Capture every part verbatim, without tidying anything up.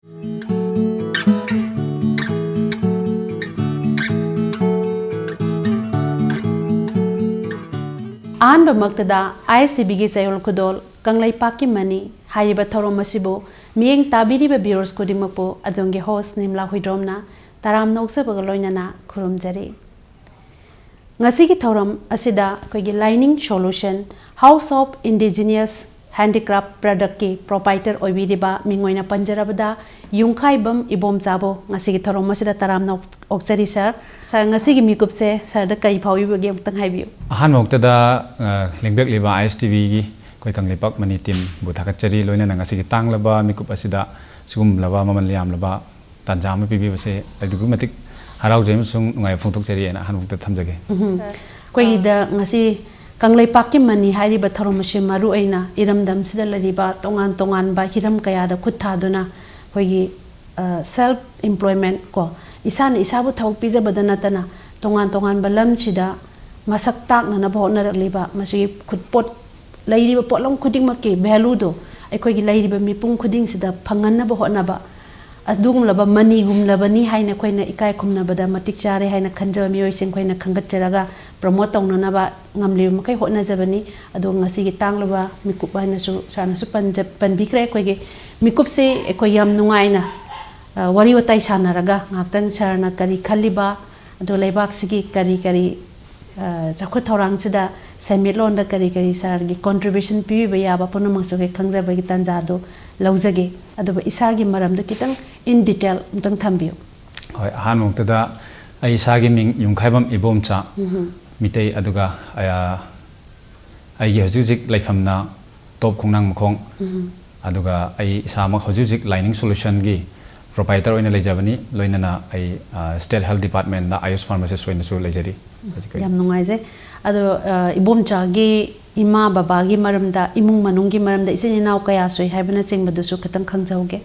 ꯑꯍꯥꯟꯕꯃꯛꯇꯗ ꯑꯥꯏ ꯑꯦꯁ T ꯚꯤꯒꯤ ꯆꯌꯣꯜ ꯈꯨꯗꯣꯜ ꯀꯪꯂꯩꯄꯥꯛꯀꯤ ꯃꯅꯤ ꯍꯥꯏꯔꯤꯕ ꯊꯧꯔꯝ ꯑꯁꯤꯕꯨ ꯃꯤꯠꯌꯦꯡ ꯇꯥꯕꯤꯔꯤꯕ viewers ꯈꯨꯗꯤꯡꯃꯛꯄꯨ ꯑꯗꯣꯝꯒꯤ host ꯅꯤꯝꯂꯥ ꯍꯨꯏꯗ꯭ꯔꯣꯝꯅ ꯇꯔꯥꯝꯅ ꯑꯣꯛꯆꯕꯒ ꯂꯣꯏꯅꯅ ꯈꯨꯔꯨꯝꯖꯔꯤ꯫ ꯉꯁꯤꯒꯤ ꯊꯧꯔꯝ ꯑꯁꯤꯗ ꯑꯩꯈꯣꯏꯒꯤ Lining Solution, House of Indigenous Handicraft Productꯀꯤ proprietor ꯑꯣꯏꯕꯤꯔꯤꯕ ꯃꯤꯡ ꯑꯣꯏꯅ ꯄꯟꯖꯔꯕꯗ ꯌꯨꯝꯈꯥꯏꯕꯝ ꯏꯕꯣꯝꯆꯥꯕꯨ ꯉꯁꯤꯒꯤ ꯊꯧꯔꯝ ꯑꯁꯤꯗ ꯇꯔꯥꯝꯅ ꯑꯣꯛꯆꯔꯤ sir꯫ Sir, ꯉꯁꯤꯒꯤ ꯃꯤꯀꯨꯞꯁꯦ sirꯗ ꯀꯔꯤ ꯐꯥꯎꯕꯤꯕꯒꯦ ꯑꯃꯨꯛꯇꯪ ꯍꯥꯏꯕꯤꯌꯨ꯫ ꯑꯍꯥꯟꯕꯃꯛꯇꯗ, ꯑ, ꯂꯦꯡꯕꯤꯔꯛꯂꯤꯕ ꯑꯥꯏ ꯑꯦꯁ ꯇꯤ ꯚꯤꯒꯤ ꯑꯩꯈꯣꯏ ꯀꯪꯂꯩꯄꯥꯛ ꯃꯅꯤ teamꯕꯨ ꯊꯥꯒꯠꯆꯔꯤ, ꯂꯣꯏꯅꯅ ꯉꯁꯤꯒꯤ ꯇꯥꯡꯂꯕ ꯃꯤꯀꯨꯞ ꯑꯁꯤꯗ ꯁꯤꯒꯨꯝꯂꯕ ꯃꯃꯜ ꯌꯥꯝꯂꯕ ꯇꯥꯟꯖꯥ ꯑꯃ ꯄꯤꯕꯤꯕꯁꯦ ꯑꯗꯨꯛꯀꯤ ꯃꯇꯤꯛ ꯍꯔꯥꯎꯖꯩ ꯑꯃꯁꯨꯡ ꯅꯨꯡꯉꯥꯏꯕ ꯐꯣꯡꯗꯣꯛꯆꯔꯤ ꯍꯥꯏꯅ ꯑꯍꯥꯟꯕꯃꯛꯇ ꯊꯝꯖꯒꯦ꯫ ꯎꯝꯍꯨꯝ꯫ ꯑꯩꯈꯣꯏꯒꯤꯗ ꯉꯁꯤ ꯀꯪꯂꯩꯄꯥꯛꯀꯤ ꯃꯅꯤ ꯍꯥꯏꯔꯤꯕ ꯊꯧꯔꯝ ꯑꯁꯤ ꯃꯔꯨ ꯑꯣꯏꯅ ꯏꯔꯝꯗꯝꯁꯤꯗ ꯂꯩꯔꯤꯕ ꯇꯣꯉꯥꯟ ꯇꯣꯉꯥꯟꯕ ꯍꯤꯔꯝ ꯀꯌꯥꯗ ꯈꯨꯠ ꯊꯥꯗꯨꯅ ꯑꯩꯈꯣꯏꯒꯤ, ꯑ, self employment ꯀꯣ, ꯏꯁꯥꯅ ꯏꯁꯥꯕꯨ ꯊꯕꯛ ꯄꯤꯖꯕꯗ ꯅꯠꯇꯅ ꯇꯣꯉꯥꯟ ꯇꯣꯉꯥꯟꯕ ꯂꯝꯁꯤꯗ ꯃꯁꯛ ꯇꯥꯛꯅꯅꯕ ꯍꯣꯠꯅꯔꯛꯂꯤꯕ ꯃꯁꯤꯒꯤ ꯈꯨꯠꯄꯣꯠ ꯂꯩꯔꯤꯕ ꯄꯣꯠꯂꯝ ꯈꯨꯗꯤꯡꯃꯛꯀꯤ valueꯗꯣ ꯑꯩꯈꯣꯏꯒꯤ ꯂꯩꯔꯤꯕ ꯃꯤꯄꯨꯝ ꯈꯨꯗꯤꯡꯁꯤꯗ ꯐꯪꯍꯟꯅꯕ ꯍꯣꯠꯅꯕ, ꯑꯗꯨꯒꯨꯝꯂꯕ ꯃꯅꯤꯒꯨꯝꯂꯕꯅꯤ ꯍꯥꯏꯅ ꯑꯩꯈꯣꯏꯅ ꯏꯀꯥꯏ ꯈꯨꯝꯅꯕꯗ ꯃꯇꯤꯛ ꯆꯥꯔꯦ ꯍꯥꯏꯅ ꯈꯟꯖꯕ ꯃꯤꯑꯣꯏꯁꯤꯡ ꯑꯩꯈꯣꯏꯅ ꯈꯟꯒꯠꯆꯔꯒ promote ꯇꯧꯅꯅꯕ ꯉꯝꯂꯤꯕ ꯃꯈꯩ ꯍꯣꯠꯅꯖꯕꯅꯤ꯫ ꯑꯗꯣ ꯉꯁꯤꯒꯤ ꯇꯥꯡꯂꯕ ꯃꯤꯀꯨꯞ ꯍꯥꯏꯅꯁꯨ sirꯅꯁꯨ ꯄꯟꯖ-, ꯄꯟꯕꯤꯈ꯭ꯔꯦ꯫ ꯑꯩꯈꯣꯏꯒꯤ ꯃꯤꯀꯨꯞꯁꯤ ꯑꯩꯈꯣꯏ ꯌꯥꯝ ꯅꯨꯡꯉꯥꯏꯅ, ꯑ, ꯋꯥꯔꯤ ꯋꯥꯇꯥꯏ ꯁꯥꯟꯅꯔꯒ ꯉꯥꯏꯍꯥꯛꯇꯪ sirꯅ ꯀꯔꯤ ꯈꯜꯂꯤꯕ, ꯑꯗꯣ ꯂꯩꯕꯥꯛꯁꯤꯒꯤ ꯀꯔꯤ ꯀꯔꯤ, ꯑ, ꯆꯥꯎꯈꯠ ꯊꯧꯔꯥꯡꯁꯤꯗ ꯁꯦꯟꯃꯤꯠꯂꯣꯟꯗ ꯀꯔꯤ ꯀꯔꯤ sirꯒꯤ contribution ꯄꯤꯕꯤꯕ ꯌꯥꯕ ꯄꯨꯝꯅꯃꯛꯁꯨ ꯑꯩꯈꯣꯏ ꯈꯪꯖꯕꯒꯤ ꯇꯥꯟꯖꯥꯗꯨ ꯂꯧꯖꯒꯦ꯫ ꯑꯗꯨꯒ ꯏꯁꯥꯒꯤ ꯃꯔꯝꯗ ꯈꯤꯇꯪ in detail ꯑꯃꯨꯛꯇꯪ ꯊꯝꯕꯤꯌꯨ꯫ ꯍꯣꯏ, ꯑꯍꯥꯟꯕ ꯃꯛꯇꯗ ꯑꯩ ꯏꯁꯥꯒꯤ ꯃꯤꯡ ꯌꯨꯝꯈꯥꯏꯕꯝ ꯏꯕꯣꯝꯆꯥ, ꯎꯝꯍꯨꯝ꯫ ꯃꯤꯇꯩ, ꯑꯗꯨꯒ, ꯑ, ꯑꯩꯒꯤ ꯍꯧꯖꯤꯛ ꯍꯧꯖꯤꯛ ꯂꯩꯐꯝꯅ ꯇꯣꯞ ꯈꯣꯡꯅꯥꯡ ꯃꯈꯣꯡ꯫ ꯎꯝ꯫ ꯑꯗꯨꯒ ꯑꯩ ꯏꯁꯥꯃꯛ ꯍꯧꯖꯤꯛ ꯍꯧꯖꯤꯛ Lining Solutionꯒꯤ proprietor ꯑꯣꯏꯅ ꯂꯩꯖꯕꯅꯤ, ꯂꯣꯏꯅꯅ ꯑꯩ, ꯑ, State Health Departmentꯗ ꯑꯥꯌꯨꯁ pharmacist ꯑꯣꯏꯅꯁꯨ ꯂꯩꯖꯔꯤ ꯍꯧꯖꯤꯛ ꯑꯣꯏꯅ꯫ ꯌꯥꯝ ꯅꯨꯡꯉꯥꯏꯖꯩ꯫ ꯑꯗꯣ, ꯑ, ꯏꯕꯣꯝꯆꯥꯒꯤ ꯏꯃꯥ ꯕꯕꯥꯒꯤ ꯃꯔꯝꯗ, ꯏꯃꯨꯡ ꯃꯅꯨꯡꯒꯤ ꯃꯔꯝꯗ, ꯏꯆꯤꯟ ꯏꯅꯥꯎ ꯀꯌꯥ ꯁꯨꯏ ꯍꯥꯏꯕꯅꯆꯤꯡꯕꯗꯨꯁꯨ ꯈꯤꯇꯪ ꯈꯪꯖꯍꯧꯒꯦ꯫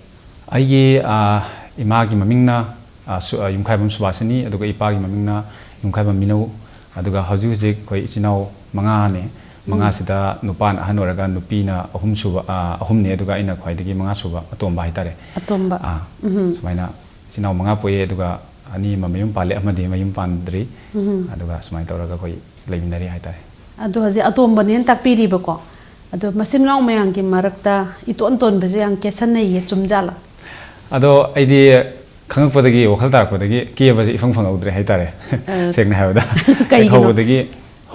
ꯑꯩꯒꯤ, ꯑ, ꯏꯃꯥꯒꯤ ꯃꯃꯤꯡꯅ, ꯑ, ꯁꯨ-, ꯑ, ꯌꯨꯝꯈꯥꯏꯕꯝ ꯁꯨꯕꯥꯁꯤꯅꯤ, ꯑꯗꯨꯒ ꯏꯄꯥꯒꯤ ꯃꯃꯤꯡꯅ ꯌꯨꯝꯈꯥꯏꯕꯝ ꯃꯤꯅꯧ, ꯑꯗꯨꯒ ꯍꯧꯖꯤꯛ ꯍꯧꯖꯤꯛ ꯑꯩꯈꯣꯏ ꯏꯆꯤꯟ ꯏꯅꯥꯎ ꯃꯉꯥꯅꯦ꯫ ꯃꯉꯥꯁꯤꯗ ꯅꯨꯄꯥꯅ ꯑꯍꯟ ꯑꯣꯏꯔꯒ ꯅꯨꯄꯤꯅ ꯑꯍꯨꯝꯁꯨꯕ, ꯑ, ꯑꯍꯨꯝꯅꯤ, ꯑꯗꯨꯒ ꯑꯩꯅ ꯈ꯭ꯋꯥꯏꯗꯒꯤ ꯃꯉꯥꯁꯨꯕ ꯑꯇꯣꯝꯕ ꯍꯥꯏꯇꯥꯔꯦ꯫ ꯑꯇꯣꯝꯕ꯫ ꯑꯥ, ꯎꯝ꯫ ꯁꯨꯃꯥꯏꯅ ꯏꯆꯤꯟ ꯏꯅꯥꯎ ꯃꯉꯥ ꯄꯣꯛꯑꯦ, ꯑꯗꯨꯒ ꯑꯅꯤ ꯑꯃ ꯃꯌꯨꯝ ꯄꯥꯜꯂꯦ, ꯑꯃꯗꯤ ꯃꯌꯨꯝ ꯄꯥꯟꯗ꯭ꯔꯤ꯫ ꯎꯝ꯫ ꯑꯗꯨꯒ ꯁꯨꯃꯥꯏꯅ ꯇꯧꯔꯒ ꯑꯩꯈꯣꯏ ꯂꯩꯃꯤꯟꯅꯔꯤ ꯍꯥꯏꯇꯥꯔꯦ꯫ ꯑꯗꯣ ꯍꯧꯖꯤꯛ ꯑꯇꯣꯝꯕꯅꯦꯅ ꯇꯥꯛꯄꯤꯔꯤꯕꯀꯣ꯫ ꯑꯗꯣ ꯃꯆꯤꯟ ꯃꯅꯥꯎ ꯃꯌꯥꯝꯒꯤ ꯃꯔꯛꯇ ꯏꯇꯣꯟ ꯇꯣꯟꯕꯁꯦ ꯌꯥꯝ ꯀꯦꯁꯟꯅꯩꯌꯦ, ꯆꯨꯝꯖꯥꯠꯂꯣ? ꯑꯗꯣ ꯑꯩꯗꯤ ꯈꯪꯉꯛꯄꯗꯒꯤ, ꯋꯥꯈꯜ ꯇꯥꯔꯛꯄꯗꯒꯤ ꯀꯦꯕꯁꯦ ꯏꯐꯪ ꯐꯪꯍꯧꯗ꯭ꯔꯦ ꯍꯥꯏꯇꯥꯔꯦ꯫ ꯑ, ꯁꯦꯡꯅ ꯍꯥꯏꯔꯕꯗ꯫ ꯀꯩꯒꯤꯅꯣ? ꯍꯦꯛ ꯍꯧꯕꯗꯒꯤ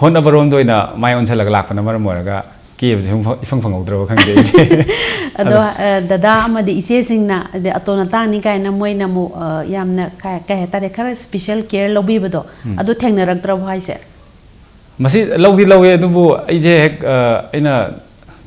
ꯍꯣꯠꯅꯕꯔꯣꯝꯗ ꯑꯣꯏꯅ ꯃꯥꯏ ꯑꯣꯟꯁꯤꯜꯂꯒ ꯂꯥꯛꯄꯅ ꯃꯔꯝ ꯑꯣꯏꯔꯒ ꯀꯦꯕꯁꯦ ꯏꯐꯪ ꯐꯪ-, ꯏꯐꯪ ꯐꯪꯍꯧꯗ꯭ꯔꯕ ꯈꯪꯗꯦ ꯑꯩꯁꯦ꯫ ꯑꯗꯣ, ꯑꯗꯣ ꯑ, ꯗꯗꯥ ꯑꯃꯗꯤ ꯏꯆꯦꯁꯤꯡꯅ, ꯑꯗꯩ ꯑꯇꯣꯟ ꯑꯇꯥꯡꯅꯤ ꯀꯥꯏꯅ ꯃꯣꯏꯅ ꯑꯃꯨꯛ, ꯑ, ꯌꯥꯝꯅ ꯀꯩ, ꯀꯩ ꯍꯥꯏꯇꯥꯔꯦ, ꯈꯔ special care ꯂꯧꯕꯤꯕꯗꯣ, ꯎꯝ꯫ ꯑꯗꯨ ꯊꯦꯡꯅꯔꯛꯇ꯭ꯔꯕꯣ ꯍꯥꯏꯁꯦ? ꯃꯁꯤ ꯂꯧꯗꯤ ꯂꯧꯋꯦ, ꯑꯗꯨꯕꯨ ꯑꯩꯁꯦ ꯍꯦꯛ, ꯑ, ꯑꯩꯅ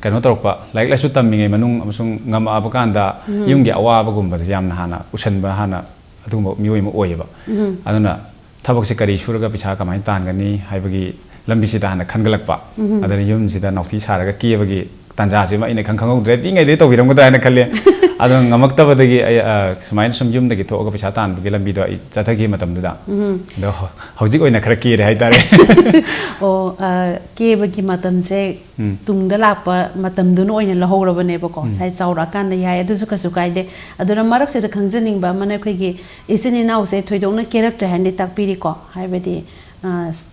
ꯀꯩꯅꯣ ꯇꯧꯔꯛꯄ, ꯂꯥꯏꯔꯤꯛ ꯂꯥꯏꯁꯨ ꯇꯝꯃꯤꯉꯩ ꯃꯅꯨꯡ ꯑꯃꯁꯨꯡ ꯉꯝꯃꯛꯑꯕ ꯀꯥꯟꯗ ꯎꯝ꯫ ꯌꯨꯝꯒꯤ ꯑꯋꯥꯕꯒꯨꯝꯕꯁꯦ ꯌꯥꯝꯅ ꯍꯥꯟꯅ ꯎꯁꯟꯕ, ꯍꯥꯟꯅ ꯑꯗꯨꯒꯨꯝꯕ ꯃꯤꯑꯣꯏ ꯑꯃ ꯑꯣꯏꯌꯦꯕ꯫ ꯎꯝ꯫ ꯑꯗꯨꯅ ꯊꯕꯛꯁꯦ ꯀꯔꯤ ꯁꯨꯔꯒ ꯄꯩꯁꯥ ꯀꯃꯥꯏꯅ ꯇꯥꯟꯒꯅꯤ ꯍꯥꯏꯕꯒꯤ ꯂꯝꯕꯤꯁꯤꯗ ꯍꯥꯟꯅ ꯈꯟꯒꯠꯂꯛꯄ꯫ ꯎꯝ꯫ ꯑꯗꯨꯅ ꯌꯨꯝꯁꯤꯗ ꯅꯥꯎꯊꯤ ꯁꯥꯔꯒ ꯀꯦꯕꯒꯤ ꯇꯥꯟꯖꯥꯁꯤꯃ ꯑꯩꯅ ꯏꯈꯪ ꯈꯪꯍꯧꯗ꯭ꯔꯦ꯫ ꯄꯤꯛꯏꯉꯩꯗꯩ ꯇꯧꯕꯤꯔꯝꯒꯗ꯭ꯔꯥ ꯍꯥꯏꯅ ꯈꯜꯂꯦ꯫ ꯑꯗꯨꯅ ꯉꯝꯃꯛꯇꯕꯗꯒꯤ ꯑꯩ, ꯑ, ꯁꯨꯃꯥꯏꯅ ꯁꯨꯝ ꯌꯨꯝꯗꯒꯤ ꯊꯣꯛꯑꯒ ꯄꯩꯁꯥ ꯇꯥꯟꯕꯒꯤ ꯂꯝꯕꯤꯗꯣ ꯑꯩ ꯆꯠꯊꯈꯤ ꯃꯇꯝꯗꯨꯗ꯫ ꯎꯝ꯫ ꯑꯗꯣ ꯍꯧ-, ꯍꯧꯖꯤꯛ ꯑꯣꯏꯅ ꯈꯔ ꯀꯦꯔꯦ ꯍꯥꯏꯇꯥꯔꯦ꯫ ꯑꯣ, ꯑ, ꯀꯦꯕꯒꯤ ꯃꯇꯝꯁꯦ ꯎꯝ꯫ ꯇꯨꯡꯗ ꯂꯥꯛꯄ ꯃꯇꯝꯗꯨꯅ ꯑꯣꯏꯅ ꯂꯧꯍꯧꯔꯕꯅꯦꯕꯀꯣ꯫ ꯎꯝ꯫ ꯉꯁꯥꯏ ꯆꯥꯎꯔꯛꯑꯀꯥꯟꯗ ꯌꯥꯏ, ꯑꯗꯨꯁꯨ ꯀꯩꯁꯨ ꯀꯥꯏꯗꯦ꯫ ꯑꯗꯨꯅ ꯃꯔꯛꯁꯤꯗ ꯈꯪꯖꯅꯤꯡꯕ ꯑꯃꯅ, ꯑꯩꯈꯣꯏꯒꯤ ꯏꯆꯤꯟ ꯏꯅꯥꯎꯁꯦ ꯊꯣꯏꯗꯣꯛꯅ ꯀꯦꯔꯛꯇ꯭ꯔꯦ ꯍꯥꯏꯅꯗꯤ ꯇꯥꯛꯄꯤꯔꯤꯀꯣ꯫ ꯍꯥꯏꯕꯗꯤ, ꯑ,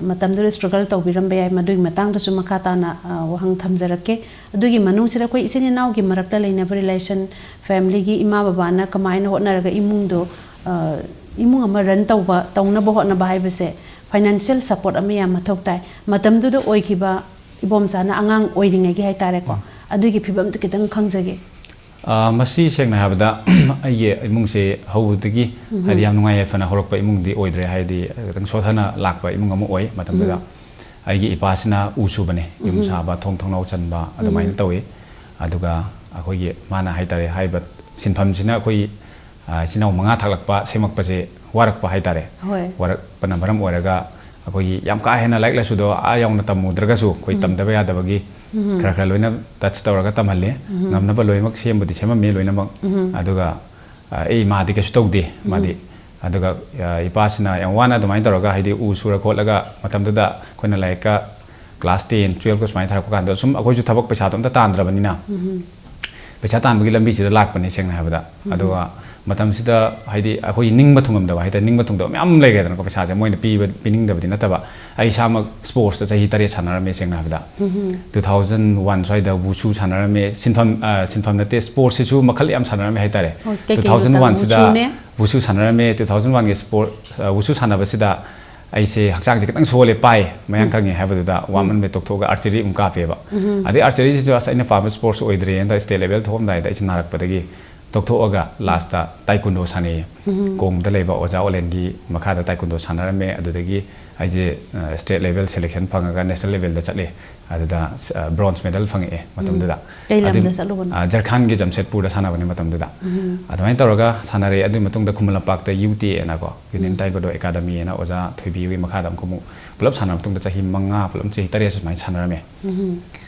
ꯃꯇꯝꯗꯨꯗ struggle ꯇꯧꯕꯤꯔꯝꯕ ꯌꯥꯏ, ꯃꯗꯨꯒꯤ ꯃꯇꯥꯡꯗꯁꯨ ꯃꯈꯥ ꯇꯥꯅ, ꯑ, ꯋꯥꯍꯪ ꯊꯝꯖꯔꯛꯀꯦ꯫ ꯑꯗꯨꯒꯤ ꯃꯅꯨꯡꯁꯤꯗ ꯑꯩꯈꯣꯏ ꯏꯆꯤꯟ ꯏꯅꯥꯎꯒꯤ ꯃꯔꯛꯇ ꯂꯩꯅꯕ relation, family ꯒꯤ ꯏꯃꯥ ꯕꯕꯥꯅ ꯀꯃꯥꯏꯅ ꯍꯣꯠꯅꯔꯒ ꯏꯃꯨꯡꯗꯣ, ꯑ, ꯏꯃꯨꯡ ꯑꯃ run ꯇꯧꯕ, ꯇꯧꯅꯕ ꯍꯣꯠꯅꯕ ꯍꯥꯏꯕꯁꯦ financial support ꯑꯃ ꯌꯥꯝ ꯃꯊꯧ ꯇꯥꯏ꯫ ꯃꯇꯝꯗꯨꯗ ꯑꯣꯏꯈꯤꯕ ꯏꯕꯣꯝꯆꯥꯅ ꯑꯉꯥꯡ ꯑꯣꯏꯔꯤꯉꯩꯒꯤ ꯍꯥꯏꯇꯥꯔꯦꯀꯣ, ꯎꯝ꯫ ꯑꯗꯨꯒꯤ ꯐꯤꯕꯝꯗꯨ ꯈꯤꯇꯪ ꯈꯪꯖꯒꯦ꯫ ꯑ, ꯃꯁꯤ ꯁꯦꯡꯅ ꯍꯥꯏꯔꯕꯗ ꯑꯩꯒꯤ ꯏꯃꯨꯡꯁꯦ ꯍꯧꯕꯗꯒꯤ, ꯎꯝ꯫ ꯍꯥꯏꯗꯤ, ꯌꯥꯝ ꯅꯨꯡꯉꯥꯏ ꯌꯥꯏꯐꯅ ꯍꯧꯔꯛꯄ ꯏꯃꯨꯡꯗꯤ ꯑꯣꯏꯗ꯭ꯔꯦ, ꯍꯥꯏꯗꯤ, ꯈꯤꯇꯪ ꯁꯣꯠꯊꯅ ꯂꯥꯛꯄ ꯏꯃꯨꯡ ꯑꯃ ꯑꯣꯏ꯫ ꯃꯇꯝꯗꯨꯗ ꯎꯝ꯫ ꯑꯩꯒꯤ ꯏꯄꯥꯁꯤꯅ ꯎ ꯁꯨꯕꯅꯦ, ꯌꯨꯝ ꯎꯝ꯫ ꯁꯥꯕ, ꯊꯣꯡ ꯊꯣꯡꯅꯥꯎ ꯆꯟꯕ, ꯑꯗꯨꯃꯥꯏꯅ ꯎꯝ꯫ ꯇꯧꯏ꯫ ꯑꯗꯨꯒ ꯑꯩꯈꯣꯏꯒꯤ, ꯃꯥꯅ ꯍꯥꯏꯇꯥꯔꯦ, ꯍꯥꯏꯔꯤꯕ ꯁꯤꯟꯐꯝꯁꯤꯅ ꯑꯩꯈꯣꯏ, ꯑ, ꯏꯆꯤꯟ ꯏꯅꯥꯎ ꯃꯉꯥ ꯊꯥꯛꯂꯛꯄ, ꯁꯦꯝꯃꯛꯄꯁꯦ ꯋꯥꯔꯛꯄ ꯍꯥꯏꯇꯥꯔꯦ꯫ ꯍꯣꯏ꯫ ꯋꯥꯔꯛꯄꯅ ꯃꯔꯝ ꯑꯣꯏꯔꯒ ꯑꯩꯈꯣꯏꯒꯤ ꯌꯥꯝ ꯀꯥ ꯍꯦꯟꯅ ꯂꯥꯏꯔꯤꯛ ꯂꯥꯏꯁꯨꯗꯣ ꯑꯥ ꯌꯧꯅ ꯇꯝꯃꯨꯗ꯭ꯔꯒꯁꯨ, ꯑꯩꯈꯣꯏ ꯎꯝ꯫ ꯇꯝꯗꯕ ꯌꯥꯗꯕꯒꯤ ꯎꯝ꯫ ꯈꯔ ꯈꯔ ꯂꯣꯏꯅ touch ꯇꯧꯔꯒ ꯇꯝꯍꯜꯂꯦ꯫ ꯎꯝ꯫ ꯉꯝꯅꯕ ꯂꯣꯏꯅꯃꯛ ꯁꯦꯝꯕꯨꯗꯤ ꯁꯦꯝꯃꯝꯃꯤ ꯂꯣꯏꯅꯃꯛ꯫ ꯎꯝ꯫ ꯑꯗꯨꯒ, ꯑ, ꯑꯩ ꯏꯃꯥꯗꯤ ꯀꯩꯁꯨ ꯇꯧꯗꯦ, ꯎꯝ꯫ ꯃꯥꯗꯤ꯫ ꯑꯗꯨꯒ, ꯑ, ꯏꯄꯥꯁꯤꯅ ꯌꯥꯝ ꯋꯥꯅ ꯑꯗꯨꯃꯥꯏꯅ ꯇꯧꯔꯒ, ꯍꯥꯏꯗꯤ, ꯎ ꯁꯨꯔ ꯈꯣꯠꯂꯒ ꯃꯇꯝꯗꯨꯗ ꯑꯩꯈꯣꯏꯅ ꯂꯥꯏꯔꯤꯛꯀ class ten, twelve ꯀ ꯁꯨꯃꯥꯏꯅ ꯊꯥꯔꯛꯄ ꯀꯥꯟꯗ ꯁꯨꯝ ꯑꯩꯈꯣꯏꯁꯨ ꯊꯕꯛ ꯄꯩꯁꯥꯗꯣ ꯑꯝꯇ ꯇꯥꯟꯗ꯭ꯔꯕꯅꯤꯅ, ꯎꯝ꯫ ꯄꯩꯁꯥ ꯇꯥꯟꯕꯒꯤ ꯂꯝꯕꯤꯁꯤꯗ ꯂꯥꯛꯄꯅꯦ, ꯁꯦꯡꯅ ꯍꯥꯏꯕꯗ꯫ ꯎꯝ꯫ ꯑꯗꯨꯒ ꯃꯇꯝꯁꯤꯗ, ꯍꯥꯏꯗꯤ, ꯑꯩꯈꯣꯏꯒꯤ ꯅꯤꯡꯕ ꯊꯨꯡꯉꯝꯗꯕ, ꯍꯥꯏꯗꯤ, ꯅꯤꯡꯕ ꯊꯨꯡꯗꯕ ꯃꯌꯥꯝ ꯂꯩꯈ꯭ꯔꯦꯗꯅꯀꯣ꯫ ꯄꯩꯁꯥꯁꯦ ꯃꯣꯏꯅ ꯄꯤꯕ, ꯄꯤꯅꯤꯡꯗꯕꯗꯤ ꯅꯠꯇꯕ, ꯑꯩ ꯏꯁꯥꯃꯛ sports ꯇ ꯆꯍꯤ ꯇꯔꯦꯠ ꯁꯥꯟꯅꯔꯝꯃꯦ, ꯁꯦꯡꯅ ꯍꯥꯏꯕꯗ꯫ ꯎꯝ꯫ Two thousand one ꯁ꯭ꯋꯥꯏꯗ wushu ꯁꯥꯟꯅꯔꯝꯃꯦ꯫ ꯁꯤꯟꯐꯝ, ꯑ, ꯁꯤꯟꯐꯝ ꯅꯠꯇꯦ, sports ꯁꯤꯁꯨ ꯃꯈꯜ ꯌꯥꯝ ꯁꯥꯟꯅꯔꯝꯃꯦ ꯍꯥꯏꯇꯥꯔꯦ꯫ ꯑꯣ, ꯀꯩꯀꯩ two thousand one ꯁꯤꯗ wushu ꯅꯦ? Wushu ꯁꯥꯟꯅꯔꯝꯃꯦ꯫ Two thousand one ꯒꯤ sport, ꯑ, wushu ꯁꯥꯟꯅꯕꯁꯤꯗ ꯑꯩꯁꯦ ꯍꯛꯆꯥꯡꯁꯦ ꯈꯤꯇꯪ ꯁꯣꯜꯂꯦ, ꯄꯥꯏ, ꯃꯌꯥꯡ ꯎꯝ꯫ ꯈꯪꯉꯦ ꯍꯥꯏꯕꯗꯨꯗ ꯎꯝ꯫ ꯋꯥꯃꯟꯕꯩ ꯇꯣꯛꯊꯣꯛꯑꯒ archery ꯑꯃꯨꯛ ꯀꯥꯞꯄꯦꯕ꯫ ꯎꯝ꯫ ꯑꯗꯩ archery ꯁꯤꯁꯨ, ꯑꯁ, ꯑꯩꯅ ꯄꯥꯝꯕ sports ꯑꯣꯏꯗ꯭ꯔꯦꯅ state level ꯊꯣꯛꯑꯝꯗꯥꯏꯗ ꯑꯩꯁꯦ ꯅꯥꯔꯛꯄꯗꯒꯤ ꯇꯣꯛꯊꯣꯛꯑꯒ last ꯇ taekwondo ꯁꯥꯟꯅꯩꯌꯦ꯫ ꯎꯝ꯫ ꯀꯣꯡꯗ ꯂꯩꯕ ꯑꯣꯖꯥ ꯑꯣꯂꯦꯟꯒꯤ ꯃꯈꯥꯗ taekwondo ꯁꯥꯟꯅꯔꯝꯃꯦ꯫ ꯑꯗꯨꯗꯒꯤ ꯑꯩꯁꯦ, ꯑ, state level selection ꯐꯪꯉꯒ national level ꯗ ꯆꯠꯂꯦ꯫ ꯑꯗꯨꯗ, ꯑ, bronze medal ꯐꯪꯉꯛꯑꯦ ꯃꯇꯝꯗꯨꯗ꯫ ꯎꯝ꯫ ꯀꯩ ꯑꯗꯨ, ꯂꯝꯗ ꯆꯠꯂꯨꯕꯅꯣ? ꯑ, ꯖꯔꯈꯥꯟꯒꯤ ꯖꯝꯁꯦꯗꯄꯨꯔꯗ ꯁꯥꯟꯅꯕꯅꯦ ꯃꯇꯝꯗꯨꯗ꯫ ꯎꯝ꯫ ꯑꯗꯨꯃꯥꯏꯅ ꯇꯧꯔꯒ ꯁꯥꯟꯅꯔꯦ꯫ ꯑꯗꯨꯒꯤ ꯃꯇꯨꯡꯗ ꯈꯨꯃꯟ ꯂꯝꯄꯥꯛꯇ ꯌꯨ ꯇꯤ ꯑꯦꯅꯀꯣ, Union ꯎꯝ꯫ Taekwondo Academy ꯍꯥꯏꯅ ꯑꯣꯖꯥ ꯊꯣꯏꯕꯤꯒꯤ ꯃꯈꯥꯗ ꯑꯃꯨꯛ, ꯑꯃꯨꯛ ꯄꯨꯂꯞ ꯁꯥꯟꯅꯕ ꯃꯇꯨꯡꯗ ꯆꯍꯤ ꯃꯉꯥ, ꯄꯨꯂꯞ ꯆꯍꯤ ꯇꯔꯦꯠ ꯁꯨꯃꯥꯏꯅ ꯁꯥꯟꯅꯔꯝꯃꯦ꯫ ꯎꯝ꯫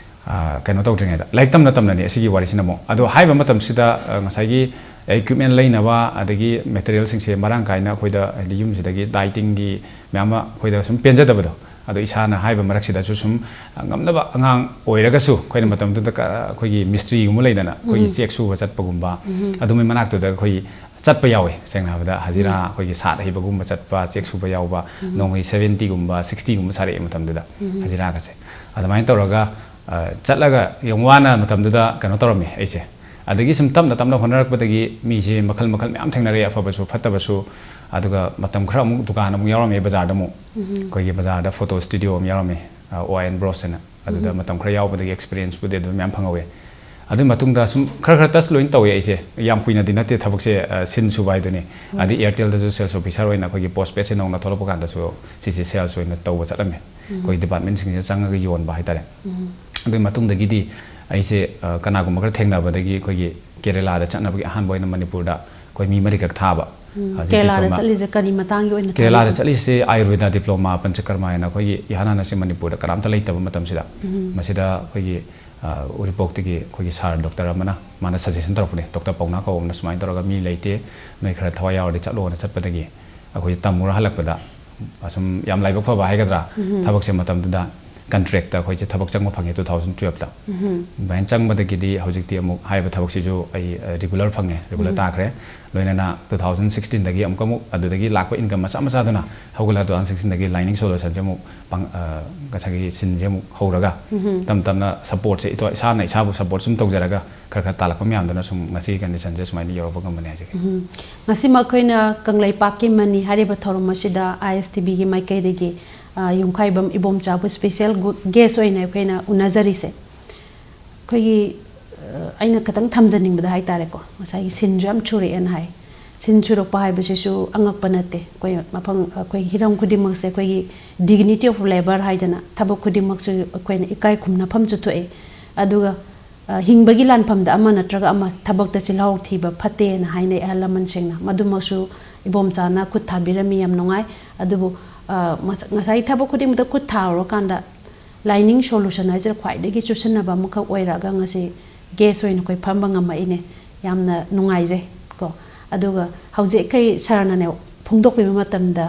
ꯑ, ꯀꯩꯅꯣ ꯇꯧꯗ꯭ꯔꯤꯉꯩꯗ, ꯂꯥꯏꯔꯤꯛ ꯇꯝꯅ ꯇꯝꯅꯅꯦ ꯑꯁꯤꯒꯤ ꯋꯥꯔꯤꯁꯤꯅ ꯑꯃꯨꯛ꯫ ꯑꯗꯣ ꯍꯥꯏꯔꯤꯕ ꯃꯇꯝꯁꯤꯗ, ꯑ, ꯉꯁꯥꯏꯒꯤ equipment ꯂꯩꯅꯕ, ꯑꯗꯒꯤ material ꯁꯤꯡꯁꯦ ꯃꯔꯥꯡ ꯀꯥꯏꯅ ꯑꯩꯈꯣꯏꯗ, ꯍꯥꯏꯗꯤ, ꯌꯨꯝꯁꯤꯗꯒꯤ dieting ꯒꯤ ꯃꯌꯥꯝ ꯑꯃ ꯑꯩꯈꯣꯏꯗ ꯁꯨꯝ ꯄꯦꯟꯖꯗꯕꯗꯣ, ꯑꯗꯣ ꯏꯁꯥꯅ ꯍꯥꯏꯕ ꯃꯔꯛꯁꯤꯗꯁꯨ ꯁꯨꯝ, ꯑ, ꯉꯝꯅꯕ, ꯑꯉꯥꯡ ꯑꯣꯏꯔꯒꯁꯨ ꯑꯩꯈꯣꯏꯅ ꯃꯇꯝꯗꯨꯗ ꯀ-, ꯑꯩꯈꯣꯏꯒꯤ ꯃꯤꯁꯇ꯭ꯔꯤꯒꯨꯝꯕ ꯂꯩꯗꯅ, ꯑꯩꯈꯣꯏꯒꯤ ꯎꯝ꯫ ꯆꯦꯛ ꯁꯨꯕ ꯆꯠꯄꯒꯨꯝꯕ, ꯎꯝ꯫ ꯑꯗꯨꯝꯕꯩ ꯃꯅꯥꯛꯇꯨꯗ ꯑꯩꯈꯣꯏ ꯆꯠꯄ ꯌꯥꯎꯋꯦ꯫ ꯁꯦꯡꯅ ꯍꯥꯏꯕꯗ, ꯍꯖꯤꯔꯥ, ꯎꯝ꯫ ꯑꯩꯈꯣꯏꯒꯤ ꯁꯥꯠ ꯍꯩꯕꯒꯨꯝꯕ ꯆꯠꯄ, ꯆꯦꯛ ꯁꯨꯕ ꯌꯥꯎꯕ, ꯎꯝ꯫ ꯅꯣꯡꯃꯒꯤ seventy ꯒꯨꯝꯕ, sixty ꯒꯨꯝꯕ ꯁꯥꯔꯛꯑꯦ ꯃꯇꯝꯗꯨꯗ, ꯎꯝ꯫ ꯍꯖꯤꯔꯥꯒꯁꯦ꯫ ꯑꯗꯨꯃꯥꯏꯅ ꯇꯧꯔꯒ, ꯑ, ꯆꯠꯂꯒ ꯌꯥꯝ ꯋꯥꯅ ꯃꯇꯝꯗꯨꯗ ꯀꯩꯅꯣ ꯇꯧꯔꯝꯃꯦ ꯑꯩꯁꯦ꯫ ꯑꯗꯒꯤ ꯁꯨꯝ ꯇꯞꯅ ꯇꯞꯅ ꯍꯣꯠꯅꯔꯛꯄꯗꯒꯤ ꯃꯤꯁꯦ ꯃꯈꯜ ꯃꯈꯜ ꯃꯌꯥꯝ ꯊꯦꯡꯅꯔꯛꯑꯦ, ꯑꯐꯕꯁꯨ ꯐꯠꯇꯕꯁꯨ꯫ ꯑꯗꯨꯒ ꯃꯇꯝ ꯈꯔ ꯑꯃꯨꯛ ꯗꯨꯀꯥꯟ ꯑꯃꯨꯛ ꯌꯥꯎꯔꯝꯃꯦ ꯕꯖꯥꯔꯗ ꯑꯃꯨꯛ꯫ ꯎꯝ꯫ ꯑꯩꯈꯣꯏꯒꯤ ꯕꯖꯥꯔꯗ photo studio ꯑꯃ ꯌꯥꯎꯔꯝꯃꯦ, ꯑ, O I N Bros ꯍꯥꯏꯅ꯫ ꯑꯗꯨꯗ ꯎꯝ꯫ ꯃꯇꯝ ꯈꯔ ꯌꯥꯎꯕꯗꯒꯤ experience ꯄꯨꯗꯤ ꯑꯗꯨꯝ ꯃꯌꯥꯝ ꯐꯪꯍꯧꯋꯦ꯫ ꯑꯗꯨꯒꯤ ꯃꯇꯨꯡꯗ ꯁꯨꯝ ꯈꯔ ꯈꯔ touch ꯂꯣꯏꯅ ꯇꯧꯋꯦ ꯑꯩꯁꯦ꯫ ꯌꯥꯝ ꯀꯨꯏꯅꯗꯤ ꯅꯠꯇꯦ ꯊꯕꯛꯁꯦ, ꯑ, ꯁꯤꯟ ꯁꯨꯕ ꯍꯥꯏꯗꯨꯅꯤ꯫ ꯎꯝ꯫ ꯑꯗꯩ Airtel ꯗꯁꯨ sales officer ꯑꯣꯏꯅ ꯑꯩꯈꯣꯏꯒꯤ postpaid ꯁꯦ ꯅꯧꯅ ꯊꯣꯛꯂꯛꯄ ꯀꯥꯟꯗꯁꯨ ꯁꯤꯁꯦ sales ꯑꯣꯏꯅ ꯇꯧꯕ ꯆꯠꯂꯝꯃꯦ꯫ ꯎꯝ꯫ ꯑꯩꯈꯣꯏ department ꯁꯤꯡꯁꯤꯗ ꯆꯪꯉꯒ ꯌꯣꯟꯕ ꯍꯥꯏꯇꯥꯔꯦ꯫ ꯎꯝ꯫ ꯑꯗꯨꯒꯤ ꯃꯇꯨꯡꯗꯒꯤꯗꯤ ꯑꯩꯁꯦ, ꯑ, ꯀꯅꯥꯒꯨꯝꯕ ꯈꯔ ꯊꯦꯡꯅꯕꯗꯒꯤ ꯑꯩꯈꯣꯏꯒꯤ ꯀꯦꯔꯦꯂꯥꯗ ꯆꯠꯅꯕꯒꯤ ꯑꯍꯥꯟꯕ ꯑꯣꯏꯅ ꯃꯅꯤꯄꯨꯔꯗ ꯑꯩꯈꯣꯏ ꯃꯤ ꯃꯔꯤꯈꯛ ꯊꯥꯕ꯫ ꯎꯝ, ꯍꯧꯖꯤꯛꯇꯤ ꯀꯦꯔꯂꯥꯗ ꯑꯩꯈꯣꯏ ꯃ-, ꯆꯠꯂꯤꯁꯦ ꯀꯔꯤ ꯃꯇꯥꯡꯒꯤ ꯑꯣꯏꯅ ꯀꯦꯔꯂꯥꯗ ꯊꯥꯔꯤꯅꯣ? ꯆꯠꯂꯤꯁꯦ ꯑꯥꯌꯨꯔꯕꯦꯗꯥ diploma ꯄꯟꯆꯀꯔꯃ ꯍꯥꯏꯅ ꯑꯩꯈꯣꯏꯒꯤ ꯏꯍꯥꯟ ꯍꯥꯟꯅꯁꯦ ꯃꯅꯤꯄꯨꯔꯗ ꯀꯅꯥꯝꯇ ꯂꯩꯇꯕ ꯃꯇꯝꯁꯤꯗ꯫ ꯎꯝ꯫ ꯃꯁꯤꯗ ꯑꯩꯈꯣꯏꯒꯤ, ꯑ, ꯎꯔꯤꯄꯣꯛꯇꯒꯤ ꯑꯩꯈꯣꯏꯒꯤ sir doctor ꯑꯃꯅ ꯃꯥꯅ suggestion ꯇꯧꯔꯛꯄꯅꯦ, Doctor ꯄꯧꯅꯥ ꯀꯧꯕ ꯑꯃꯅ ꯁꯨꯃꯥꯏꯅ ꯇꯧꯔꯒ ꯃꯤ ꯂꯩꯇꯦ, ꯅꯣꯏ ꯈꯔ ꯊꯋꯥꯏ ꯌꯥꯎꯔꯗꯤ ꯆꯠꯂꯣꯅ ꯆꯠꯄꯗꯒꯤ ꯑꯩꯈꯣꯏꯁꯦ ꯇꯝꯃꯨꯔ ꯍꯜꯂꯛꯄꯗ ꯑꯁꯨꯝ ꯌꯥꯝ ꯂꯥꯏꯕꯛ ꯐꯕ ꯍꯥꯏꯒꯗ꯭ꯔꯥ, ꯎꯝ꯫ ꯊꯕꯛꯁꯦ ꯃꯇꯝꯗꯨꯗ ꯀꯟꯇ꯭ꯔꯦꯛꯇ ꯑꯩꯈꯣꯏꯁꯦ ꯊꯕꯛ ꯆꯪꯕ ꯐꯪꯉꯦ ꯇꯨ ꯊꯥꯎꯖꯟ ꯇꯨꯌꯦꯜꯞꯇ꯫ ꯑꯗꯨꯃꯥꯏꯅ ꯆꯪꯕꯗꯒꯤꯗꯤ ꯍꯧꯖꯤꯛꯇꯤ ꯑꯃꯨꯛ ꯍꯥꯏꯔꯤꯕ ꯊꯕꯛꯁꯤꯁꯨ ꯑꯩ ꯔꯤꯒꯨꯂꯔ ꯐꯪꯉꯦ, ꯔꯤꯒꯨꯂꯔ ꯇꯥꯈ꯭ꯔꯦ꯫ ꯂꯣꯏꯅꯅ ꯇꯨ ꯊꯥꯎꯖꯟ ꯁꯤꯛꯁꯇꯤꯟꯗꯒꯤ ꯑꯃꯨꯛꯀ ꯑꯃꯨꯛ ꯑꯗꯨꯗꯒꯤ ꯂꯥꯛꯄ ꯏꯟꯀꯝ ꯃꯆꯥ ꯃꯆꯥꯗꯨꯅ ꯍꯧꯒꯠꯂꯒ ꯇꯨ ꯊꯥꯎꯖꯟ ꯁꯤꯛꯁꯇꯤꯟꯗꯒꯤ ꯂꯥꯏꯅꯤꯡ ꯁꯣꯂꯨꯁꯟꯁꯦ ꯑꯃꯨꯛ ꯄꯥꯡ-, ꯑ, ꯉꯁꯥꯏꯒꯤ ꯁꯤꯟꯁꯦ ꯑꯃꯨꯛ ꯍꯧꯔꯒ ꯇꯞ ꯇꯞꯅ ꯁꯞꯄꯣꯔꯠꯁꯦ ꯏꯇꯣ-, ꯏꯁꯥꯅ ꯏꯁꯥꯕꯨ ꯁꯞꯄꯣꯔꯠ ꯁꯨꯝ ꯇꯧꯖꯔꯒ ꯈꯔ ꯈꯔ ꯇꯥꯜꯂꯛꯄ ꯃꯌꯥꯝꯗꯨꯅ ꯁꯨꯝ ꯉꯁꯤꯒꯤ ꯀꯟꯗꯤꯁꯟꯁꯦ ꯁꯨꯃꯥꯏꯅ ꯌꯧꯔꯛꯄ ꯉꯝꯕꯅꯦ ꯍꯥꯏꯖꯒꯦ꯫ ꯎꯝ꯫ ꯉꯁꯤꯃꯛ ꯑꯩꯈꯣꯏꯅ ꯀꯪꯂꯩꯄꯥꯛꯀꯤ ꯃꯅꯤ ꯍꯥꯏꯔꯤꯕ ꯊꯧꯔꯝ ꯑꯁꯤꯗ ꯑꯥꯏ ꯑꯦꯁ ꯇꯤ ꯚꯤꯒꯤ ꯃꯥꯏꯀꯩꯗꯒꯤ, ꯑ, ꯌꯨꯝꯈꯥꯏꯕꯝ ꯏꯕꯣꯝꯆꯥꯕꯨ ꯁ꯭ꯄꯦꯁꯦꯜ ꯒꯨ-, ꯒꯦꯁ ꯑꯣꯏꯅ ꯑꯩꯈꯣꯏꯅ ꯎꯅꯖꯔꯤꯁꯦ꯫ ꯑꯩꯈꯣꯏꯒꯤ, ꯑ, ꯑꯩꯅ ꯈꯤꯇꯪ ꯊꯝꯖꯅꯤꯡꯕꯗ ꯍꯥꯏꯇꯥꯔꯦꯀꯣ, ꯉꯁꯥꯏꯒꯤ ꯁꯤꯟꯁꯨ ꯌꯥꯝ ꯁꯨꯔꯛꯑꯦꯅ ꯍꯥꯏ꯫ ꯁꯤꯟ ꯁꯨꯔꯛꯄ ꯍꯥꯏꯕꯁꯤꯁꯨ ꯑꯉꯛꯄ ꯅꯠꯇꯦ꯫ ꯑꯩꯈꯣꯏ ꯃꯐꯝ, ꯑꯩꯈꯣꯏ ꯍꯤꯔꯝ ꯈꯨꯗꯤꯡꯃꯛꯁꯦ ꯑꯩꯈꯣꯏꯒꯤ dignity of labour ꯍꯥꯏꯗꯅ ꯊꯕꯛ ꯈꯨꯗꯤꯡꯃꯛꯁꯨ ꯑꯩꯈꯣꯏꯅ ꯏꯀꯥꯏ ꯈꯨꯝꯅꯐꯝꯁꯨ ꯊꯣꯛꯑꯦ꯫ ꯑꯗꯨꯒ, ꯑ, ꯍꯤꯡꯕꯒꯤ ꯂꯥꯟꯐꯝꯗ ꯑꯃ ꯅꯠꯇ꯭ꯔꯒ ꯑꯃ ꯊꯕꯛꯇ ꯆꯤꯜꯍꯥꯎ ꯊꯤꯕ ꯐꯠꯇꯦꯅ ꯍꯥꯏꯅꯩ ꯑꯍꯜ ꯂꯃꯟꯁꯤꯡꯅ꯫ ꯃꯗꯨꯃꯛꯁꯨ ꯏꯕꯣꯝꯆꯥꯅ ꯈꯨꯠ ꯊꯥꯕꯤꯔꯝꯃꯤ, ꯌꯥꯝ ꯅꯨꯡꯉꯥꯏ꯫ ꯑꯗꯨꯕꯨ, ꯑ, ꯃꯁ-, ꯉꯁꯥꯏ ꯊꯕꯛ ꯈꯨꯗꯤꯡꯃꯛꯇ ꯈꯨꯠ ꯊꯥꯔꯨꯔꯀꯥꯟꯗ ꯂꯥꯏꯅꯤꯡ ꯁꯣꯂꯨꯁꯟ ꯍꯥꯏꯁꯤꯅ ꯈ꯭ꯋꯥꯏꯗꯒꯤ ꯆꯨꯁꯤꯟꯅꯕ ꯑꯃꯈꯛ ꯑꯣꯏꯔꯛꯑꯒ ꯉꯁꯤ ꯒꯦꯁ ꯑꯣꯏꯅ ꯑꯩꯈꯣꯏ ꯐꯝꯕ ꯉꯝꯃꯛꯏꯅꯦ꯫ ꯌꯥꯝꯅ ꯅꯨꯡꯉꯥꯏꯖꯩ ꯀꯣ꯫ ꯑꯗꯨꯒ ꯍꯧꯖꯤꯛ ꯑꯩꯈꯣꯏ ꯁꯥꯔꯅꯅꯦ ꯐꯣꯡꯗꯣꯛꯄꯤꯕ ꯃꯇꯝꯗ,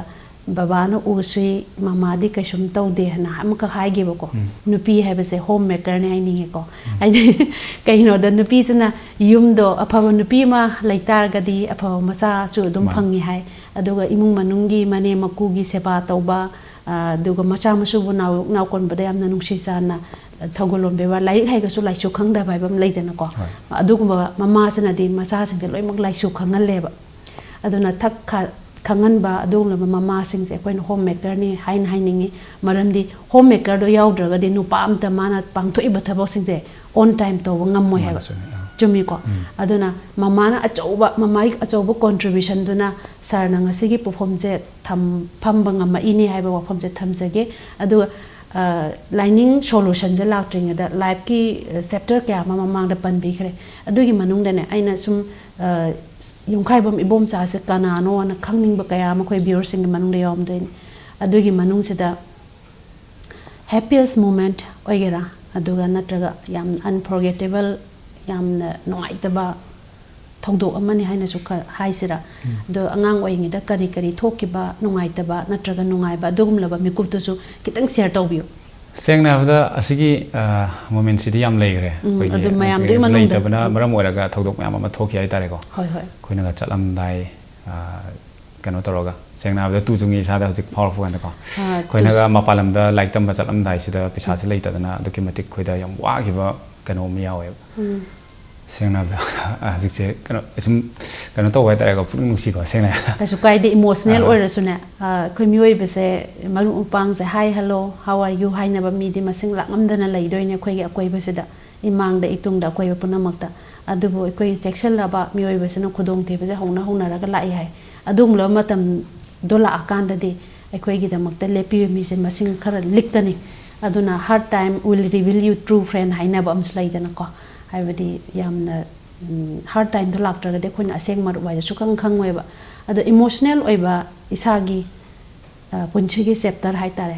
"ꯕꯕꯥꯅ ꯎ ꯁꯨꯏ, ꯃꯃꯥꯗꯤ ꯀꯩꯁꯨꯝ ꯇꯧꯗꯦ" ꯍꯥꯏꯅ ꯑꯃꯈꯛ ꯍꯥꯏꯈꯤꯕꯀꯣ꯫ ꯎꯝ꯫ ꯅꯨꯄꯤ ꯍꯥꯏꯕꯁꯦ ꯍꯣꯝ ꯃꯦꯀꯔꯅꯦ ꯍꯥꯏꯅꯤꯡꯉꯦꯀꯣ꯫ ꯎꯝ꯫ ꯍꯥꯏꯗꯤ ꯀꯩꯒꯤꯅꯣꯗ ꯅꯨꯄꯤꯁꯤꯅ ꯌꯨꯝꯗꯣ ꯑꯐꯕ ꯅꯨꯄꯤ ꯑꯃ ꯂꯩꯇꯥꯔꯒꯗꯤ ꯑꯐꯕ ꯃꯆꯥꯁꯨ ꯑꯗꯨꯝ ꯃꯥꯅꯤ꯫ ꯐꯪꯉꯤ ꯍꯥꯏ꯫ ꯑꯗꯨꯒ ꯏꯃꯨꯡ ꯃꯅꯨꯡꯒꯤ ꯃꯅꯦꯝ ꯃꯀꯨꯒꯤ ꯁꯦꯕꯥ ꯇꯧꯕ, ꯑ, ꯑꯗꯨꯒ ꯃꯆꯥ ꯃꯁꯨꯕꯨ ꯅꯥꯎ-, ꯅꯥꯎꯀꯣꯟꯕꯗ ꯌꯥꯝꯅ ꯅꯨꯡꯁꯤ ꯆꯥꯟꯅ, ꯑ, ꯊꯧꯒꯜꯂꯣꯟ ꯕꯦꯕꯥꯔ, ꯂꯥꯏꯔꯤꯛ ꯍꯩꯒꯁꯨ ꯂꯥꯏꯁꯨ ꯈꯪꯗꯕ ꯍꯥꯏꯕ ꯑꯃ ꯂꯩꯗꯅꯀꯣ꯫ ꯍꯣꯏ꯫ ꯑꯗꯨꯒꯨꯝꯕ ꯃꯃꯥꯁꯤꯅꯗꯤ ꯃꯆꯥꯁꯤꯡꯁꯦ ꯂꯣꯏꯅꯃꯛ ꯂꯥꯏꯁꯨ ꯈꯪꯍꯜꯂꯦꯕ꯫ ꯑꯗꯨꯅ ꯊꯛ ꯈ-, ꯈꯪꯍꯟꯕ ꯑꯗꯨꯒꯨꯝꯂꯕ ꯃꯃꯥꯁꯤꯡꯁꯦ ꯑꯩꯈꯣꯏꯅ ꯍꯣꯝ ꯃꯦꯀꯔꯅꯤ ꯍꯥꯏꯅ ꯍꯥꯏꯅꯤꯡꯉꯤ꯫ ꯃꯔꯝꯗꯤ ꯍꯣꯝ ꯃꯦꯀꯔꯗꯣ ꯌꯥꯎꯗ꯭ꯔꯒꯗꯤ ꯅꯨꯄꯥ ꯑꯝꯇ ꯃꯥꯅ ꯄꯥꯡꯊꯣꯛꯏꯕ ꯊꯕꯛꯁꯤꯡꯁꯦ ꯑꯣꯟ ꯇꯥꯏꯝ ꯇꯧꯕ ꯉꯝꯃꯣꯏ ꯍꯥꯏꯕ꯫ ꯃꯥꯅ ꯆꯨꯝꯃꯤ, ꯑꯥ꯫ ꯆꯨꯝꯃꯤꯀꯣ? ꯎꯝ꯫ ꯑꯗꯨꯅ ꯃꯃꯥꯅ ꯑꯆꯧꯕ, ꯃꯃꯥꯒꯤ ꯑꯆꯧꯕ ꯀꯣꯟꯇ꯭ꯔꯤꯕ꯭ꯌꯨꯁꯟꯗꯨꯅ ꯁꯥꯔꯅ ꯉꯁꯤꯒꯤ ꯄꯣꯠꯐꯝꯁꯦ ꯊꯝ-, ꯐꯝꯕ ꯉꯝꯃꯛꯏꯅꯦ ꯍꯥꯏꯕ ꯋꯥꯐꯝꯁꯦ ꯊꯝꯖꯒꯦ꯫ ꯑꯗꯨꯒ, ꯑ, ꯂꯥꯏꯅꯤꯡ ꯁꯣꯂꯨꯁꯟꯁꯦ ꯂꯥꯛꯇ꯭ꯔꯤꯉꯩꯗ ꯂꯥꯏꯐꯀꯤ, ꯑ, ꯆꯦꯞꯇꯔ ꯀꯌꯥ ꯑꯃ ꯃꯃꯥꯡꯗ ꯄꯟꯕꯤꯈ꯭ꯔꯦ꯫ ꯑꯗꯨꯒꯤ ꯃꯅꯨꯡꯗꯅꯦ ꯑꯩꯅ ꯁꯨꯝ, ꯑ, ꯌꯨꯝꯈꯥꯏꯕꯝ ꯏꯕꯣꯝꯆꯥꯁꯦ ꯀꯅꯥꯅꯣꯅ ꯈꯪꯅꯤꯡꯕ ꯀꯌꯥ ꯑꯃ ꯑꯩꯈꯣꯏ ꯚ꯭ꯌꯨꯋꯔꯁꯤꯡꯒꯤ ꯃꯅꯨꯡꯗ ꯌꯥꯎꯔꯝꯗꯣꯏꯅꯤ꯫ ꯑꯗꯨꯒꯤ ꯃꯅꯨꯡꯁꯤꯗ happiest moment ꯑꯣꯏꯒꯦꯔꯥ, ꯑꯗꯨꯒ ꯅꯠꯇ꯭ꯔꯒ ꯌꯥꯝ unforgettable, ꯌꯥꯝꯅ ꯅꯨꯡꯉꯥꯏꯇꯕ ꯊꯧꯗꯣꯛ ꯑꯃꯅꯤ ꯍꯥꯏꯅꯁꯨ ꯈꯔ ꯍꯥꯏꯁꯤꯔꯥ? ꯎꯝ꯫ ꯑꯗꯣ ꯑꯉꯥꯡ ꯑꯣꯏꯔꯤꯉꯩꯗ ꯀꯔꯤ ꯀꯔꯤ ꯊꯣꯛꯈꯤꯕ ꯅꯨꯡꯉꯥꯏꯇꯕ ꯅꯠꯇ꯭ꯔꯒ ꯅꯨꯡꯉꯥꯏꯕ ꯑꯗꯨꯒꯨꯝꯂꯕ ꯃꯤꯀꯨꯞꯇꯨꯁꯨ ꯈꯤꯇꯪ ꯁꯤꯌꯔ ꯇꯧꯕꯤꯌꯨ꯫ ꯁꯦꯡꯅ ꯍꯥꯏꯕꯗ ꯑꯁꯤꯒꯤ ꯃꯣꯃꯦꯟꯁꯤꯗꯤ ꯌꯥꯝ ꯂꯩꯈ꯭ꯔꯦ꯫ ꯎꯝ, ꯑꯩꯈꯣꯏꯒꯤ ꯑꯗꯨ ꯃꯌꯥꯝꯗꯨꯒꯤ ꯃꯅꯨꯡꯗ ꯂꯩꯇꯕꯅ ꯃꯔꯝ ꯑꯣꯏꯔꯒ ꯊꯧꯗꯣꯛ ꯃꯌꯥꯝ ꯑꯃ ꯊꯣꯛꯈꯤ ꯍꯥꯏꯇꯥꯔꯦꯀꯣ꯫ ꯍꯣꯏ, ꯍꯣꯏ꯫ ꯑꯩꯈꯣꯏꯅꯒ ꯆꯠꯂꯝꯗꯥꯏ, ꯑ, ꯀꯩꯅꯣ ꯇꯧꯔꯒ, ꯁꯦꯡꯅ ꯍꯥꯏꯕꯗ ꯇꯨ ꯆꯨꯡꯉꯤ ꯏꯁꯥꯗ ꯍꯧꯖꯤꯛ ꯐꯥꯎꯔꯛꯄ ꯀꯥꯟꯗꯀꯣ꯫ ꯑꯥ, ꯑꯩꯈꯣꯏꯅꯒ ꯇꯨ- ꯃꯄꯥꯟ ꯂꯝꯗ ꯂꯥꯏꯔꯤꯛ ꯇꯝꯕ ꯆꯠꯂꯝꯗꯥꯏꯁꯤꯗ ꯄꯩꯁꯥꯁꯦ ꯂꯩꯇꯗꯅ ꯑꯗꯨꯛꯀꯤ ꯃꯇꯤꯛ ꯑꯩꯈꯣꯏꯗ ꯌꯥꯝ ꯋꯥꯈꯤꯕ ꯀꯩꯅꯣ ꯑꯃ ꯌꯥꯎꯋꯦꯕ꯫ ꯎꯝ꯫ ꯁꯦꯡꯅ ꯍꯥꯏꯕꯗ ꯍꯧꯖꯤꯛꯁꯦ ꯀꯩꯅꯣ ꯁꯨꯝ ꯀꯩꯅꯣ ꯇꯧꯕ ꯍꯥꯏꯇꯥꯔꯦꯀꯣ, ꯄꯨꯛꯅꯤꯡ ꯅꯨꯡꯁꯤꯀꯣ, ꯁꯦꯡꯅ ꯍꯥꯏꯕꯗ꯫ ꯀꯩꯁꯨ ꯀꯥꯏꯗꯦ, ꯏꯃꯣꯁꯅꯦꯜ ꯑꯥ꯫ ꯑꯣꯏꯔꯁꯨꯅꯦ꯫ ꯑ, ꯑꯩꯈꯣꯏ ꯃꯤꯑꯣꯏꯕꯁꯦ ꯃꯔꯨꯞ ꯃꯄꯥꯡꯁꯦ "Hi, hello, how are you?" ꯍꯥꯏꯅꯕ ꯃꯤꯗꯤ ꯃꯁꯤꯡ ꯂꯥꯛꯉꯝꯗꯅ ꯂꯩꯗꯣꯏꯅꯦ ꯑꯩꯈꯣꯏꯒꯤ ꯑꯀꯣꯏꯕꯁꯤꯗ, ꯏꯃꯥꯡꯗ, ꯏꯇꯨꯡꯗ, ꯑꯀꯣꯏꯕ ꯄꯨꯝꯅꯃꯛꯇ꯫ ꯑꯗꯨꯕꯨ ꯑꯩꯈꯣꯏ ꯆꯦꯛꯁꯤꯜꯂꯕ ꯃꯤꯑꯣꯏꯕꯁꯤꯅ ꯈꯨꯗꯣꯡꯊꯤꯕꯁꯦ ꯍꯧꯅ ꯍꯧꯅꯔꯒ ꯂꯥꯛꯏ ꯍꯥꯏ꯫ ꯑꯗꯨꯒꯨꯝꯂꯕ ꯃꯇꯝꯗꯣ ꯂꯥꯛꯑꯀꯥꯟꯗꯗꯤ ꯑꯩꯈꯣꯏꯒꯤꯗꯃꯛꯇ ꯂꯦꯞꯄꯤꯕ ꯃꯤꯁꯦ ꯃꯁꯤꯡ ꯈꯔ ꯂꯤꯛꯀꯅꯤ꯫ ꯑꯗꯨꯅ "Hard time will reveal you true friend" ꯍꯥꯏꯅꯕ ꯑꯃꯁꯨ ꯂꯩꯗꯅꯀꯣ꯫ ꯍꯥꯏꯕꯗꯤ ꯌꯥꯝꯅ, ꯎꯝ, ꯍꯥꯔꯗ ꯇꯥꯏꯝꯗꯣ ꯂꯥꯛꯇ꯭ꯔꯒꯗꯤ ꯑꯩꯈꯣꯏꯅ ꯑꯁꯦꯡꯕ ꯃꯔꯨꯞ ꯍꯥꯏꯁꯦ ꯁꯨꯈꯪ ꯈꯪꯉꯣꯏꯕ꯫ ꯑꯗꯣ ꯏꯃꯣꯁꯅꯦꯜ ꯑꯣꯏꯕ ꯏꯁꯥꯒꯤ, ꯑ, ꯄꯨꯟꯁꯤꯒꯤ ꯆꯦꯞꯇꯔ ꯍꯥꯏꯇꯥꯔꯦ,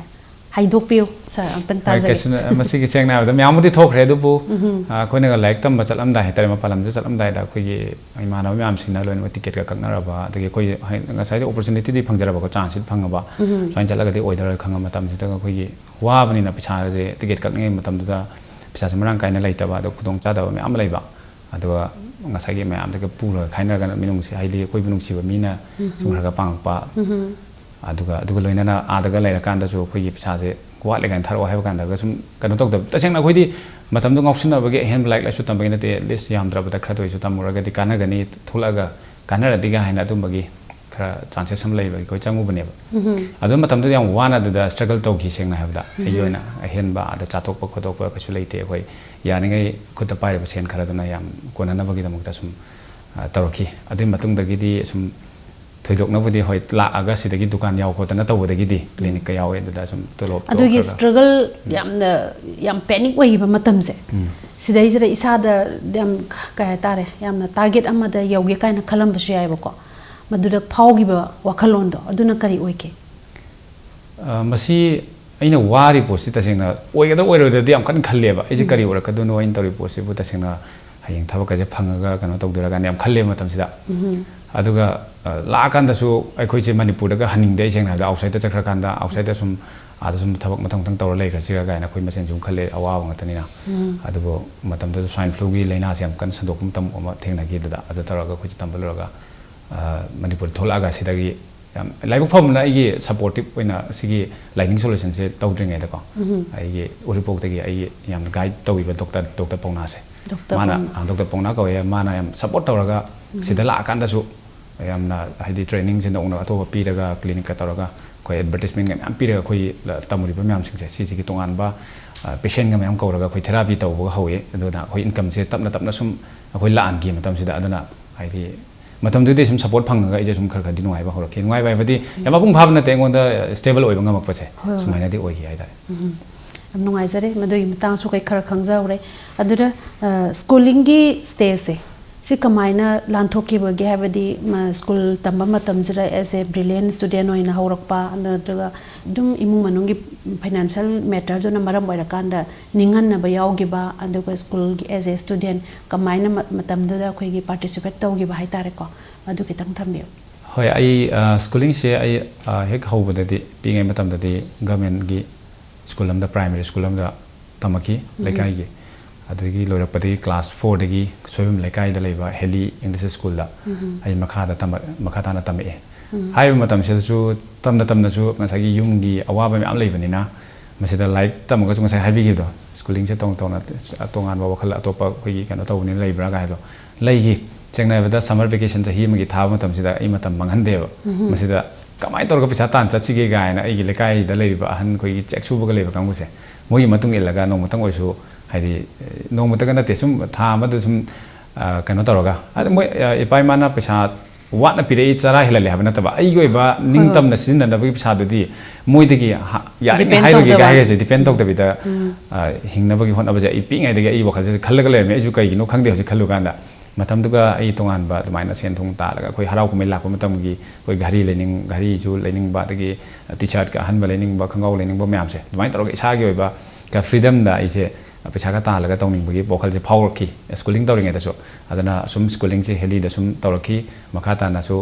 ꯍꯥꯏꯗꯣꯛꯄꯤꯌꯨ ꯁꯥꯔ, ꯑꯝꯇꯪ ꯍꯣꯏ, ꯇꯥꯖꯒꯦ꯫ ꯀꯩꯁꯨ ꯅ-, ꯃꯁꯤꯒꯤ ꯁꯦꯡꯅ ꯍꯥꯏꯕꯗ ꯃꯌꯥꯝꯕꯨꯗꯤ ꯊꯣꯛꯈ꯭ꯔꯦ, ꯑꯗꯨꯕꯨ, ꯎꯝꯍꯨꯝ꯫ ꯑ, ꯑꯩꯈꯣꯏꯅꯒ ꯂꯥꯏꯔꯤꯛ ꯇꯝꯕ ꯆꯠꯂꯝꯗꯥꯏ ꯍꯥꯏꯇꯥꯔꯦ, ꯃꯄꯥꯟ ꯂꯝꯗ ꯆꯠꯂꯝꯗꯥꯏꯗ ꯑꯩꯈꯣꯏꯒꯤ ꯏꯃꯥꯟꯅꯕ ꯃꯌꯥꯝꯁꯤꯡꯅ ꯂꯣꯏꯅꯃꯛ ꯇꯤꯀꯦꯠꯀ ꯀꯛꯅꯔꯕ, ꯑꯗꯒꯤ ꯑꯩꯈꯣꯏ ꯍꯥꯏ-, ꯉꯁꯥꯏꯗꯤ ꯑꯣꯄꯣꯔꯆꯨꯅꯤꯇꯤꯗꯤ ꯐꯪꯖꯔꯕꯀꯣ, ꯆꯥꯟꯁꯁꯤ ꯐꯪꯉꯕ, ꯎꯝꯍꯨꯝ꯫ ꯁꯨꯃꯥꯏꯅ ꯆꯠꯂꯒꯗꯤ ꯑꯣꯏꯗꯣꯏꯔꯥ ꯈꯪꯉ ꯃꯇꯝꯁꯤꯗ ꯑꯩꯈꯣꯏꯒꯤ ꯋꯥꯕꯅꯤꯅ ꯄꯩꯁꯥꯁꯦ ꯇꯤꯀꯦꯠ ꯀꯛꯅꯤꯡꯉꯩ ꯃꯇꯝꯗꯨꯗ ꯄꯩꯁꯥꯁꯦ ꯃꯔꯥꯡ ꯀꯥꯏꯅ ꯂꯩꯇꯕ, ꯑꯗꯣ ꯈꯨꯗꯣꯡꯆꯥꯗꯕ ꯃꯌꯥꯝ ꯑꯃ ꯂꯩꯕ꯫ ꯑꯗꯨꯒ ꯉꯁꯥꯏꯒꯤ ꯃꯌꯥꯝꯗꯒ ꯄꯨꯔꯒ ꯈꯥꯏꯅꯔꯒ ꯃꯤꯅꯨꯡꯁꯤ, ꯍꯥꯏꯗꯤ ꯑꯩꯈꯣꯏꯕꯨ ꯅꯨꯡꯁꯤꯕ ꯃꯤꯅ ꯁꯨꯝ ꯎꯝꯍꯨꯝ꯫ ꯈꯔ ꯈꯔ ꯄꯥꯡꯉꯛꯄ꯫ ꯎꯝꯍꯨꯝ꯫ ꯑꯗꯨꯒ, ꯑꯗꯨꯒ ꯂꯣꯏꯅꯅ ꯑꯥꯗꯒ ꯂꯩꯔꯀꯥꯟꯗꯁꯨ ꯑꯩꯈꯣꯏꯒꯤ ꯄꯩꯁꯥꯁꯦ ꯋꯥꯠꯂꯦ ꯀꯥꯏꯅ ꯊꯥꯔꯛꯑꯣ ꯍꯥꯏꯕ ꯀꯥꯟꯗꯒ ꯁꯨꯝ ꯀꯩꯅꯣ ꯇꯧꯗꯕ꯫ ꯇꯁꯦꯡꯅ ꯑꯩꯈꯣꯏꯗꯤ ꯃꯇꯝꯗꯣ ꯉꯥꯎꯁꯤꯟꯅꯕꯒꯤ ꯑꯍꯦꯟꯕ ꯂꯥꯏꯔꯤꯛ ꯂꯥꯏꯁꯨ ꯇꯝꯕꯒꯤ ꯅꯠꯇꯦ, ꯑꯦꯠꯂꯤꯁ ꯌꯥꯝꯗ꯭ꯔꯕꯗ ꯈꯔꯗ ꯑꯣꯏꯁꯨ ꯇꯝꯃꯨꯔꯒꯗꯤ ꯀꯥꯟꯅꯒꯅꯤ, ꯊꯣꯛꯂꯛꯑꯒ ꯀꯥꯟꯅꯔꯗꯤꯒ ꯍꯥꯏꯅ ꯑꯗꯨꯝꯕꯒꯤ ꯈꯔ ꯆꯥꯟꯁꯦꯁ ꯑꯃ ꯂꯩꯕꯒꯤ ꯑꯩꯈꯣꯏ ꯆꯪꯉꯨꯕꯅꯦꯕ꯫ ꯎꯝꯍꯨꯝ꯫ ꯑꯗꯨ ꯃꯇꯝꯗꯨꯗ ꯌꯥꯝ ꯋꯥꯅ ꯑꯗꯨꯗ ꯁ꯭ꯇ꯭ꯔꯒꯜ ꯇꯧꯈꯤ, ꯁꯦꯡꯅ ꯍꯥꯏꯕꯗ꯫ ꯑꯩꯒꯤ ꯎꯝꯍꯨꯝ꯫ ꯑꯣꯏꯅ ꯑꯍꯦꯟꯕ ꯑꯥꯗ ꯆꯥꯊꯣꯛꯄ ꯈꯣꯠꯇꯣꯛꯄ ꯀꯩꯁꯨ ꯂꯩꯇꯦ꯫ ꯑꯩꯈꯣꯏ ꯌꯥꯔꯤꯉꯩ ꯈꯨꯠꯇ ꯄꯥꯏꯔꯤꯕ ꯁꯦꯟ ꯈꯔꯗꯨꯅ ꯌꯥꯝ ꯀꯣꯟꯅꯅꯕꯒꯤꯗꯃꯛꯇ ꯁꯨꯝ, ꯑ, ꯇꯧꯔꯛꯈꯤ꯫ ꯑꯗꯨꯒꯤ ꯃꯇꯨꯡꯗꯒꯤꯗꯤ ꯁꯨꯝ ꯊꯣꯏꯗꯣꯛꯅꯕꯨꯗꯤ, ꯍꯣꯏ, ꯂꯥꯛꯑꯒ ꯁꯤꯗꯒꯤ ꯗꯨꯀꯥꯟ ꯌꯥꯎ ꯈꯣꯠꯇꯅ ꯇꯧꯕꯗꯒꯤꯗꯤ, ꯎꯝ꯫ ꯀ꯭ꯂꯤꯅꯤꯛꯀ ꯌꯥꯎꯋꯦ, ꯑꯗꯨꯗ ꯁꯨꯝ ꯇꯣꯂꯣꯞꯇꯣ ꯑꯗꯨꯒꯤ ꯈꯔ ꯈꯔ ꯁ꯭ꯇ꯭ꯔꯒꯜ ꯎꯝ꯫ ꯌꯥꯝꯅ, ꯌꯥꯝ ꯄꯦꯅꯤꯛ ꯑꯣꯏꯈꯤꯕ ꯃꯇꯝꯁꯦ, ꯎꯝ꯫ ꯁꯤꯗꯩꯁꯤꯗ ꯏꯁꯥꯗ ꯌꯥꯝ, ꯀꯩ ꯍꯥꯏꯇꯥꯔꯦ, ꯌꯥꯝꯅ ꯇꯥꯔꯒꯦꯠ ꯑꯃꯗ ꯌꯧꯒꯦ ꯀꯥꯏꯅ ꯈꯜꯂꯝꯕꯁꯨ ꯌꯥꯏꯕꯀꯣ꯫ ꯃꯗꯨꯗ ꯐꯥꯎꯈꯤꯕ ꯋꯥꯈꯜꯂꯣꯟꯗꯣ, ꯑꯗꯨꯅ ꯀꯔꯤ ꯑꯣꯏꯒꯦ? ꯑ, ꯃꯁꯤ ꯑꯩꯅ ꯋꯥꯔꯤ ꯄꯣꯠꯁꯤ ꯇꯁꯦꯡꯅ ꯑꯣꯏꯒꯗ꯭ꯔꯥ ꯑꯣꯏꯔꯣꯏꯗ꯭ꯔꯗꯤ ꯌꯥꯝ ꯀꯟꯅ ꯈꯜꯂꯦꯕ꯫ ꯑꯩꯁꯦ ꯎꯝ꯫ ꯀꯔꯤ ꯑꯣꯏꯔꯛꯀꯗꯣꯏꯅꯣ ꯑꯩꯅ ꯇꯧꯔꯤ ꯄꯣꯠꯁꯤꯕꯨ ꯇꯁꯦꯡꯅ ꯍꯌꯦꯡ ꯊꯕꯛꯀꯁꯦ ꯐꯪꯉꯒ ꯀꯩꯅꯣ ꯇꯧꯗꯣꯏꯔꯥ ꯀꯥꯏꯅ ꯌꯥꯝ ꯈꯜꯂꯦꯕ ꯃꯇꯝꯁꯤꯗ꯫ ꯎꯝ꯫ ꯑꯗꯨꯒ, ꯑ, ꯂꯥꯛꯑꯀꯥꯟꯗꯁꯨ ꯑꯩꯈꯣꯏꯁꯦ ꯃꯅꯤꯄꯨꯔꯗꯒ ꯍꯟꯅꯤꯡꯗꯦ, ꯑꯩ ꯁꯦꯡꯅ ꯍꯥꯏꯕꯗ ꯑꯥꯎꯠꯁꯥꯏꯗꯇ ꯆꯠꯈ꯭ꯔꯀꯥꯟꯗ ꯑꯥꯎꯠꯁꯥꯏꯗꯇ ꯁꯨꯝ ꯑꯥꯗ ꯁꯨꯝ ꯊꯕꯛ ꯃꯊꯪ ꯃꯊꯪ ꯇꯧꯔ ꯂꯩꯈ꯭ꯔꯁꯤꯔꯥ ꯀꯥꯏꯅ ꯑꯩꯈꯣꯏ ꯃꯁꯦꯟ ꯁꯨꯝ ꯈꯜꯂꯦ, ꯑꯋꯥꯕ ꯉꯥꯛꯇꯅꯤꯅ꯫ ꯑꯗꯨꯕꯨ ꯃꯇꯝꯗꯨꯗ swine fluꯒꯤ ꯂꯥꯏꯅꯥꯁꯦ ꯌꯥꯝ ꯀꯟꯅ ꯁꯟꯗꯣꯛꯄ ꯃꯇꯝ ꯑꯃ ꯊꯦꯡꯅꯈꯤꯗꯨꯗ, ꯑꯗꯨ ꯇꯧꯔꯒ ꯑꯩꯈꯣꯏꯁꯦ ꯇꯝꯕ ꯂꯣꯏꯔꯒ, ꯑ, ꯃꯅꯤꯄꯨꯔ ꯊꯣꯛꯂꯛꯑꯒ ꯁꯤꯗꯒꯤ ꯌꯥꯝ ꯂꯥꯏꯕꯛ ꯐꯕꯅ ꯑꯩꯒꯤ supportive ꯑꯣꯏꯅ ꯁꯤꯒꯤ ꯂꯥꯏꯅꯤꯡ solutionꯁꯦ ꯇꯧꯗ꯭ꯔꯤꯉꯩꯗꯀꯣ, ꯑꯩꯒꯤ ꯎꯔꯤꯄꯣꯛꯇꯒꯤ ꯑꯩꯒꯤ ꯌꯥꯝꯅ guide ꯇꯧꯕꯤꯕ doctor, doctor ꯄꯥꯎꯅꯥꯁꯦ, ꯗꯣꯛꯇꯔ ꯃꯥꯅ, ꯄꯥꯎꯅꯥ꯫ ꯑ, doctor ꯄꯥꯎꯅꯥ ꯀꯧꯋꯦ, ꯃꯥꯅ ꯌꯥꯝ support ꯇꯧꯔꯒ ꯁꯤꯗ ꯂꯥꯛꯑꯀꯥꯟꯗꯁꯨ ꯌꯥꯝꯅ, ꯍꯥꯏꯗꯤ, trainingꯁꯦ ꯅꯧꯅ ꯑꯇꯣꯞꯄ ꯄꯤꯔꯒ clinicꯀ ꯇꯧꯔꯒ ꯑꯩꯈꯣꯏ advertisementꯀ ꯃꯌꯥꯝ ꯄꯤꯔꯒ ꯑꯩꯈꯣꯏꯒꯤ ꯇꯝꯃꯨꯔꯤꯕ ꯃꯌꯥꯝꯁꯤꯡꯁꯦ ꯁꯤꯁꯤꯒꯤ ꯇꯣꯉꯥꯟꯕ, ꯑ, patientꯀ ꯃꯌꯥꯝ ꯀꯧꯔꯒ ꯑꯩꯈꯣꯏ therapy ꯇꯧꯕꯒ ꯍꯧꯋꯤ꯫ ꯑꯗꯨꯅ ꯑꯩꯈꯣꯏ incomeꯁꯦ ꯇꯞꯅ ꯇꯞꯅ ꯁꯨꯝ ꯑꯩꯈꯣꯏ ꯂꯥꯛꯍꯟꯈꯤ ꯃꯇꯝꯁꯤꯗ꯫ ꯑꯗꯨꯅ, ꯍꯥꯏꯗꯤ, ꯃꯇꯝꯗꯨꯗꯤ ꯁꯨꯝ support ꯐꯪꯉꯒ ꯑꯩꯁꯦ ꯁꯨꯝ ꯈꯔ ꯈꯔꯗꯤ ꯅꯨꯡꯉꯥꯏꯕ ꯍꯧꯔꯛꯈꯤ꯫ ꯅꯨꯡꯉꯥꯏꯕ ꯍꯥꯏꯕꯗꯤ ꯌꯥꯝ ꯃꯄꯨꯡ ꯐꯥꯕ ꯅꯠꯇꯦ, ꯑꯩꯉꯣꯟꯗ stable ꯑꯣꯏꯕ ꯉꯝꯃꯛꯄꯁꯦ ꯍꯣꯏ, ꯍꯣꯏ꯫ ꯁꯨꯃꯥꯏꯅꯗꯤ ꯑꯣꯏꯈꯤ ꯍꯥꯏꯇꯥꯔꯦ꯫ ꯎꯝ꯫ ꯌꯥꯝ ꯅꯨꯡꯉꯥꯏꯖꯔꯦ, ꯃꯗꯨꯒꯤ ꯃꯇꯥꯡꯁꯨ ꯑꯩꯈꯣꯏ ꯈꯔ ꯈꯪꯖꯍꯧꯔꯦ꯫ ꯑꯗꯨꯗ, ꯑ, schoolingꯒꯤ stageꯁꯦ, ꯁꯤ ꯀꯃꯥꯏꯅ ꯂꯥꯟꯊꯣꯛꯈꯤꯕꯒꯦ? ꯍꯥꯏꯕꯗꯤ, ꯃ-, school ꯇꯝꯕ ꯃꯇꯝꯁꯤꯗ as a brilliant student ꯑꯣꯏꯅ ꯍꯧꯔꯛꯄ, ꯑꯗꯨꯒ ꯑꯗꯨꯝ ꯏꯃꯨꯡ ꯃꯅꯨꯡꯒꯤ financial matterꯗꯨꯅ ꯃꯔꯝ ꯑꯣꯏꯔꯀꯥꯟꯗ ꯅꯤꯡꯍꯟꯅꯕ ꯌꯥꯎꯈꯤꯕ, ꯑꯗꯨꯒ schoolꯒꯤ as a student ꯀꯃꯥꯏꯅ ꯃ-, ꯃꯇꯝꯗꯨꯗ ꯑꯩꯈꯣꯏꯒꯤ participate ꯇꯧꯈꯤꯕ ꯍꯥꯏꯇꯥꯔꯦꯀꯣ, ꯑꯗꯨ ꯈꯤꯇꯪ ꯊꯝꯕꯤꯌꯨ꯫ ꯍꯣꯏ, ꯑꯩ, ꯑ, schoolingꯁꯦ ꯑꯩ, ꯑ, ꯍꯦꯛ ꯍꯧꯕꯗꯗꯤ, ꯄꯤꯛꯏꯉꯩ ꯃꯇꯝꯗꯗꯤ governmentꯀꯤ school ꯑꯃꯗ, primary school ꯑꯃꯗ ꯇꯝꯃꯛꯈꯤ, ꯎꯝ꯫ ꯂꯩꯀꯥꯏꯒꯤ꯫ ꯑꯗꯨꯗꯒꯤ ꯂꯣꯏꯔꯛꯄꯗꯒꯤ class fourꯗꯒꯤ ꯁꯣꯏꯕꯝ ꯂꯩꯀꯥꯏꯗ ꯂꯩꯕ ꯍꯦꯂꯤ English Schoolꯗ ꯎꯝ꯫ ꯑꯩ ꯃꯈꯥꯗ ꯇꯝꯕ-, ꯃꯈꯥ ꯇꯥꯅ ꯇꯝꯃꯛꯑꯦ꯫ ꯎꯝ꯫ ꯍꯥꯏꯔꯤꯕ ꯃꯇꯝꯁꯤꯗꯁꯨ ꯇꯝꯅ ꯇꯝꯅꯁꯨ ꯉꯁꯥꯏꯒꯤ ꯌꯨꯝꯒꯤ ꯑꯋꯥꯕ ꯃꯌꯥꯝ ꯂꯩꯕꯅꯤꯅ, ꯃꯁꯤꯗ ꯂꯥꯏꯔꯤꯛ ꯇꯝꯃꯒꯁꯨ ꯉꯁꯥꯏ ꯍꯥꯏꯕꯤꯈꯤꯕꯗꯣ, schoolingꯁꯦ ꯇꯣꯉꯥꯟ ꯇꯣꯉꯥꯟꯅ ꯇꯣꯉꯥꯟꯕ ꯋꯥꯈꯜ ꯑꯇꯣꯞꯄ ꯑꯩꯈꯣꯏꯒꯤ ꯀꯩꯅꯣ ꯇꯧꯕꯅꯤꯅ ꯂꯩꯕ꯭ꯔꯥ ꯀꯥꯏꯗꯣ ꯂꯩꯈꯤ꯫ ꯆꯦꯡꯅꯥꯏꯕꯗ summer vacation ꯆꯍꯤ ꯑꯃꯒꯤ ꯊꯥꯕ ꯃꯇꯝꯁꯤꯗ ꯑꯩ ꯃꯇꯝ ꯃꯥꯡꯍꯟꯗꯦꯕ꯫ ꯎꯝ꯫ ꯃꯁꯤꯗ ꯀꯃꯥꯏꯅ ꯇꯧꯔꯒ ꯄꯩꯁꯥ ꯇꯥꯟ ꯆꯠꯁꯤꯒꯦ ꯀꯥꯏꯅ ꯑꯩꯒꯤ ꯂꯩꯀꯥꯏꯗ ꯂꯩꯔꯤꯕ ꯑꯍꯟ, ꯑꯩꯈꯣꯏꯒꯤ ꯆꯦꯛ ꯁꯨꯕꯒ ꯂꯩꯕ ꯀꯥꯡꯕꯨꯁꯦ, ꯃꯣꯏꯒꯤ ꯃꯇꯨꯡ ꯏꯜꯂꯒ ꯅꯣꯡꯃꯇꯪ ꯑꯣꯏꯔꯁꯨ, ꯍꯥꯏꯗꯤ, ꯅꯣꯡꯃꯇꯒ ꯅꯠꯇꯦ, ꯁꯨꯝ ꯊꯥ ꯑꯃꯗ ꯁꯨꯝ, ꯑ, ꯀꯩꯅꯣ ꯇꯧꯔꯒ, ꯑꯗ ꯃꯣꯏ, ꯑ, ꯏꯄꯥ ꯏꯃꯥꯅ ꯄꯩꯁꯥ ꯋꯥꯠꯅ ꯄꯤꯔꯛꯏ, ꯆꯔꯥ ꯍꯦꯜꯍꯜꯂꯦ ꯍꯥꯏꯕ ꯅꯠꯇꯕ, ꯑꯩꯒꯤ ꯑꯣꯏꯕ ꯍꯣꯏ, ꯍꯣꯏ꯫ ꯅꯤꯡꯇꯝꯅ ꯁꯤꯖꯤꯟꯅꯅꯕꯒꯤ ꯄꯩꯁꯥꯗꯨꯗꯤ ꯃꯣꯏꯗꯒꯤ ꯍ-, ꯌꯥꯔꯤꯉꯩ depend ꯍꯥꯏꯔꯣꯏꯒꯦꯒ ꯇꯧꯗꯕ꯫ ꯍꯥꯏꯔꯁꯦ, depend ꯎꯝ꯫ ꯇꯧꯗꯕꯤꯗ, ꯎꯝ꯫ ꯑ, ꯍꯤꯡꯅꯕꯒꯤ ꯍꯣꯠꯅꯕꯁꯦ ꯑꯩ ꯄꯤꯛꯏꯉꯩꯗꯒꯤ ꯑꯩ ꯋꯥꯈꯜꯁꯤꯗ ꯈꯜꯂꯒ ꯂꯩꯔꯝꯃꯦ꯫ ꯑꯩꯁꯨ ꯀꯩꯒꯤꯅꯣ ꯈꯪꯗꯦ ꯍꯧꯖꯤꯛ ꯈꯜꯂꯨꯀꯥꯟꯗ꯫ ꯃꯇꯝꯗꯨꯒ ꯑꯩ ꯇꯣꯉꯥꯟꯕ ꯑꯗꯨꯃꯥꯏꯅ ꯁꯦꯟ ꯊꯨꯝ ꯇꯥꯜꯂꯒ ꯑꯩꯈꯣꯏ ꯍꯔꯥꯎ ꯀꯨꯝꯍꯩ ꯂꯥꯛꯄ ꯃꯇꯝꯒꯤ ꯑꯩꯈꯣꯏ ꯘꯔꯤ ꯂꯩꯅꯤꯡ-, ꯘꯔꯤꯁꯨ ꯂꯩꯅꯤꯡꯕ, ꯑꯗꯒꯤ T-shirtꯀ ꯑꯍꯟꯕ ꯂꯩꯅꯤꯡꯕ, ꯈꯣꯡꯒ꯭ꯔꯥꯎ ꯂꯩꯅꯤꯡꯕ ꯃꯌꯥꯝꯁꯦ, ꯑꯗꯨꯃꯥꯏꯅ ꯇꯧꯔꯒ ꯏꯁꯥꯒꯤ ꯑꯣꯏꯕ ꯀ-, freedomꯗ ꯑꯩꯁꯦ ꯄꯩꯁꯥꯒ ꯇꯥꯜꯂꯒ ꯇꯧꯅꯤꯡꯕꯒꯤ ꯋꯥꯈꯜꯁꯦ ꯐꯥꯎꯔꯛꯈꯤ, schooling ꯇꯧꯔꯤꯉꯩꯗꯁꯨ꯫ ꯑꯗꯨꯅ ꯁꯨꯝ schoolingꯁꯦ ꯍꯦꯂꯤꯗ ꯁꯨꯝ ꯇꯧꯔꯛꯈꯤ꯫ ꯃꯈꯥ ꯇꯥꯅꯁꯨ,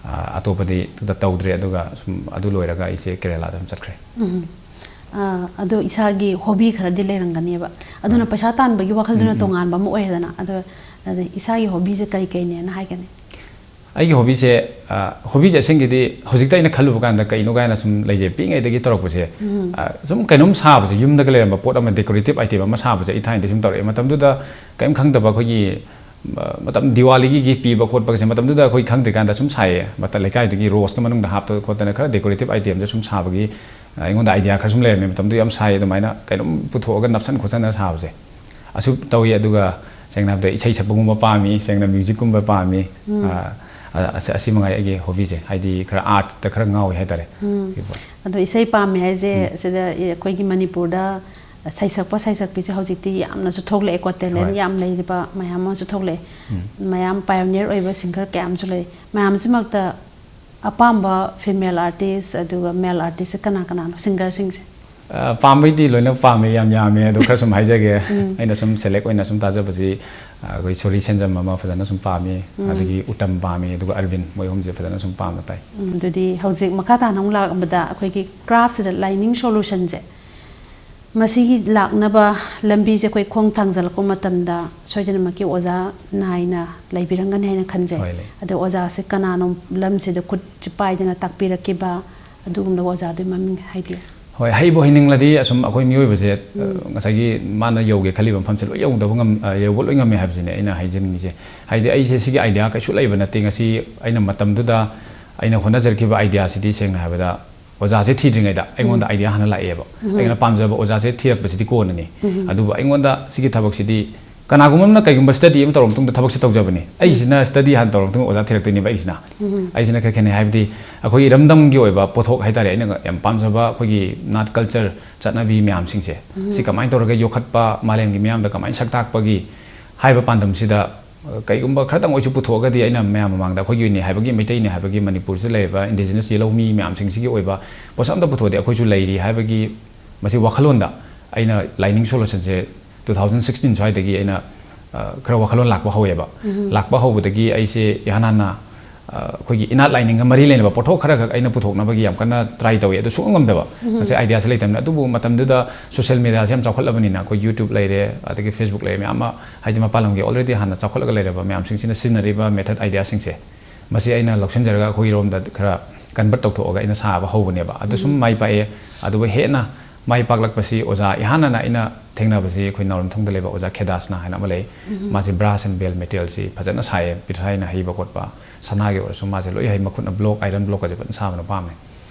ꯑ, ꯑꯇꯣꯞꯄꯗꯤ ꯇꯧꯗ꯭ꯔꯦ꯫ ꯑꯗꯨꯒ ꯁꯨꯝ ꯑꯗꯨ ꯂꯣꯏꯔꯒ ꯑꯩꯁꯦ ꯀꯦꯔꯦꯂꯥꯗ ꯑꯗꯨꯝ ꯆꯠꯈ꯭ꯔꯦ꯫ ꯎꯝ꯫ ꯑꯗꯣ ꯏꯁꯥꯒꯤ ꯍꯣꯕꯤ ꯈꯔꯗꯤ ꯂꯩꯔꯝꯒꯅꯦꯕ꯫ ꯑꯗꯨꯅ ꯄꯩꯁꯥ ꯇꯥꯟꯕꯒꯤ ꯋꯥꯈꯜꯗꯨꯅ ꯇꯣꯉꯥꯟꯕ ꯑꯃ ꯑꯣꯏꯔꯦꯗꯅ꯫ ꯑꯗꯣ, ꯑꯗ ꯏꯁꯥꯒꯤ ꯍꯣꯕꯤꯁꯦ ꯀꯩ ꯀꯩꯅꯦꯅ ꯍꯥꯏꯒꯅꯤ? ꯑꯩꯒꯤ ꯍꯣꯕꯤꯁꯦ, ꯑ, ꯍꯣꯕꯤꯁꯦ ꯑꯁꯦꯡꯒꯤꯗꯤ ꯍꯧꯖꯤꯛꯇ ꯑꯩꯅ ꯈꯜꯂꯨꯕ ꯀꯥꯟꯗ ꯀꯩꯅꯣ ꯀꯥꯏꯅ ꯁꯨꯝ ꯂꯩꯖꯩ꯫ ꯄꯤꯛꯏꯉꯩꯗꯒꯤ ꯇꯧꯔꯛꯄꯁꯦ, ꯑ, ꯁꯨꯝ ꯀꯩꯅꯣꯝ ꯁꯥꯕꯁꯦ, ꯌꯨꯝꯗꯒ ꯂꯩꯔꯝꯕ ꯄꯣꯠ ꯑꯃ, decorative item ꯑꯃ ꯁꯥꯕꯁꯦ ꯑꯩ ꯊꯥꯏꯅꯗꯤ ꯁꯨꯝ ꯇꯧꯔꯛꯑꯦ꯫ ꯃꯇꯝꯗꯨꯗ ꯀꯔꯤꯝ ꯈꯪꯗꯕ ꯑꯩꯈꯣꯏꯒꯤ, ꯑ, ꯃꯇꯝ ꯗꯤꯋꯥꯂꯤꯒꯤ gift ꯄꯤꯕ ꯈꯣꯠꯄꯒꯁꯦ ꯃꯇꯝꯗꯨꯗ ꯑꯩꯈꯣꯏ ꯈꯪꯗ꯭ꯔꯤꯀꯥꯟꯗ ꯁꯨꯝ ꯁꯥꯏꯌꯦ꯫ ꯃꯇꯝ ꯂꯩꯀꯥꯏꯗꯒꯤ roseꯀ ꯃꯅꯨꯡꯗ ꯍꯥꯞꯇꯅ ꯈꯣꯠꯇꯅ ꯈꯔ decorative itemꯁꯦ ꯁꯨꯝ ꯁꯥꯕꯒꯤ, ꯑ, ꯑꯩꯉꯣꯟꯗ idea ꯈꯔ ꯁꯨꯝ ꯂꯩꯔꯝꯃꯦ꯫ ꯃꯇꯝꯗꯨ ꯌꯥꯝ ꯁꯥꯏꯌꯦ, ꯑꯗꯨꯃꯥꯏꯅ ꯀꯩꯅꯣꯝ ꯄꯨꯊꯣꯛꯑꯒ ꯅꯞꯁꯟ ꯈꯣꯠꯆꯟꯅ ꯁꯥꯕꯁꯦ꯫ ꯑꯁꯨꯛ ꯇꯧꯏ꯫ ꯑꯗꯨꯒ ꯁꯦꯡꯅ ꯍꯥꯏꯕꯗ ꯏꯁꯩ ꯁꯛꯄꯒꯨꯝꯕ ꯄꯥꯝꯃꯤ, ꯁꯦꯡꯅ musicꯀꯨꯝꯕ ꯄꯥꯝꯃꯤ꯫ ꯑ, ꯑ, ꯑꯁꯤ, ꯑꯁꯤ ꯃꯉꯥꯏ ꯑꯩꯒꯤ ꯍꯣꯕꯤꯁꯦ, ꯍꯥꯏꯗꯤ ꯈꯔ artꯇ ꯈꯔ ꯉꯥꯎꯋꯤ ꯍꯥꯏꯇꯥꯔꯦ꯫ ꯁꯤ ꯄꯣꯠꯁꯦ꯫ ꯑꯗꯣ ꯏꯁꯩ ꯄꯥꯝꯃꯦ ꯍꯥꯏꯁꯦ, ꯁꯤꯗ ꯑꯩꯈꯣꯏꯒꯤ ꯃꯅꯤꯄꯨꯔꯗ ꯁꯩꯁꯛꯄ ꯁꯩꯁꯛꯄꯤꯁꯦ ꯍꯧꯖꯤꯛꯇꯤ ꯌꯥꯝꯅꯁꯨ ꯊꯣꯛꯂꯛꯑꯦꯀꯣ, talent ꯍꯣꯏ꯫ ꯌꯥꯝ ꯂꯩꯔꯤꯕ ꯃꯌꯥꯝ ꯑꯃꯁꯨ ꯊꯣꯛꯂꯛꯑꯦ꯫ ꯃꯌꯥꯝ pioneer ꯑꯣꯏꯕ singer ꯀꯌꯥ ꯑꯃꯁꯨ ꯂꯩ꯫ ꯃꯌꯥꯝꯁꯤꯃꯛꯇ ꯑꯄꯥꯝꯕ female artist ꯑꯗꯨꯒ male artistꯁꯦ ꯀꯅꯥ ꯀꯅꯥꯅꯣ, singerꯁꯤꯡꯁꯦ? ꯑ, ꯄꯥꯝꯕꯩꯗꯤ ꯂꯣꯏꯅ ꯄꯥꯝꯃꯦ, ꯌꯥꯝ ꯌꯥꯝꯃꯦ꯫ ꯑꯗꯣ ꯈꯔ ꯁꯨꯝ ꯍꯥꯏꯖꯒꯦ꯫ ꯑꯩꯅ ꯁꯨꯝ select ꯑꯣꯏꯅ ꯁꯨꯝ ꯇꯥꯖꯕꯁꯤ, ꯑ, ꯑꯩꯈꯣꯏ ꯁꯣꯔꯤ ꯁꯦꯟꯖꯝ ꯑꯃ ꯐꯖꯅ ꯁꯨꯝ ꯄꯥꯝꯃꯤ, ꯑꯗꯒꯤ ꯎꯇꯝ ꯄꯥꯝꯃꯤ, ꯑꯗꯨꯒ ꯑꯔꯕꯤꯟ, ꯃꯣꯏ ꯑꯍꯨꯝꯁꯦ ꯐꯖꯅ ꯁꯨꯝ ꯄꯥꯝꯅ ꯇꯥꯏ꯫ ꯎꯝ, ꯑꯗꯨꯗꯤ ꯍꯧꯖꯤꯛ ꯃꯈꯥ ꯇꯥꯅ ꯑꯃꯨꯛ ꯂꯥꯛꯄꯗ ꯑꯩꯈꯣꯏꯒꯤ craftꯁꯤꯗ lining solutionꯁꯦ, ꯃꯁꯤꯒꯤ ꯂꯥꯛꯅꯕ ꯂꯝꯕꯤꯁꯦ ꯑꯩꯈꯣꯏ ꯈꯣꯡ ꯊꯥꯡꯖꯜꯂꯛꯄ ꯃꯇꯝꯗ ꯁꯣꯏꯗꯅꯃꯛꯀꯤ ꯑꯣꯖꯥ ꯅꯥꯏꯅ ꯂꯩꯕꯤꯔꯝꯒꯅꯤ ꯍꯥꯏꯅ ꯈꯟꯖꯩ꯫ ꯍꯣꯏ, ꯂꯩ꯫ ꯑꯗꯣ ꯑꯣꯖꯥꯁꯦ ꯀꯅꯥꯅꯣ ꯂꯝꯁꯤꯗ ꯈꯨꯠꯁꯦ ꯄꯥꯏꯗꯅ ꯇꯥꯛꯄꯤꯔꯛꯈꯤꯕ, ꯑꯗꯨꯒꯨꯝꯂꯕ ꯑꯣꯖꯥꯗꯨꯒꯤ ꯃꯃꯤꯡ ꯍꯥꯏꯕꯤꯌꯨ꯫ ꯍꯣꯏ, ꯍꯩꯕꯨ ꯍꯩꯅꯤꯡꯂꯗꯤ ꯑꯁꯨꯝ ꯑꯩꯈꯣꯏ ꯃꯤꯑꯣꯏꯕꯁꯦ, ꯑ, ꯉꯁꯥꯏꯒꯤ ꯃꯥꯅ ꯌꯧꯒꯦ ꯈꯜꯂꯤꯕ ꯃꯐꯝꯁꯦ ꯂꯣꯏ ꯌꯧꯗꯕ ꯉꯝ-, ꯑ, ꯌꯧꯕ ꯂꯣꯏ ꯉꯝꯃꯦ ꯍꯥꯏꯕꯁꯤꯅꯦ ꯑꯩꯅ ꯍꯥꯏꯖꯅꯤꯡꯉꯤꯁꯦ꯫ ꯍꯥꯏꯗꯤ ꯑꯩꯁꯦ ꯁꯤꯒꯤ idea ꯀꯩꯁꯨ ꯂꯩꯕ ꯅꯠꯇꯦ꯫ ꯉꯁꯤ ꯑꯩꯅ ꯃꯇꯝꯗꯨꯗ ꯑꯩꯅ ꯍꯣꯠꯅꯖꯔꯛꯈꯤꯕ ideaꯁꯤꯗꯤ ꯁꯦꯡꯅ ꯍꯥꯏꯕꯗ ꯑꯣꯖꯥꯁꯦ ꯊꯤꯗ꯭ꯔꯤꯉꯩꯗ ꯑꯩꯉꯣꯟꯗ idea ꯍꯥꯟꯅ ꯂꯥꯛꯑꯦꯕ꯫ ꯑꯩꯅ ꯄꯥꯝꯖꯕ ꯑꯣꯖꯥꯁꯦ ꯊꯤꯔꯛꯄꯁꯤꯗꯤ ꯀꯣꯟꯅꯅꯤ꯫ ꯑꯗꯨꯕꯨ ꯑꯩꯉꯣꯟꯗ ꯁꯤꯒꯤ ꯊꯕꯛꯁꯤꯗꯤ ꯀꯅꯥꯒꯨꯝꯕ ꯑꯃꯅ ꯀꯩꯒꯨꯝꯕ study ꯑꯃ ꯇꯧꯔ ꯃꯇꯨꯡꯗ ꯊꯕꯛꯁꯦ ꯇꯧꯖꯕꯅꯤ꯫ ꯑꯩꯁꯤꯅ study ꯍꯥꯟꯅ ꯇꯧꯔ ꯃꯇꯨꯡꯗ ꯑꯣꯖꯥ ꯊꯤꯔꯛꯇꯣꯏꯅꯦꯕ ꯑꯩꯁꯤꯅ꯫ ꯑꯩꯁꯤꯅ ꯈꯔ ꯈꯦꯠꯅꯩ ꯍꯥꯏꯕꯗꯤ ꯑꯩꯈꯣꯏ ꯏꯔꯝꯗꯝꯒꯤ ꯑꯣꯏꯕ ꯄꯣꯠꯊꯣꯛ ꯍꯥꯏꯇꯥꯔꯦ, ꯑꯩꯅ ꯌꯥꯝ ꯄꯥꯝꯖꯕ ꯑꯩꯈꯣꯏꯒꯤ ꯅꯥꯠ culture ꯆꯠꯅꯕꯤ ꯃꯌꯥꯝꯁꯤꯡꯁꯦ ꯁꯤ ꯀꯃꯥꯏꯅ ꯇꯧꯔꯒ ꯌꯣꯛꯈꯠꯄ, ꯃꯥꯂꯦꯝꯒꯤ ꯃꯤꯌꯥꯝꯗ ꯀꯃꯥꯏꯅ ꯁꯛ ꯇꯥꯛꯄꯒꯤ ꯍꯥꯏꯕ ꯄꯥꯟꯗꯝꯁꯤꯗ, ꯑ, ꯀꯩꯒꯨꯝꯕ ꯈꯔꯇꯪ ꯑꯣꯏꯁꯨ ꯄꯨꯊꯣꯛꯑꯒꯗꯤ ꯑꯩꯅ ꯃꯌꯥꯝ ꯃꯃꯥꯡꯗ ꯑꯩꯈꯣꯏꯒꯤꯅꯤ ꯍꯥꯏꯕꯒꯤ, ꯃꯩꯇꯩꯅꯤ ꯍꯥꯏꯕꯒꯤ, ꯃꯅꯤꯄꯨꯔꯁꯤꯗ ꯂꯩꯔꯤꯕ indigenous ꯌꯦꯜꯍꯧꯃꯤ ꯃꯌꯥꯝꯁꯤꯡꯁꯤꯒꯤ ꯑꯣꯏꯕ ꯄꯣꯠꯁꯛ ꯑꯝꯇ ꯄꯨꯊꯣꯛꯑꯗꯤ ꯑꯩꯈꯣꯏꯁꯨ ꯂꯩꯔꯤ ꯍꯥꯏꯕꯒꯤ ꯃꯁꯤ ꯋꯥꯈꯜꯂꯣꯟꯗ ꯑꯩꯅ lining solutionꯁꯦ two thousand sixteen ꯁ꯭ꯋꯥꯏꯗꯒꯤ ꯑꯩꯅ, ꯑ, ꯈꯔ ꯋꯥꯈꯜꯂꯣꯟ ꯂꯥꯛꯄ ꯍꯧꯋꯦꯕ꯫ ꯂꯥꯛꯄ ꯍꯧꯕꯗꯒꯤ ꯑꯩꯁꯦ ꯏꯍꯥꯟ ꯍꯥꯟꯅ ꯑꯩꯈꯣꯏꯒꯤ ꯏꯅꯥꯠ ꯂꯥꯏꯅꯤꯡꯒ ꯃꯔꯤ ꯂꯩꯅꯕ ꯄꯣꯠꯊꯣꯛ ꯈꯔ ꯈꯛ ꯑꯩꯅ ꯄꯨꯊꯣꯛꯅꯕꯒꯤ ꯌꯥꯝ ꯀꯟꯅ ꯇ꯭ꯔꯥꯏ ꯇꯧꯏ꯫ ꯑꯗꯨ ꯁꯨꯡꯉꯝ ꯉꯝꯗꯕ꯫ ꯉꯁꯥꯏ ꯑꯥꯏꯗꯤꯌꯥꯁꯦ ꯂꯩꯇꯕꯅꯤꯅ꯫ ꯑꯗꯨꯕꯨ ꯃꯇꯝꯗꯨꯗ ꯁꯣꯁꯤꯌꯦꯜ ꯃꯦꯗꯤꯌꯥꯁꯦ ꯌꯥꯝ ꯆꯥꯎꯈꯠꯂꯕꯅꯤꯅ, ꯑꯩꯈꯣꯏ ꯌꯨꯇ꯭ꯌꯨꯕ ꯂꯩꯔꯦ, ꯑꯗꯒꯤ ꯐꯦꯁꯕꯨꯛ ꯂꯩꯔꯦ, ꯃꯌꯥꯝ ꯑꯃ, ꯍꯥꯏꯗꯤ ꯃꯄꯥꯟ ꯂꯝꯒꯤ ꯑꯣꯜꯔꯦꯗꯤ ꯍꯥꯟꯅ ꯆꯥꯎꯈꯠꯂꯒ ꯂꯩꯔꯕ ꯃꯌꯥꯝꯁꯤꯡꯁꯤꯅ ꯁꯤꯖꯤꯟꯅꯔꯤꯕ ꯃꯦꯊꯠ ꯑꯥꯏꯗꯤꯌꯥꯁꯤꯡꯁꯦ, ꯃꯁꯤ ꯑꯩꯅ ꯂꯧꯁꯤꯟꯖꯔꯒ ꯑꯩꯈꯣꯏꯒꯤꯔꯣꯝꯗ ꯈꯔ ꯀꯟꯚꯔꯠ ꯇꯧꯊꯣꯛꯑꯒ ꯑꯩꯅ ꯁꯥꯕ ꯍꯧꯕꯅꯦꯕ꯫ ꯑꯗꯨ ꯁꯨꯝ ꯃꯥꯏ ꯄꯥꯛꯑꯦ꯫ ꯑꯗꯨꯕꯨ ꯍꯦꯟꯅ ꯃꯥꯏ ꯄꯥꯛꯂꯛꯄꯁꯤ ꯑꯣꯖꯥ ꯏꯍꯥꯟ ꯍꯥꯟꯅ ꯑꯩꯅ ꯊꯦꯡꯅꯕꯁꯤ ꯑꯩꯈꯣꯏ ꯅꯥꯎꯔꯦꯝꯊꯣꯡꯗ ꯂꯩꯕ ꯑꯣꯖꯥ ꯈꯦꯗꯥꯁꯅꯥ ꯍꯥꯏꯅ ꯑꯃ ꯂꯩ꯫ ꯃꯥꯁꯤ ꯕ꯭ꯔꯥꯁ ꯑꯦꯟ ꯕꯦꯜ ꯃꯦꯇꯦꯔꯤꯌꯦꯜꯁꯤ ꯐꯖꯅ ꯁꯥꯏꯌꯦ, ꯄꯤꯊ꯭ꯔꯥꯏꯅ ꯍꯩꯕ ꯈꯣꯠꯄ, ꯁꯅꯥꯒꯤ ꯑꯣꯏꯔꯁꯨ ꯃꯥꯁꯦ ꯂꯣꯏ ꯍꯩ꯫ ꯃꯈꯨꯠꯅ ꯕ꯭ꯂꯣꯛ, ꯑꯥꯏꯔꯟ ꯕ꯭ꯂꯣꯛꯀꯁꯦ ꯐꯖꯅ ꯁꯥꯕꯅ ꯄꯥꯝꯃꯦ꯫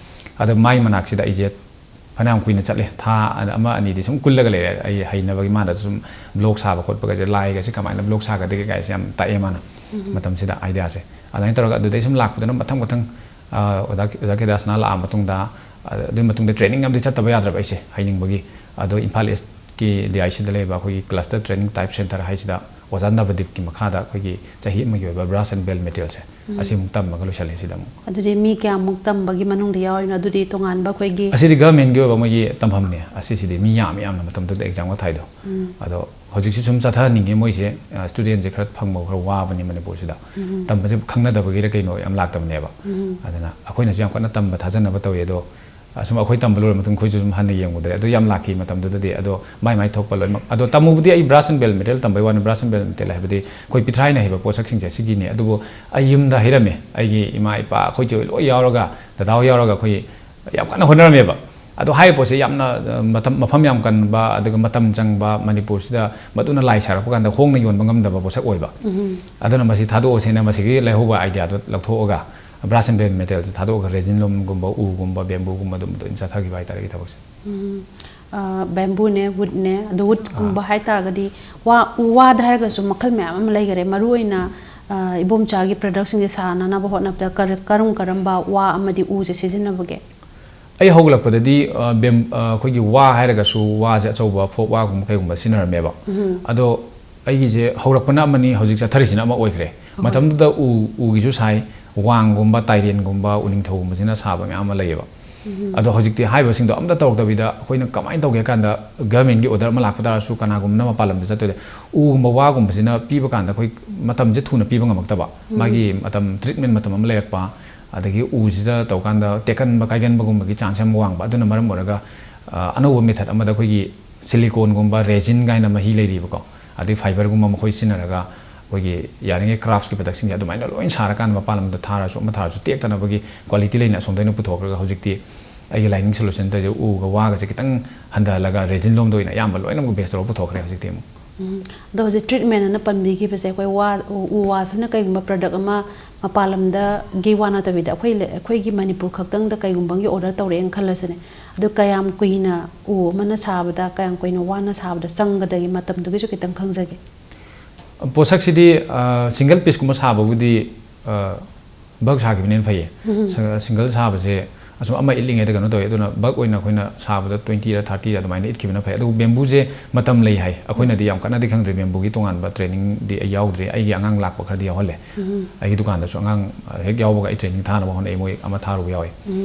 ꯑꯗꯣ ꯃꯥꯏ ꯃꯅꯥꯛꯁꯤꯗ ꯑꯩꯁꯦ ꯐꯅꯌꯥꯝ ꯀꯨꯏꯅ ꯆꯠꯂꯦ, ꯊꯥ ꯑꯃ ꯑꯅꯤꯗꯤ ꯁꯨꯝ ꯀꯨꯜꯂꯒ ꯂꯩꯔꯦ꯫ ꯑꯩ ꯍꯩꯅꯕꯒꯤ ꯃꯥꯅ ꯁꯨꯝ ꯕ꯭ꯂꯣꯛ ꯁꯥꯕ ꯈꯣꯠꯄꯒꯁꯦ, ꯂꯥꯏꯒꯁꯦ ꯀꯃꯥꯏꯅ ꯕ꯭ꯂꯣꯛ ꯁꯥꯒꯗꯒꯦ ꯀꯥꯏꯁꯦ ꯌꯥꯝ ꯇꯥꯛꯑꯦ ꯃꯥꯅ꯫ ꯃꯇꯝꯁꯤꯗ ꯑꯥꯏꯗꯤꯌꯥꯁꯦ ꯑꯗꯨꯃꯥꯏꯅ ꯇꯧꯔꯒ ꯑꯗꯨꯗꯩ ꯁꯨꯝ ꯂꯥꯛꯄꯗꯨꯅ ꯃꯊꯪ ꯃꯊꯪ, ꯑ, ꯑꯣꯖꯥ ꯑꯣꯖꯥ ꯈꯦꯗꯥꯁꯅꯥ ꯂꯥꯛꯑ ꯃꯇꯨꯡꯗ, ꯑ, ꯑꯗꯨꯒꯤ ꯃꯇꯨꯡꯗ ꯇ꯭ꯔꯦꯅꯤꯡ ꯑꯃꯗꯤ ꯆꯠꯇꯕ ꯌꯥꯗ꯭ꯔꯕ ꯑꯩꯁꯦ ꯍꯩꯅꯤꯡꯕꯒꯤ꯫ ꯑꯗꯣ ꯏꯝꯐꯥꯜ ꯏꯁꯀꯤ ꯗꯤ ꯑꯥꯏ ꯁꯤꯗ ꯂꯩꯕ ꯑꯩꯈꯣꯏꯒꯤ ꯀ꯭ꯂꯁꯇꯔ ꯇ꯭ꯔꯦꯅꯤꯡ ꯇꯥꯏꯞ ꯁꯦꯟꯇꯔ ꯍꯥꯏꯁꯤꯗ ꯑꯣꯖꯥ ꯅꯕꯗꯤꯞꯀꯤ ꯃꯈꯥꯗ ꯑꯩꯈꯣꯏꯒꯤ ꯆꯍꯤ ꯑꯃꯒꯤ ꯑꯣꯏꯕ ꯕ꯭ꯔꯥꯁ ꯑꯦꯟ ꯕꯦꯜ ꯃꯦꯇꯦꯔꯤꯌꯦꯜꯁꯦ ꯑꯁꯤꯃꯨꯛ ꯇꯝꯃꯒ ꯂꯣꯏꯁꯜꯂꯦ ꯁꯤꯗ ꯑꯃꯨꯛ꯫ ꯑꯗꯨꯗꯤ ꯃꯤ ꯀꯌꯥꯃꯨꯛ ꯇꯝꯕꯒꯤ ꯃꯅꯨꯡꯗ ꯌꯥꯎꯔꯤꯅꯣ? ꯑꯗꯨꯗꯤ ꯇꯣꯉꯥꯟꯕ ꯑꯩꯈꯣꯏꯒꯤ ꯑꯁꯤꯗꯤ ꯒꯚꯔꯟꯃꯦꯟꯠꯀꯤ ꯑꯣꯏꯕ ꯃꯣꯏꯒꯤ ꯇꯝꯐꯝꯅꯦ꯫ ꯑꯁꯤꯁꯤꯗꯤ ꯃꯤ ꯌꯥꯝ ꯌꯥꯝꯅ ꯃꯇꯝꯗꯨꯗ ꯑꯦꯛꯖꯥꯝꯒ ꯊꯥꯏꯗꯣ꯫ ꯑꯗꯣ ꯍꯧꯖꯤꯛꯁꯤ ꯁꯨꯝ ꯆꯠꯊꯍꯟꯅꯤꯡꯉꯦ ꯃꯣꯏꯁꯦ꯫ ꯑ, ꯁ꯭ꯇꯨꯗꯦꯟꯠꯁꯦ ꯈꯔ ꯐꯪꯕ ꯈꯔ ꯋꯥꯕꯅꯤ ꯃꯅꯤꯄꯨꯔꯁꯤꯗ꯫ ꯇꯝꯕꯁꯦ ꯈꯪꯅꯗꯕꯒꯤꯔ ꯀꯩꯅꯣ ꯌꯥꯝ ꯂꯥꯛꯇꯕꯅꯦꯕ꯫ ꯑꯗꯨꯅ ꯑꯩꯈꯣꯏꯅꯁꯨ ꯌꯥꯝ ꯀꯟꯅ ꯇꯝꯕ ꯊꯥꯖꯅꯕ ꯇꯧꯋꯤ꯫ ꯑꯗꯣ ꯑꯁꯨꯝ ꯑꯩꯈꯣꯏ ꯇꯝꯕ ꯂꯣꯏꯔ ꯃꯇꯨꯡ ꯑꯩꯈꯣꯏꯁꯨ ꯑꯗꯨꯝ ꯍꯟꯅ ꯌꯦꯡꯉꯨꯗ꯭ꯔꯦ꯫ ꯑꯗꯣ ꯌꯥꯝ ꯂꯥꯛꯈꯤ ꯃꯇꯝꯗꯨꯗꯗꯤ꯫ ꯑꯗꯣ ꯃꯥꯏ ꯃꯥꯏ ꯊꯣꯛꯄ ꯂꯣꯏꯅꯃꯛ꯫ ꯑꯗꯣ ꯇꯝꯃꯨꯕꯨꯗꯤ ꯑꯩ ꯕ꯭ꯔꯥꯁ ꯑꯦꯟ ꯕꯦꯜ ꯃꯦꯇꯦꯔꯤꯌꯦꯜ ꯇꯝꯕꯩ ꯋꯥꯅꯤ꯫ ꯕ꯭ꯔꯥꯁ ꯑꯦꯟ ꯕꯦꯜ ꯃꯦꯇꯦꯔꯤꯌꯦꯜ ꯍꯥꯏꯕꯗꯤ ꯑꯩꯈꯣꯏ ꯄꯤꯊ꯭ꯔꯥꯏꯅ ꯍꯩꯕ ꯄꯣꯠꯁꯛꯁꯤꯡꯁꯦ ꯁꯤꯒꯤꯅꯤ꯫ ꯑꯗꯨꯕꯨ ꯑꯩ ꯌꯨꯝꯗ ꯍꯩꯔꯝꯃꯦ꯫ ꯑꯩꯒꯤ ꯏꯃꯥ ꯏꯄꯥ, ꯑꯩꯈꯣꯏ ꯆꯦ ꯍꯣꯏ ꯂꯣꯏ ꯌꯥꯎꯔꯒ, ꯗꯗꯥ ꯍꯣꯏ ꯌꯥꯎꯔꯒ ꯑꯩꯈꯣꯏ ꯌꯥꯝ ꯀꯟꯅ ꯍꯣꯠꯅꯔꯝꯃꯦꯕ꯫ ꯑꯗꯣ ꯍꯥꯏꯔꯤꯕ ꯄꯣꯠꯁꯦ ꯌꯥꯝꯅ, ꯑ, ꯃꯇꯝ, ꯃꯐꯝ ꯌꯥꯝ ꯀꯟꯕ, ꯑꯗꯨꯒ ꯃꯇꯝ ꯆꯪꯕ, ꯃꯅꯤꯄꯨꯔꯁꯤꯗ ꯃꯗꯨꯅ ꯂꯥꯏ ꯁꯥꯔꯛꯄ ꯀꯥꯟꯗ ꯍꯣꯡꯅ ꯌꯣꯟꯕ ꯉꯝꯗꯕ ꯄꯣꯠꯁꯛ ꯑꯣꯏꯕ꯫ ꯑꯗꯨꯅ ꯃꯁꯤ ꯊꯥꯗꯣꯛꯑꯁꯦꯅ ꯃꯁꯤꯒꯤ ꯂꯩꯍꯧꯕ ꯑꯥꯏꯗꯤꯌꯥꯗꯣ ꯂꯧꯊꯣꯛꯑꯒ, ꯕ꯭ꯔꯥꯁ ꯑꯦꯟ ꯕꯦꯜ ꯃꯦꯇꯦꯔꯤꯌꯦꯜꯁꯦ ꯊꯥꯗꯣꯛꯑꯒ ꯔꯦꯖꯤꯟ ꯂꯨꯝꯒꯨꯝꯕ, ꯎꯒꯨꯝꯕ, ꯕꯦꯝꯕꯨꯒꯨꯝꯕ ꯑꯗꯨꯝꯕꯗ ꯑꯣꯏꯅ ꯆꯠꯊꯈꯤꯕ ꯍꯥꯏꯇꯥꯔꯦ ꯑꯩꯒꯤ ꯊꯕꯛꯁꯦ꯫ ꯎꯝ꯫ ꯑ, ꯕꯦꯝꯕꯨꯅꯦ, ꯋꯨꯗꯅꯦ, ꯑꯗꯣ ꯋꯨꯗꯀꯨꯝꯕ ꯍꯥꯏꯇꯥꯔꯒꯗꯤ ꯋꯥ, ꯎ ꯋꯥꯗ ꯍꯥꯏꯔꯒꯁꯨ ꯃꯈꯜ ꯃꯌꯥꯝ ꯑꯃ ꯂꯩꯈꯔꯦ꯫ ꯃꯔꯨꯑꯣꯏꯅ, ꯑ, ꯏꯕꯣꯝꯆꯥꯒꯤ ꯄ꯭ꯔꯗꯛꯁꯤꯡꯁꯦ ꯁꯥꯅꯅꯕ ꯍꯣꯠꯅꯕꯗ ꯀꯔ-, ꯀꯔꯝ ꯀꯔꯝꯕ ꯋꯥ ꯑꯃꯗꯤ ꯎꯁꯦ ꯁꯤꯖꯤꯟꯅꯕꯒꯦ? ꯑꯩ ꯍꯧꯒꯠꯂꯛꯄꯗꯗꯤ, ꯑ, ꯕꯦꯝ-, ꯑ, ꯑꯩꯈꯣꯏꯒꯤ ꯋꯥ ꯍꯥꯏꯔꯒꯁꯨ ꯋꯥꯁꯦ ꯑꯆꯧꯕ ꯐꯣꯛ ꯋꯥꯒꯨꯝꯕ ꯀꯩꯒꯨꯝꯕ ꯁꯤꯖꯤꯟꯅꯔꯝꯃꯦꯕ꯫ ꯑꯗꯣ ꯑꯩꯒꯤꯁꯦ ꯍꯧꯔꯛꯄꯅ ꯑꯃꯅꯤ, ꯍꯧꯖꯤꯛ ꯆꯠꯊꯔꯤꯁꯤꯅ ꯑꯃ ꯑꯣꯏꯈ꯭ꯔꯦ꯫ ꯃꯇꯝꯗꯨꯗ ꯎ, ꯎꯒꯤꯁꯨ ꯁꯥꯏ, ꯋꯥꯡꯒꯨꯝꯕ, ꯇꯥꯏꯔꯦꯟꯒꯨꯝꯕ, ꯎꯅꯤꯡꯊꯧꯒꯨꯝꯕꯁꯤꯅ ꯁꯥꯕ ꯃꯌꯥꯝ ꯑꯃ ꯂꯩꯌꯦꯕ꯫ ꯑꯗꯣ ꯍꯧꯖꯤꯛꯇꯤ ꯍꯥꯏꯔꯤꯕꯁꯤꯡꯗꯣ ꯑꯝꯇ ꯇꯧꯔꯛꯇꯕꯤꯗ ꯑꯩꯈꯣꯏꯅ ꯀꯃꯥꯏꯅ ꯇꯧꯒꯦ ꯍꯥꯏ ꯀꯥꯟꯗ, ꯒꯚꯔꯟꯃꯦꯟꯠꯀꯤ ꯑꯣꯔꯗꯔ ꯑꯃ ꯂꯥꯛꯄ ꯇꯥꯔꯁꯨ, ꯀꯅꯥꯒꯨꯝꯕꯅ ꯃꯄꯥꯟ ꯂꯝꯗ ꯆꯠꯇꯣꯏꯗ ꯎꯒꯨꯝꯕ ꯋꯥꯒꯨꯝꯕꯁꯤꯅ ꯄꯤꯕ ꯀꯥꯟꯗ ꯑꯩꯈꯣꯏ ꯃꯇꯝꯁꯦ ꯊꯨꯅ ꯄꯤꯕ ꯉꯝꯃꯛꯇꯕ, ꯃꯥꯒꯤ ꯃꯇꯝ, ꯇ꯭ꯔꯤꯠꯃꯦꯟ ꯃꯇꯝ ꯑꯃ ꯂꯩꯔꯛꯄ, ꯑꯗꯒꯤ ꯎꯁꯤꯗ ꯇꯧꯀꯥꯟꯗ ꯇꯦꯛꯀꯟꯕ ꯀꯥꯏꯒꯟꯕꯒꯨꯝꯕꯒꯤ ꯆꯥꯟꯁ ꯌꯥꯝ ꯋꯥꯡꯕ꯫ ꯑꯗꯨꯅ ꯃꯔꯝ ꯑꯣꯏꯔꯒ, ꯑ, ꯑꯅꯧꯕ ꯃꯦꯊꯠ ꯑꯃꯗ ꯑꯩꯈꯣꯏꯒꯤ ꯁꯤꯂꯤꯀꯣꯟꯒꯨꯝꯕ, ꯔꯦꯖꯤꯟ ꯀꯥꯏꯅ ꯃꯍꯤ ꯂꯩꯔꯤꯕꯀꯣ, ꯑꯗꯩ ꯐꯥꯏꯕꯔꯒꯨꯝꯕ ꯃꯈꯣꯏ ꯁꯤꯖꯤꯟꯅꯔꯒ ꯑꯩꯈꯣꯏꯒꯤ ꯌꯥꯔꯤꯉꯩ ꯀ꯭ꯔꯥꯐꯀꯤ ꯄ꯭ꯔꯗꯛꯁꯤꯡꯁꯦ ꯑꯗꯨꯃꯥꯏꯅ ꯂꯣꯏ ꯁꯥꯔꯀꯥꯟꯗ ꯃꯄꯥꯟ ꯂꯝꯗ ꯊꯥꯔꯁꯨ, ꯑꯃ ꯊꯥꯔꯁꯨ, ꯇꯦꯛꯇꯅꯕꯒꯤ ꯀ꯭ꯋꯥꯂꯤꯇꯤ ꯂꯩꯅ ꯑꯁꯣꯝꯗ ꯑꯩꯅ ꯄꯨꯊꯣꯛꯈ꯭ꯔꯒ, ꯍꯧꯖꯤꯛꯇꯤ ꯑꯩꯒꯤ ꯂꯥꯏꯅꯤꯡ ꯁꯣꯂꯨꯁꯟ ꯇꯧꯔꯤꯁꯦ ꯎꯒ ꯋꯥꯒꯁꯦ ꯈꯤꯇꯪ ꯍꯟꯊꯍꯜꯂꯒ ꯔꯦꯖꯤꯟ ꯂꯣꯝꯗ ꯑꯣꯏꯅ ꯑꯌꯥꯝꯕ ꯂꯣꯏꯅꯃꯛ ꯕꯦꯁ ꯇꯧꯔꯒ ꯄꯨꯊꯣꯛꯈ꯭ꯔꯦ ꯍꯧꯖꯤꯛꯇꯤ ꯑꯃꯨꯛ꯫ ꯎꯝ꯫ ꯑꯗꯣ ꯍꯧꯖꯤꯛ ꯇ꯭ꯔꯤꯠꯃꯦꯟ ꯑꯅ ꯄꯟꯕꯤꯈꯤꯕꯁꯦ, ꯑꯩꯈꯣꯏ ꯋꯥ, ꯎ, ꯎ ꯋꯥꯁꯤꯅ ꯀꯩꯒꯨꯝꯕ ꯄ꯭ꯔꯗꯛ ꯑꯃ ꯃꯄꯥꯟ ꯂꯝꯗꯒꯤ ꯋꯥ ꯅꯠꯇꯕꯤꯗ, ꯑꯩꯈꯣꯏ ꯂꯩ-, ꯑꯩꯈꯣꯏꯒꯤ ꯃꯅꯤꯄꯨꯔ ꯈꯛꯇꯪꯗ ꯀꯩꯒꯨꯝꯕꯒꯤ ꯑꯣꯔꯗꯔ ꯇꯧꯔꯛꯑꯦꯅ ꯈꯜꯂꯁꯤꯅꯦ, ꯑꯗꯣ ꯀꯌꯥꯝ ꯀꯨꯏꯅ ꯎ ꯑꯃꯅ ꯁꯥꯕꯗ, ꯀꯌꯥꯝ ꯀꯨꯏꯅ ꯋꯥꯅ ꯁꯥꯕꯗ ꯆꯪꯒꯗꯒꯦ, ꯃꯇꯝꯗꯨꯒꯤꯁꯨ ꯈꯤꯇꯪ ꯈꯪꯖꯒꯦ꯫ ꯄꯣꯠꯁꯛꯁꯤꯗꯤ, ꯑ, ꯁꯤꯡꯒꯜ ꯄꯤꯁꯀꯨꯝꯕ ꯁꯥꯕꯕꯨꯗꯤ, ꯑ, ꯕꯜꯛ ꯁꯥꯈꯤꯕꯅ ꯍꯦꯟꯅ ꯐꯩꯌꯦ꯫ ꯁ-, ꯁꯤꯡꯒꯜ ꯁꯥꯕꯁꯦ ꯑꯁꯨꯝ ꯑꯃ ꯏꯠꯂꯤꯉꯩꯗ ꯀꯩꯅꯣ ꯇꯧꯋꯦ, ꯑꯗꯨꯅ ꯕꯜꯛ ꯑꯣꯏꯅ ꯑꯩꯈꯣꯏꯅ ꯁꯥꯕꯗ ꯇ꯭ꯋꯦꯟꯇꯤꯔ ꯊꯥꯔꯇꯤꯔ ꯑꯗꯨꯃꯥꯏꯅ ꯏꯠꯈꯤꯕꯅ ꯐꯩ꯫ ꯑꯗꯨꯕꯨ ꯕꯦꯝꯕꯨꯁꯦ ꯃꯇꯝ ꯂꯩ ꯍꯥꯏ, ꯑꯩꯈꯣꯏꯅꯗꯤ ꯌꯥꯝ ꯀꯟꯅꯗꯤ ꯈꯪꯗ꯭ꯔꯤ, ꯕꯦꯝꯕꯨꯒꯤ ꯇꯣꯉꯥꯟꯕ ꯇ꯭ꯔꯦꯅꯤꯡꯗꯤ ꯑꯩ ꯌꯥꯎꯗ꯭ꯔꯤ, ꯑꯩꯒꯤ ꯑꯉꯥꯡ ꯂꯥꯛꯄ ꯈꯔꯗꯤ ꯌꯥꯎꯍꯜꯂꯦ꯫ ꯑꯩꯒꯤ ꯗꯨꯀꯥꯟꯗꯁꯨ ꯑꯉꯥꯡ, ꯑ, ꯍꯦꯛ ꯌꯥꯎꯕꯒ ꯑꯩ ꯇ꯭ꯔꯦꯅꯤꯡ ꯊꯥꯅꯕ ꯍꯣꯠꯅꯩ, ꯃꯣꯏ ꯑꯃ ꯊꯥꯔꯨꯕ ꯌꯥꯎꯋꯤ꯫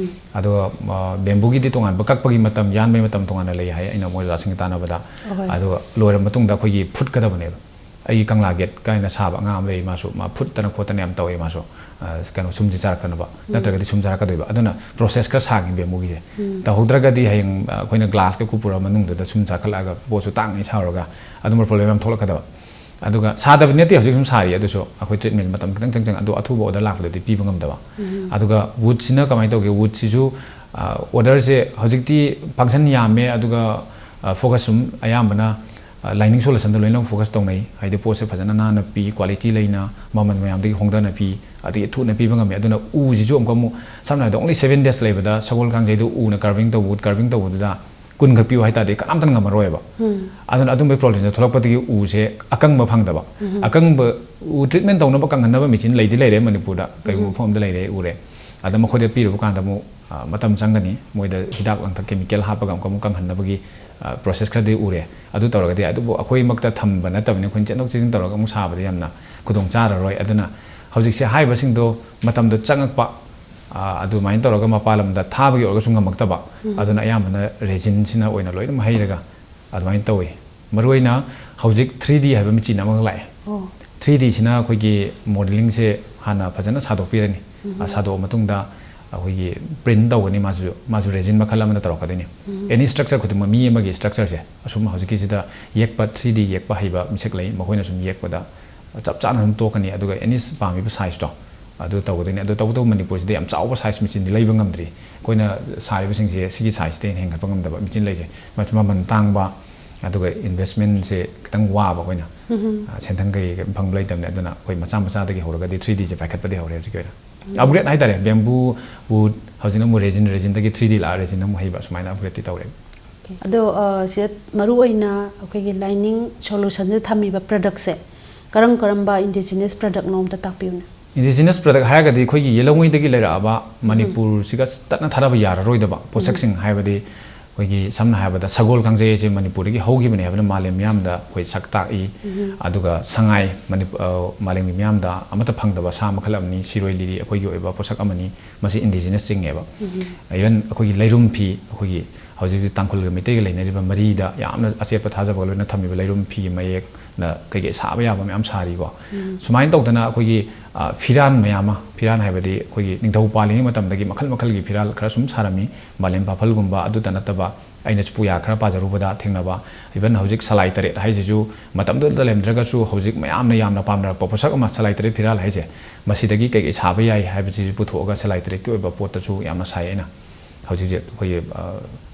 ꯑꯗꯣ, ꯑ, ꯕꯦꯝꯕꯨꯒꯤꯗꯤ ꯇꯣꯉꯥꯟꯕ ꯀꯛꯄꯒꯤ ꯃꯇꯝ, ꯌꯥꯟꯕꯒꯤ ꯃꯇꯝ ꯇꯣꯉꯥꯟꯅ ꯂꯩ ꯍꯥꯏ, ꯑꯩꯅ ꯃꯣꯏ ꯑꯣꯖꯥꯁꯤꯡꯒ ꯇꯥꯟꯅꯕꯗ꯫ ꯑꯗꯨꯒ ꯂꯣꯏꯔ ꯃꯇꯨꯡꯗ ꯑꯩꯈꯣꯏꯒꯤ ꯐꯨꯠꯀꯗꯕꯅꯦꯕ꯫ ꯑꯩꯒꯤ ꯀꯪꯂꯥ ꯒꯦꯠ ꯀꯥꯏꯅ ꯁꯥꯕ ꯑꯉꯥꯡ ꯑꯃ ꯂꯩ, ꯃꯥꯁꯨ ꯃꯥ ꯐꯨꯠꯇꯅ ꯈꯣꯠꯇꯅ ꯌꯥꯝ ꯇꯧꯋꯦ꯫ ꯃꯥꯁꯨ, ꯑ, ꯀꯩꯅꯣ, ꯁꯨꯝꯁꯦ ꯆꯥꯔꯛꯇꯅꯕ, ꯅꯠꯇ꯭ꯔꯒꯗꯤ ꯁꯨꯝ ꯆꯥꯔꯛꯀꯗꯣꯏꯕ꯫ ꯑꯗꯨꯅ ꯄ꯭ꯔꯣꯁꯦꯁ ꯈꯔ ꯁꯥꯡꯉꯤ ꯕꯦꯝꯕꯨꯒꯤꯁꯦ꯫ ꯇꯧꯍꯧꯗ꯭ꯔꯒꯗꯤ ꯍꯌꯦꯡ, ꯑ, ꯑꯩꯈꯣꯏꯅ ꯒ꯭ꯂꯥꯁꯀ ꯀꯨꯞꯄꯨꯔ ꯃꯅꯨꯡꯗꯨꯗ ꯁꯨꯝ ꯆꯥꯈꯠꯂꯛꯑꯒ ꯄꯣꯠꯁꯨ ꯇꯥꯡꯉꯤ ꯁꯥꯔꯨꯔꯒ ꯑꯗꯨꯝꯕ ꯄ꯭ꯔꯣꯕ꯭ꯂꯦꯝ ꯌꯥꯝ ꯊꯣꯛꯂꯛꯀꯗꯕ꯫ ꯑꯗꯨꯒ ꯁꯥꯗꯕꯗꯤ ꯅꯠꯇꯦ, ꯍꯧꯖꯤꯛ ꯁꯨꯝ ꯁꯥꯔꯤ, ꯑꯗꯨꯁꯨ ꯑꯩꯈꯣꯏ ꯇ꯭ꯔꯤꯠꯃꯦꯟ ꯃꯇꯝ ꯈꯤꯇꯪ ꯆꯪ ꯆꯪ, ꯑꯗꯣ ꯑꯊꯨꯕ ꯑꯣꯔꯗꯔ ꯂꯥꯛꯄꯗꯗꯤ ꯄꯤꯕ ꯉꯝꯗꯕ꯫ ꯑꯗꯨꯒ ꯋꯨꯗꯁꯤꯅ ꯀꯃꯥꯏꯅ ꯇꯧꯒꯦ? ꯋꯨꯗꯁꯤꯁꯨ, ꯑ, ꯑꯣꯔꯗꯔꯁꯦ ꯍꯧꯖꯤꯛꯇꯤ ꯐꯪꯁꯟ ꯌꯥꯝꯃꯦ, ꯑꯗꯨꯒ, ꯑ, ꯐꯣꯀꯁ ꯁꯨꯝ ꯑꯌꯥꯝꯕꯅ, ꯑ, ꯂꯥꯏꯅꯤꯡ ꯁꯣꯂꯨꯁꯟꯗ ꯂꯣꯏꯅꯃꯛ ꯐꯣꯀꯁ ꯇꯧꯅꯩ꯫ ꯍꯥꯏꯗꯤ ꯄꯣꯠꯁꯦ ꯐꯖꯅ ꯅꯥꯟꯅ ꯄꯤ, ꯀ꯭ꯋꯥꯂꯤꯇꯤ ꯂꯩꯅ, ꯃꯃꯜ ꯃꯌꯥꯝꯗꯒꯤ ꯍꯣꯡꯗꯅ ꯄꯤ, ꯑꯗꯒꯤ ꯊꯨꯅ ꯄꯤꯕ ꯉꯝꯃꯤ꯫ ꯑꯗꯨꯅ ꯎꯁꯤꯁꯨ ꯑꯃꯨꯛꯀ ꯑꯃꯨꯛ ꯁꯝꯅ ꯍꯥꯏꯔꯕꯗ only seven days ꯂꯩꯕꯗ ꯁꯒꯣꯜ ꯀꯥꯡꯖꯩꯗꯨ ꯎꯅ ꯀꯥꯔꯚꯤꯡ ꯇꯧꯕ, ꯋꯨꯗ ꯀꯥꯔꯚꯤꯡ ꯇꯧꯕꯗꯨꯗ ꯀꯨꯟꯈꯛ ꯄꯤꯌꯨ ꯍꯥꯏ ꯇꯥꯔꯗꯤ ꯀꯅꯥꯝꯇꯅ ꯉꯝꯃꯔꯣꯏꯕ꯫ ꯑꯗꯨꯅ ꯑꯗꯨꯝꯕꯒꯤ ꯄ꯭ꯔꯣꯕ꯭ꯂꯦꯝꯁꯦ ꯊꯣꯛꯂꯛꯄꯗꯒꯤ ꯎꯁꯦ ꯑꯀꯪꯕ ꯐꯪꯗꯕ꯫ ꯑꯀꯪꯕ ꯎ ꯇ꯭ꯔꯤꯠꯃꯦꯟ ꯇꯧꯅꯕ ꯀꯪꯍꯟꯅꯕ ꯃꯦꯆꯤꯟ ꯂꯩꯗꯤ ꯂꯩꯔꯦ ꯃꯅꯤꯄꯨꯔꯗ, ꯀꯩꯒꯨꯝꯕ ꯃꯐꯝ ꯑꯃꯗ ꯂꯩꯔꯦ, ꯑꯩ ꯎꯔꯦ꯫ ꯑꯗ ꯃꯈꯣꯏꯗ ꯄꯤꯔꯨꯕ ꯀꯥꯟꯗ ꯑꯃꯨꯛ, ꯑ, ꯃꯇꯝ ꯆꯪꯒꯅꯤ, ꯃꯣꯏꯗ ꯍꯤꯗꯥꯛ ꯂꯥꯡꯊꯛ ꯀꯦꯃꯤꯀꯦꯜ ꯍꯥꯞꯄꯒ ꯑꯃꯨꯛꯀ ꯑꯃꯨꯛ ꯀꯪꯍꯟꯅꯕꯒꯤ, ꯑ, ꯄ꯭ꯔꯣꯁꯦꯁ ꯈꯔꯗꯤ ꯎꯔꯦ꯫ ꯑꯗꯨ ꯇꯧꯔꯒꯗꯤ ꯌꯥꯏ꯫ ꯑꯗꯨꯕꯨ ꯑꯩꯈꯣꯏꯃꯛꯇ ꯊꯝꯕ ꯅꯠꯇꯕꯅꯤ, ꯑꯩꯈꯣꯏꯅ ꯆꯦꯟꯊꯣꯛ ꯆꯦꯟꯁꯤꯟ ꯇꯧꯔꯒ ꯑꯃꯨꯛ ꯁꯥꯕꯗꯤ ꯌꯥꯝꯅ ꯈꯨꯗꯣꯡ ꯆꯥꯔꯔꯣꯏ꯫ ꯑꯗꯨꯅ ꯍꯧꯖꯤꯛꯁꯦ ꯍꯥꯏꯔꯤꯕꯁꯤꯡꯗꯣ ꯃꯇꯝꯗꯣ ꯆꯪꯉꯛꯄ, ꯑꯗꯨꯃꯥꯏꯅ ꯇꯧꯔꯒ ꯃꯄꯥꯟ ꯂꯝꯗ ꯊꯥꯕꯒꯤ ꯑꯣꯏꯔꯒꯁꯨ ꯉꯝꯃꯛꯇꯕ꯫ ꯑꯗꯨꯅ ꯑꯌꯥꯝꯕꯅ resinꯁꯤꯅ ꯑꯣꯏꯅ ꯂꯣꯏꯅꯃꯛ ꯍꯩꯔꯒ ꯑꯗꯨꯃꯥꯏꯅ ꯇꯧꯋꯤ꯫ ꯃꯔꯨꯑꯣꯏꯅ ꯍꯧꯖꯤꯛ three D ꯍꯥꯏꯕ ꯃꯦꯆꯤꯟ ꯑꯃꯈꯛ ꯂꯥꯛꯑꯦ꯫ Three Dꯁꯤꯅ ꯑꯩꯈꯣꯏꯒꯤ modelingꯁꯦ ꯍꯥꯟꯅ ꯐꯖꯅ ꯁꯥꯗꯣꯛꯄꯤꯔꯅꯤ꯫ ꯁꯥꯗꯣꯛꯑ ꯃꯇꯨꯡꯗ ꯑꯩꯈꯣꯏꯒꯤ print ꯇꯧꯒꯅꯤ꯫ ꯃꯥꯁꯨ ꯃꯥꯁꯨ resin ꯃꯈꯜ ꯑꯃꯅ ꯇꯧꯔꯛꯀꯗꯣꯏꯅꯤ꯫ Any structure ꯈꯨꯗꯤꯡꯃꯛ, ꯃꯤ ꯑꯃꯒꯤ structureꯁꯦ ꯑꯁꯨꯝ ꯍꯧꯖꯤꯛꯀꯤꯁꯤꯗ ꯌꯦꯛꯄ, three D ꯌꯦꯛꯄ ꯍꯩꯕ ꯃꯤꯁꯛ ꯂꯩ, ꯃꯈꯣꯏꯅ ꯁꯨꯝ ꯌꯦꯛꯄꯗ ꯆꯞ ꯆꯥꯅ ꯑꯗꯨꯝ ꯇꯣꯛꯀꯅꯤ꯫ ꯑꯗꯨꯒ any ꯄꯥꯝꯃꯤꯕ sizeꯇꯣ ꯑꯗꯨ ꯇꯧꯒꯗꯣꯏꯅꯤ꯫ ꯑꯗꯨ ꯇꯧꯕꯇꯕꯨ ꯃꯅꯤꯄꯨꯔꯁꯤꯗ ꯌꯥꯝ ꯆꯥꯎꯕ size ꯃꯦꯆꯤꯟꯗꯤ ꯂꯩꯕ ꯉꯝꯗ꯭ꯔꯤ꯫ ꯑꯩꯈꯣꯏꯅ ꯁꯥꯔꯤꯕꯁꯤꯡꯁꯦ ꯁꯤꯒꯤ sizeꯇꯩ ꯍꯦꯟꯅ ꯍꯦꯟꯒꯠꯄ ꯉꯝꯗꯕ ꯃꯦꯆꯤꯟ ꯂꯩꯁꯦ꯫ ꯃꯁꯤ ꯃꯃꯜ ꯇꯥꯡꯕ, ꯑꯗꯨꯒ investmentꯁꯦ ꯈꯤꯇꯪ ꯋꯥꯕ ꯑꯩꯈꯣꯏꯅ꯫ ꯁꯦꯟꯊꯪ ꯀꯩ ꯐꯪꯕ ꯂꯩꯇꯕꯅꯦ꯫ ꯑꯗꯨꯅ ꯑꯩꯈꯣꯏ ꯃꯆꯥ ꯃꯆꯥꯗꯒꯤ ꯍꯧꯔꯒꯗꯤ three Dꯁꯦ ꯄꯥꯏꯈꯠꯄꯗꯤ ꯍꯧꯔꯦ ꯍꯧꯖꯤꯛꯀꯤ ꯑꯣꯏꯅ꯫ Upgrade ꯍꯥꯏꯇꯥꯔꯦ, bamboo, wood, ꯍꯧꯖꯤꯛꯅ ꯑꯃꯨꯛ resin, resinꯗꯒꯤ three D ꯂꯥꯛꯑ resinꯗ ꯑꯃꯨꯛ ꯍꯩꯕ, ꯁꯨꯃꯥꯏꯅ upgradeꯇꯤ ꯇꯧꯔꯦ꯫ ꯑꯗꯣ ꯁꯤꯗ ꯃꯔꯨꯑꯣꯏꯅ ꯑꯩꯈꯣꯏꯒꯤ lining solutionꯗ ꯊꯝꯃꯤꯕ productꯁꯦ ꯀꯔꯝ ꯀꯔꯝꯕ indigenous productꯅꯣ ꯑꯝꯇ ꯇꯥꯛꯄꯤꯌꯨꯅꯦ꯫ Indigenous product ꯍꯥꯏꯔꯒꯗꯤ ꯑꯩꯈꯣꯏꯒꯤ ꯌꯦꯜꯍꯧꯉꯩꯗꯒꯤ ꯂꯩꯔꯛꯑꯕ, ꯃꯅꯤꯄꯨꯔꯁꯤꯒ ꯇꯠꯅ ꯊꯥꯗꯕ ꯌꯥꯔꯔꯣꯏꯗꯕ ꯄꯣꯠꯁꯛꯁꯤꯡ ꯍꯥꯏꯕꯗꯤ ꯑꯩꯈꯣꯏꯒꯤ ꯁꯝꯅ ꯍꯥꯏꯔꯕꯗ ꯁꯒꯣꯜ ꯀꯥꯡꯖꯩ ꯑꯁꯤ ꯃꯅꯤꯄꯨꯔꯗꯒꯤ ꯍꯧꯈꯤꯕꯅꯤ ꯍꯥꯏꯕꯅ ꯃꯥꯂꯦꯝ ꯃꯤꯌꯥꯝꯗ ꯑꯩꯈꯣꯏ ꯁꯛ ꯇꯥꯛꯏ꯫ ꯑꯗꯨꯒ ꯁꯉꯥꯏ, ꯃꯥꯂꯦꯝꯒꯤ ꯃꯤꯌꯥꯝꯗ ꯑꯃꯠꯇ ꯐꯪꯗꯕ ꯁꯥ ꯃꯈꯜ ꯑꯃꯅꯤ꯫ ꯁꯤꯔꯣꯏ ꯂꯤꯂꯤ ꯑꯩꯈꯣꯏꯒꯤ ꯑꯣꯏꯕ ꯄꯣꯠꯁꯛ ꯑꯃꯅꯤ꯫ ꯃꯁꯤ indigenous ꯆꯤꯡꯉꯦꯕ꯫ Even ꯑꯩꯈꯣꯏꯒꯤ ꯂꯩꯔꯨꯝ ꯐꯤ, ꯑꯩꯈꯣꯏꯒꯤ ꯍꯧꯖꯤꯛ ꯍꯧꯖꯤꯛ ꯇꯥꯡꯈꯨꯜꯒ ꯃꯩꯇꯩꯒ ꯂꯩꯅꯔꯤꯕ ꯃꯔꯤꯗ ꯌꯥꯝꯅ ꯑꯆꯦꯠꯄ ꯊꯥꯖꯕꯒ ꯂꯣꯏꯅ ꯊꯝꯃꯤꯕ ꯂꯩꯔꯨꯝ ꯐꯤꯒꯤ ꯃꯌꯦꯛꯅ ꯀꯩꯀꯩ ꯁꯥꯕ ꯌꯥꯕ ꯃꯌꯥꯝ ꯁꯥꯔꯤꯀꯣ꯫ ꯁꯨꯃꯥꯏꯅ ꯇꯧꯗꯅ ꯑꯩꯈꯣꯏꯒꯤ ꯐꯤꯔꯥꯟ ꯃꯌꯥꯝ ꯑꯃ, ꯐꯤꯔꯥꯟ ꯍꯥꯏꯕꯗꯤ ꯑꯩꯈꯣꯏꯒꯤ ꯅꯤꯡꯊꯧ ꯄꯥꯜꯂꯤꯉꯩ ꯃꯇꯝꯗꯒꯤ ꯃꯈꯜ ꯃꯈꯜꯒꯤ ꯐꯤꯔꯥꯜ ꯈꯔ ꯁꯨꯝ ꯁꯥꯔꯝꯃꯤ꯫ ꯃꯥꯂꯦꯝ ꯄꯥꯐꯜꯒꯨꯝꯕ ꯑꯗꯨꯇ ꯅꯠꯇꯕ ꯑꯩꯅꯁꯨ ꯄꯨꯌꯥ ꯈꯔ ꯄꯥꯖꯔꯨꯕꯗ ꯊꯦꯡꯅꯕ, even ꯍꯧꯖꯤꯛ ꯁꯂꯥꯏ ꯇꯔꯦꯠ ꯍꯥꯏꯁꯤꯁꯨ ꯃꯇꯝꯗꯨꯗ ꯂꯩꯔꯝꯗ꯭ꯔꯒꯁꯨ ꯍꯧꯖꯤꯛ ꯃꯌꯥꯝꯅ ꯌꯥꯝꯅ ꯄꯥꯝꯅꯔꯛꯄ ꯄꯣꯠꯁꯛ ꯑꯃ, ꯁꯂꯥꯏ ꯇꯔꯦꯠ ꯐꯤꯔꯥꯜ ꯍꯥꯏꯁꯦ꯫ ꯃꯁꯤꯗꯒꯤ ꯀꯩꯀꯩ ꯁꯥꯕ ꯌꯥꯏ ꯍꯥꯏꯕꯁꯤ ꯄꯨꯊꯣꯛꯑꯒ ꯁꯂꯥꯏ ꯇꯔꯦꯠꯀꯤ ꯑꯣꯏꯕ ꯄꯣꯠꯇꯁꯨ ꯌꯥꯝꯅ ꯁꯥꯏ ꯑꯩꯅ꯫ ꯍꯧꯖꯤꯛ ꯍꯧꯖꯤꯛ ꯑꯩꯈꯣꯏꯒꯤ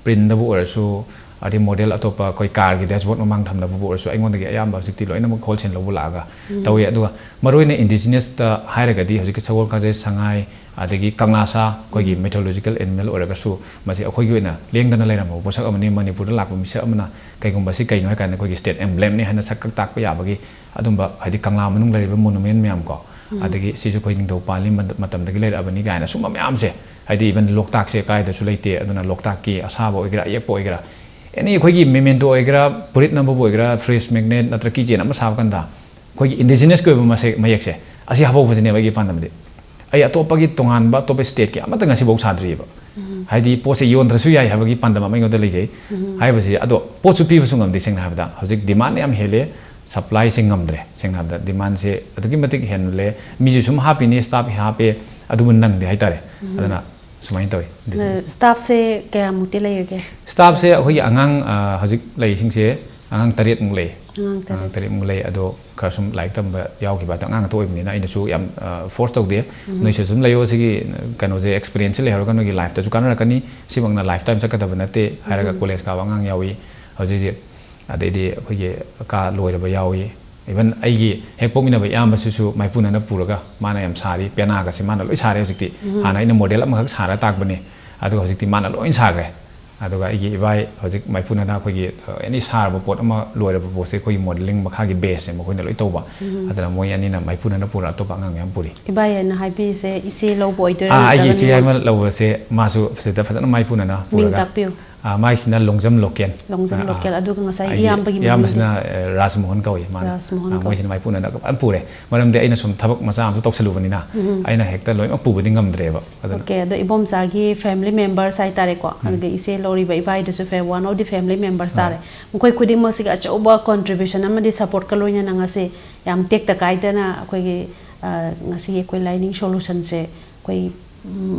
printꯗꯕꯨ ꯑꯣꯏꯔꯁꯨ, ꯑꯗꯩ model ꯑꯇꯣꯞꯄ ꯑꯩꯈꯣꯏ carꯒꯤ dashboard ꯃꯃꯥꯡ ꯊꯝꯅꯕꯕꯨ ꯑꯣꯏꯔꯁꯨ, ꯑꯩꯉꯣꯟꯗꯒꯤ ꯑꯌꯥꯝꯕ ꯍꯧꯖꯤꯛꯇꯤ ꯂꯣꯏꯅꯃꯛ wholesale ꯂꯧꯕ ꯂꯥꯛꯑꯒ ꯇꯧꯏ꯫ ꯑꯗꯨꯒ ꯃꯔꯨꯑꯣꯏꯅ indigenousꯇ ꯍꯥꯏꯔꯒꯗꯤ ꯍꯧꯖꯤꯛꯀꯤ ꯁꯒꯣꯜ ꯀꯥꯡꯖꯩ, ꯁꯉꯥꯏ, ꯑꯗꯒꯤ ꯀꯪꯂꯥ ꯁꯥ, ꯑꯩꯈꯣꯏꯒꯤ mythological animal ꯑꯣꯏꯔꯒꯁꯨ, ꯃꯁꯤ ꯑꯩꯈꯣꯏꯒꯤ ꯑꯣꯏꯅ ꯂꯦꯡꯗꯅ ꯂꯩꯔꯝꯃꯕ ꯄꯣꯠꯁꯛ ꯑꯃꯅꯤ꯫ ꯃꯅꯤꯄꯨꯔꯗ ꯂꯥꯛꯄ ꯃꯤꯁꯛ ꯑꯃꯅ ꯀꯩꯒꯨꯝꯕ ꯁꯤ ꯀꯩꯅꯣ ꯍꯥꯏ ꯀꯥꯟꯗ ꯑꯩꯈꯣꯏꯒꯤ state emblemꯅꯤ ꯍꯥꯏꯅ ꯁꯛ ꯇꯥꯛꯄ ꯌꯥꯕꯒꯤ ꯑꯗꯨꯝꯕ, ꯍꯥꯏꯗꯤ ꯀꯪꯂꯥ ꯃꯅꯨꯡ ꯂꯩꯔꯤꯕ monument ꯃꯌꯥꯝ ꯀꯣ, ꯑꯗꯒꯤ ꯁꯤꯁꯨ ꯑꯩꯈꯣꯏ ꯅꯤꯡꯊꯧ ꯄꯥꯜꯂꯤ ꯃꯇꯝꯗꯒꯤ ꯂꯩꯔꯛꯑꯕꯅꯤ ꯀꯥꯏꯅ ꯁꯨꯝꯕ ꯃꯌꯥꯝꯁꯦ, ꯍꯥꯏꯗꯤ even ꯂꯣꯛꯇꯥꯛꯁꯦ ꯀꯥꯏꯗꯁꯨ ꯂꯩꯇꯦ꯫ ꯑꯗꯨꯅ ꯂꯣꯛꯇꯥꯛꯀꯤ ꯑꯁꯥꯕ ꯑꯣꯏꯒꯦꯔꯥ, ꯑꯌꯦꯛꯄ ꯑꯣꯏꯒꯦꯔꯥ, any ꯑꯩꯈꯣꯏꯒꯤ memento ꯑꯣꯏꯒꯦꯔꯥ, ꯐꯨꯔꯤꯠ ꯅꯝꯕꯕꯨ ꯑꯣꯏꯒꯦꯔꯥ, fridge magnet ꯅꯠꯇ꯭ꯔꯒ keychain ꯑꯃ ꯁꯥꯕ ꯀꯥꯟꯗ ꯑꯩꯈꯣꯏꯒꯤ indigenousꯀꯤ ꯑꯣꯏꯕ ꯃꯁꯦꯛ, ꯃꯌꯦꯛꯁꯦ ꯑꯁꯤ ꯍꯥꯞꯍꯧꯕꯁꯤꯅꯦꯕ ꯑꯩꯒꯤ ꯄꯥꯟꯗꯝꯗꯤ꯫ ꯑꯩ ꯑꯇꯣꯞꯄꯒꯤ ꯇꯣꯉꯥꯟꯕ ꯑꯇꯣꯞꯄ ꯁ꯭ꯇꯦꯠꯀꯤ ꯑꯃꯠꯇ ꯉꯁꯤꯐꯥꯎ ꯁꯥꯗ꯭ꯔꯤꯑꯕ꯫ ꯍꯥꯏꯗꯤ ꯄꯣꯠꯁꯦ ꯌꯣꯟꯗ꯭ꯔꯁꯨ ꯌꯥꯏ ꯍꯥꯏꯕꯒꯤ ꯄꯥꯟꯗꯝ ꯑꯃ ꯑꯩꯉꯣꯟꯗ ꯂꯩꯖꯩ꯫ ꯍꯥꯏꯕꯁꯤ ꯑꯗꯣ ꯄꯣꯠꯁꯨ ꯄꯤꯕꯁꯨ ꯉꯝꯗꯦ꯫ ꯁꯦꯡꯅ ꯍꯥꯏꯕꯗ ꯍꯧꯖꯤꯛ ꯗꯤꯃꯥꯟ ꯌꯥꯝ ꯍꯦꯜꯂꯦ, ꯁꯄ꯭ꯂꯥꯏꯁꯦ ꯉꯝꯗ꯭ꯔꯦ꯫ ꯁꯦꯡꯅ ꯍꯥꯏꯕꯗ ꯗꯤꯃꯥꯟꯁꯦ ꯑꯗꯨꯛꯀꯤ ꯃꯇꯤꯛ ꯍꯦꯜꯂꯦ꯫ ꯃꯤꯁꯨ ꯁꯨꯝ ꯍꯥꯞꯄꯤꯅꯤ, ꯁ꯭ꯇꯥꯐ ꯍꯥꯞꯄꯦ, ꯑꯗꯨꯕꯨ ꯅꯪꯗꯦ ꯍꯥꯏꯇꯥꯔꯦ꯫ ꯑꯗꯨꯅ ꯁꯨꯃꯥꯏꯅ ꯇꯧꯋꯤ business꯫ ꯁ꯭ꯇꯥꯐꯁꯦ ꯀꯌꯥꯃꯨꯛꯇꯤ ꯂꯩꯔꯒꯦ? ꯁ꯭ꯇꯥꯐꯁꯦ ꯑꯩꯈꯣꯏꯒꯤ ꯑꯉꯥꯡ, ꯑ, ꯍꯧꯖꯤꯛ ꯂꯩꯔꯤꯁꯤꯡꯁꯦ ꯑꯉꯥꯡ ꯇꯔꯦꯠꯃꯨꯛ ꯂꯩ꯫ ꯑꯉꯥꯡ ꯇꯔꯦꯠ꯫ ꯑꯉꯥꯡ ꯇꯔꯦꯠꯃꯨꯛ ꯂꯩ꯫ ꯑꯗꯣ ꯈꯔ ꯁꯨꯝ ꯂꯥꯏꯔꯤꯛ ꯇꯝꯕ ꯌꯥꯎꯈꯤꯕ, ꯑꯗꯣ ꯑꯉꯥꯡ ꯉꯥꯛꯇ ꯑꯣꯏꯕꯅꯤꯅ ꯑꯩꯅꯁꯨ ꯌꯥꯝ, ꯑ, ꯐꯣꯔꯁ ꯇꯧꯗꯦ꯫ "ꯅꯣꯏꯁꯨ ꯁꯨꯝ ꯂꯩꯌꯣ, ꯁꯤꯒꯤ ꯀꯩꯅꯣꯁꯦ, ꯑꯦꯛꯁꯄꯤꯔꯤꯌꯦꯟꯁꯁꯦ ꯂꯩꯍꯧꯔꯒ ꯅꯣꯏꯒꯤ ꯂꯥꯏꯐꯇꯁꯨ ꯀꯥꯟꯅꯔꯛꯀꯅꯤ, ꯁꯤꯃꯛꯅ ꯂꯥꯏꯐ ꯇꯥꯏꯝ ꯆꯠꯀꯗꯕ ꯅꯠꯇꯦ" ꯍꯥꯏꯔꯒ ꯀꯣꯂꯦꯖ ꯀꯥꯕ ꯑꯉꯥꯡ ꯌꯥꯎꯏ ꯍꯧꯖꯤꯛ ꯍꯧꯖꯤꯛ꯫ ꯑꯗꯩꯗꯤ ꯑꯩꯈꯣꯏꯒꯤ ꯀꯥ ꯂꯣꯏꯔꯕ ꯌꯥꯎꯏ꯫ ꯏꯚꯟ ꯑꯩꯒꯤ ꯍꯦꯛ ꯄꯣꯛꯃꯤꯟꯅꯕ ꯏꯌꯥꯝꯕꯁꯤꯁꯨ ꯃꯥꯏꯄꯨꯅꯅ ꯄꯨꯔꯒ ꯃꯥꯅ ꯌꯥꯝ ꯁꯥꯔꯤ꯫ ꯄꯦꯅꯥꯒꯁꯦ ꯃꯥꯅ ꯂꯣꯏ ꯁꯥꯔꯦ ꯍꯧꯖꯤꯛꯇꯤ꯫ ꯍꯥꯟꯅ ꯑꯩꯅ ꯃꯣꯗꯦꯜ ꯑꯃꯈꯛ ꯁꯥꯔ ꯇꯥꯛꯄꯅꯦ, ꯑꯗꯨꯒ ꯍꯧꯖꯤꯛꯇꯤ ꯃꯥꯅ ꯂꯣꯏ ꯁꯥꯈ꯭ꯔꯦ꯫ ꯑꯗꯨꯒ ꯑꯩꯒꯤ ꯏꯕꯥꯏ ꯍꯧꯖꯤꯛ ꯃꯥꯏꯄꯨꯅꯅ ꯑꯩꯈꯣꯏꯒꯤ, ꯑ, ꯑꯦꯅꯤ ꯁꯥꯔꯕ ꯄꯣꯠ ꯑꯃ, ꯂꯣꯏꯔꯕ ꯄꯣꯠꯁꯦ ꯑꯩꯈꯣꯏꯒꯤ ꯃꯣꯗꯦꯂꯤꯡ ꯃꯈꯥꯒꯤ ꯕꯦꯁꯁꯦ ꯃꯈꯣꯏꯅ ꯂꯣꯏ ꯇꯧꯕ꯫ ꯑꯗꯨꯅ ꯃꯣꯏ ꯑꯅꯤꯅ ꯃꯥꯏꯄꯨꯅꯅ ꯄꯨꯔ ꯑꯇꯣꯞꯄ ꯑꯉꯥꯡ ꯃꯌꯥꯝ ꯄꯨꯔꯤ꯫ ꯏꯕꯥꯏ ꯍꯥꯏꯅ ꯍꯥꯏꯕꯤꯔꯤꯁꯦ ꯏꯆꯦ ꯂꯧꯕ ꯑꯣꯏꯗꯣꯏꯔꯥ, ꯑꯥ, ꯑꯩꯒꯤ ꯏꯆꯦ ꯅꯠꯇ꯭ꯔꯒꯅ ꯑꯃ ꯂꯧꯕꯁꯦ ꯃꯥꯁꯨ ꯁꯤꯗ ꯐꯖꯅ ꯃꯥꯏꯄꯨꯅꯅ ꯃꯤꯡ ꯄꯨꯔꯒ꯫ ꯇꯥꯛꯄꯤꯌꯨ꯫ ꯑꯥ, ꯃꯥꯒꯤꯁꯤꯅ ꯂꯣꯡꯖꯝ ꯂꯣꯀꯦꯜ꯫ ꯂꯣꯡꯖꯝ ꯑꯥ, ꯂꯣꯀꯦꯜ꯫ ꯑꯗꯨꯒ ꯉꯁꯥꯏ ꯑꯩꯒꯤ ꯏꯌꯥꯝꯕꯒꯤ ꯃꯃꯤꯡ? ꯏꯌꯥꯝꯕꯁꯤꯅ, ꯑ, ꯔꯥꯖꯃꯣꯍꯟ ꯀꯧꯏ ꯃꯥꯅ꯫ ꯔꯥꯖꯃꯣꯍꯟ ꯑꯥ, ꯀꯧꯏ꯫ ꯃꯣꯏꯁꯤꯅ ꯃꯥꯏꯄꯨꯅꯅ ꯐꯖꯅ ꯄꯨꯔꯦ꯫ ꯃꯔꯝꯗꯤ ꯑꯩꯅ ꯁꯨꯝ ꯊꯕꯛ ꯃꯆꯥ ꯑꯃꯁꯨ ꯇꯧꯁꯜꯂꯨꯕꯅꯤꯅ ꯑꯩꯅ ꯍꯦꯛꯇ ꯂꯣꯏꯅꯃꯛ ꯄꯨꯕꯗꯤ ꯉꯝꯗ꯭ꯔꯦꯕ꯫ ꯑꯗꯨꯅ ꯑꯣꯀꯦ, ꯑꯗꯣ ꯏꯕꯣꯝꯆꯥꯒꯤ family members ꯍꯥꯏꯇꯥꯔꯦꯀꯣ, ꯑꯗꯨꯒ ꯏꯆꯦ ꯂꯧꯔꯤꯕ ꯏꯕꯥꯏꯗꯨꯁꯨ ꯐꯦ-, one of the family members ꯇꯥꯔꯦ꯫ ꯃꯈꯣꯏ ꯈꯨꯗꯤꯡꯃꯛꯁꯤꯒꯤ ꯑꯆꯧꯕ contribution ꯑꯃꯗꯤ supportꯀ ꯂꯣꯏꯅꯅ ꯉꯁꯤ ꯌꯥꯝ ꯇꯦꯛꯇ ꯀꯥꯏꯗꯅ ꯑꯩꯈꯣꯏꯒꯤ, ꯑ, ꯉꯁꯤꯒꯤ ꯑꯩꯈꯣꯏ ꯂꯥꯏꯅꯤꯡ solutionꯁꯦ ꯑꯩꯈꯣꯏ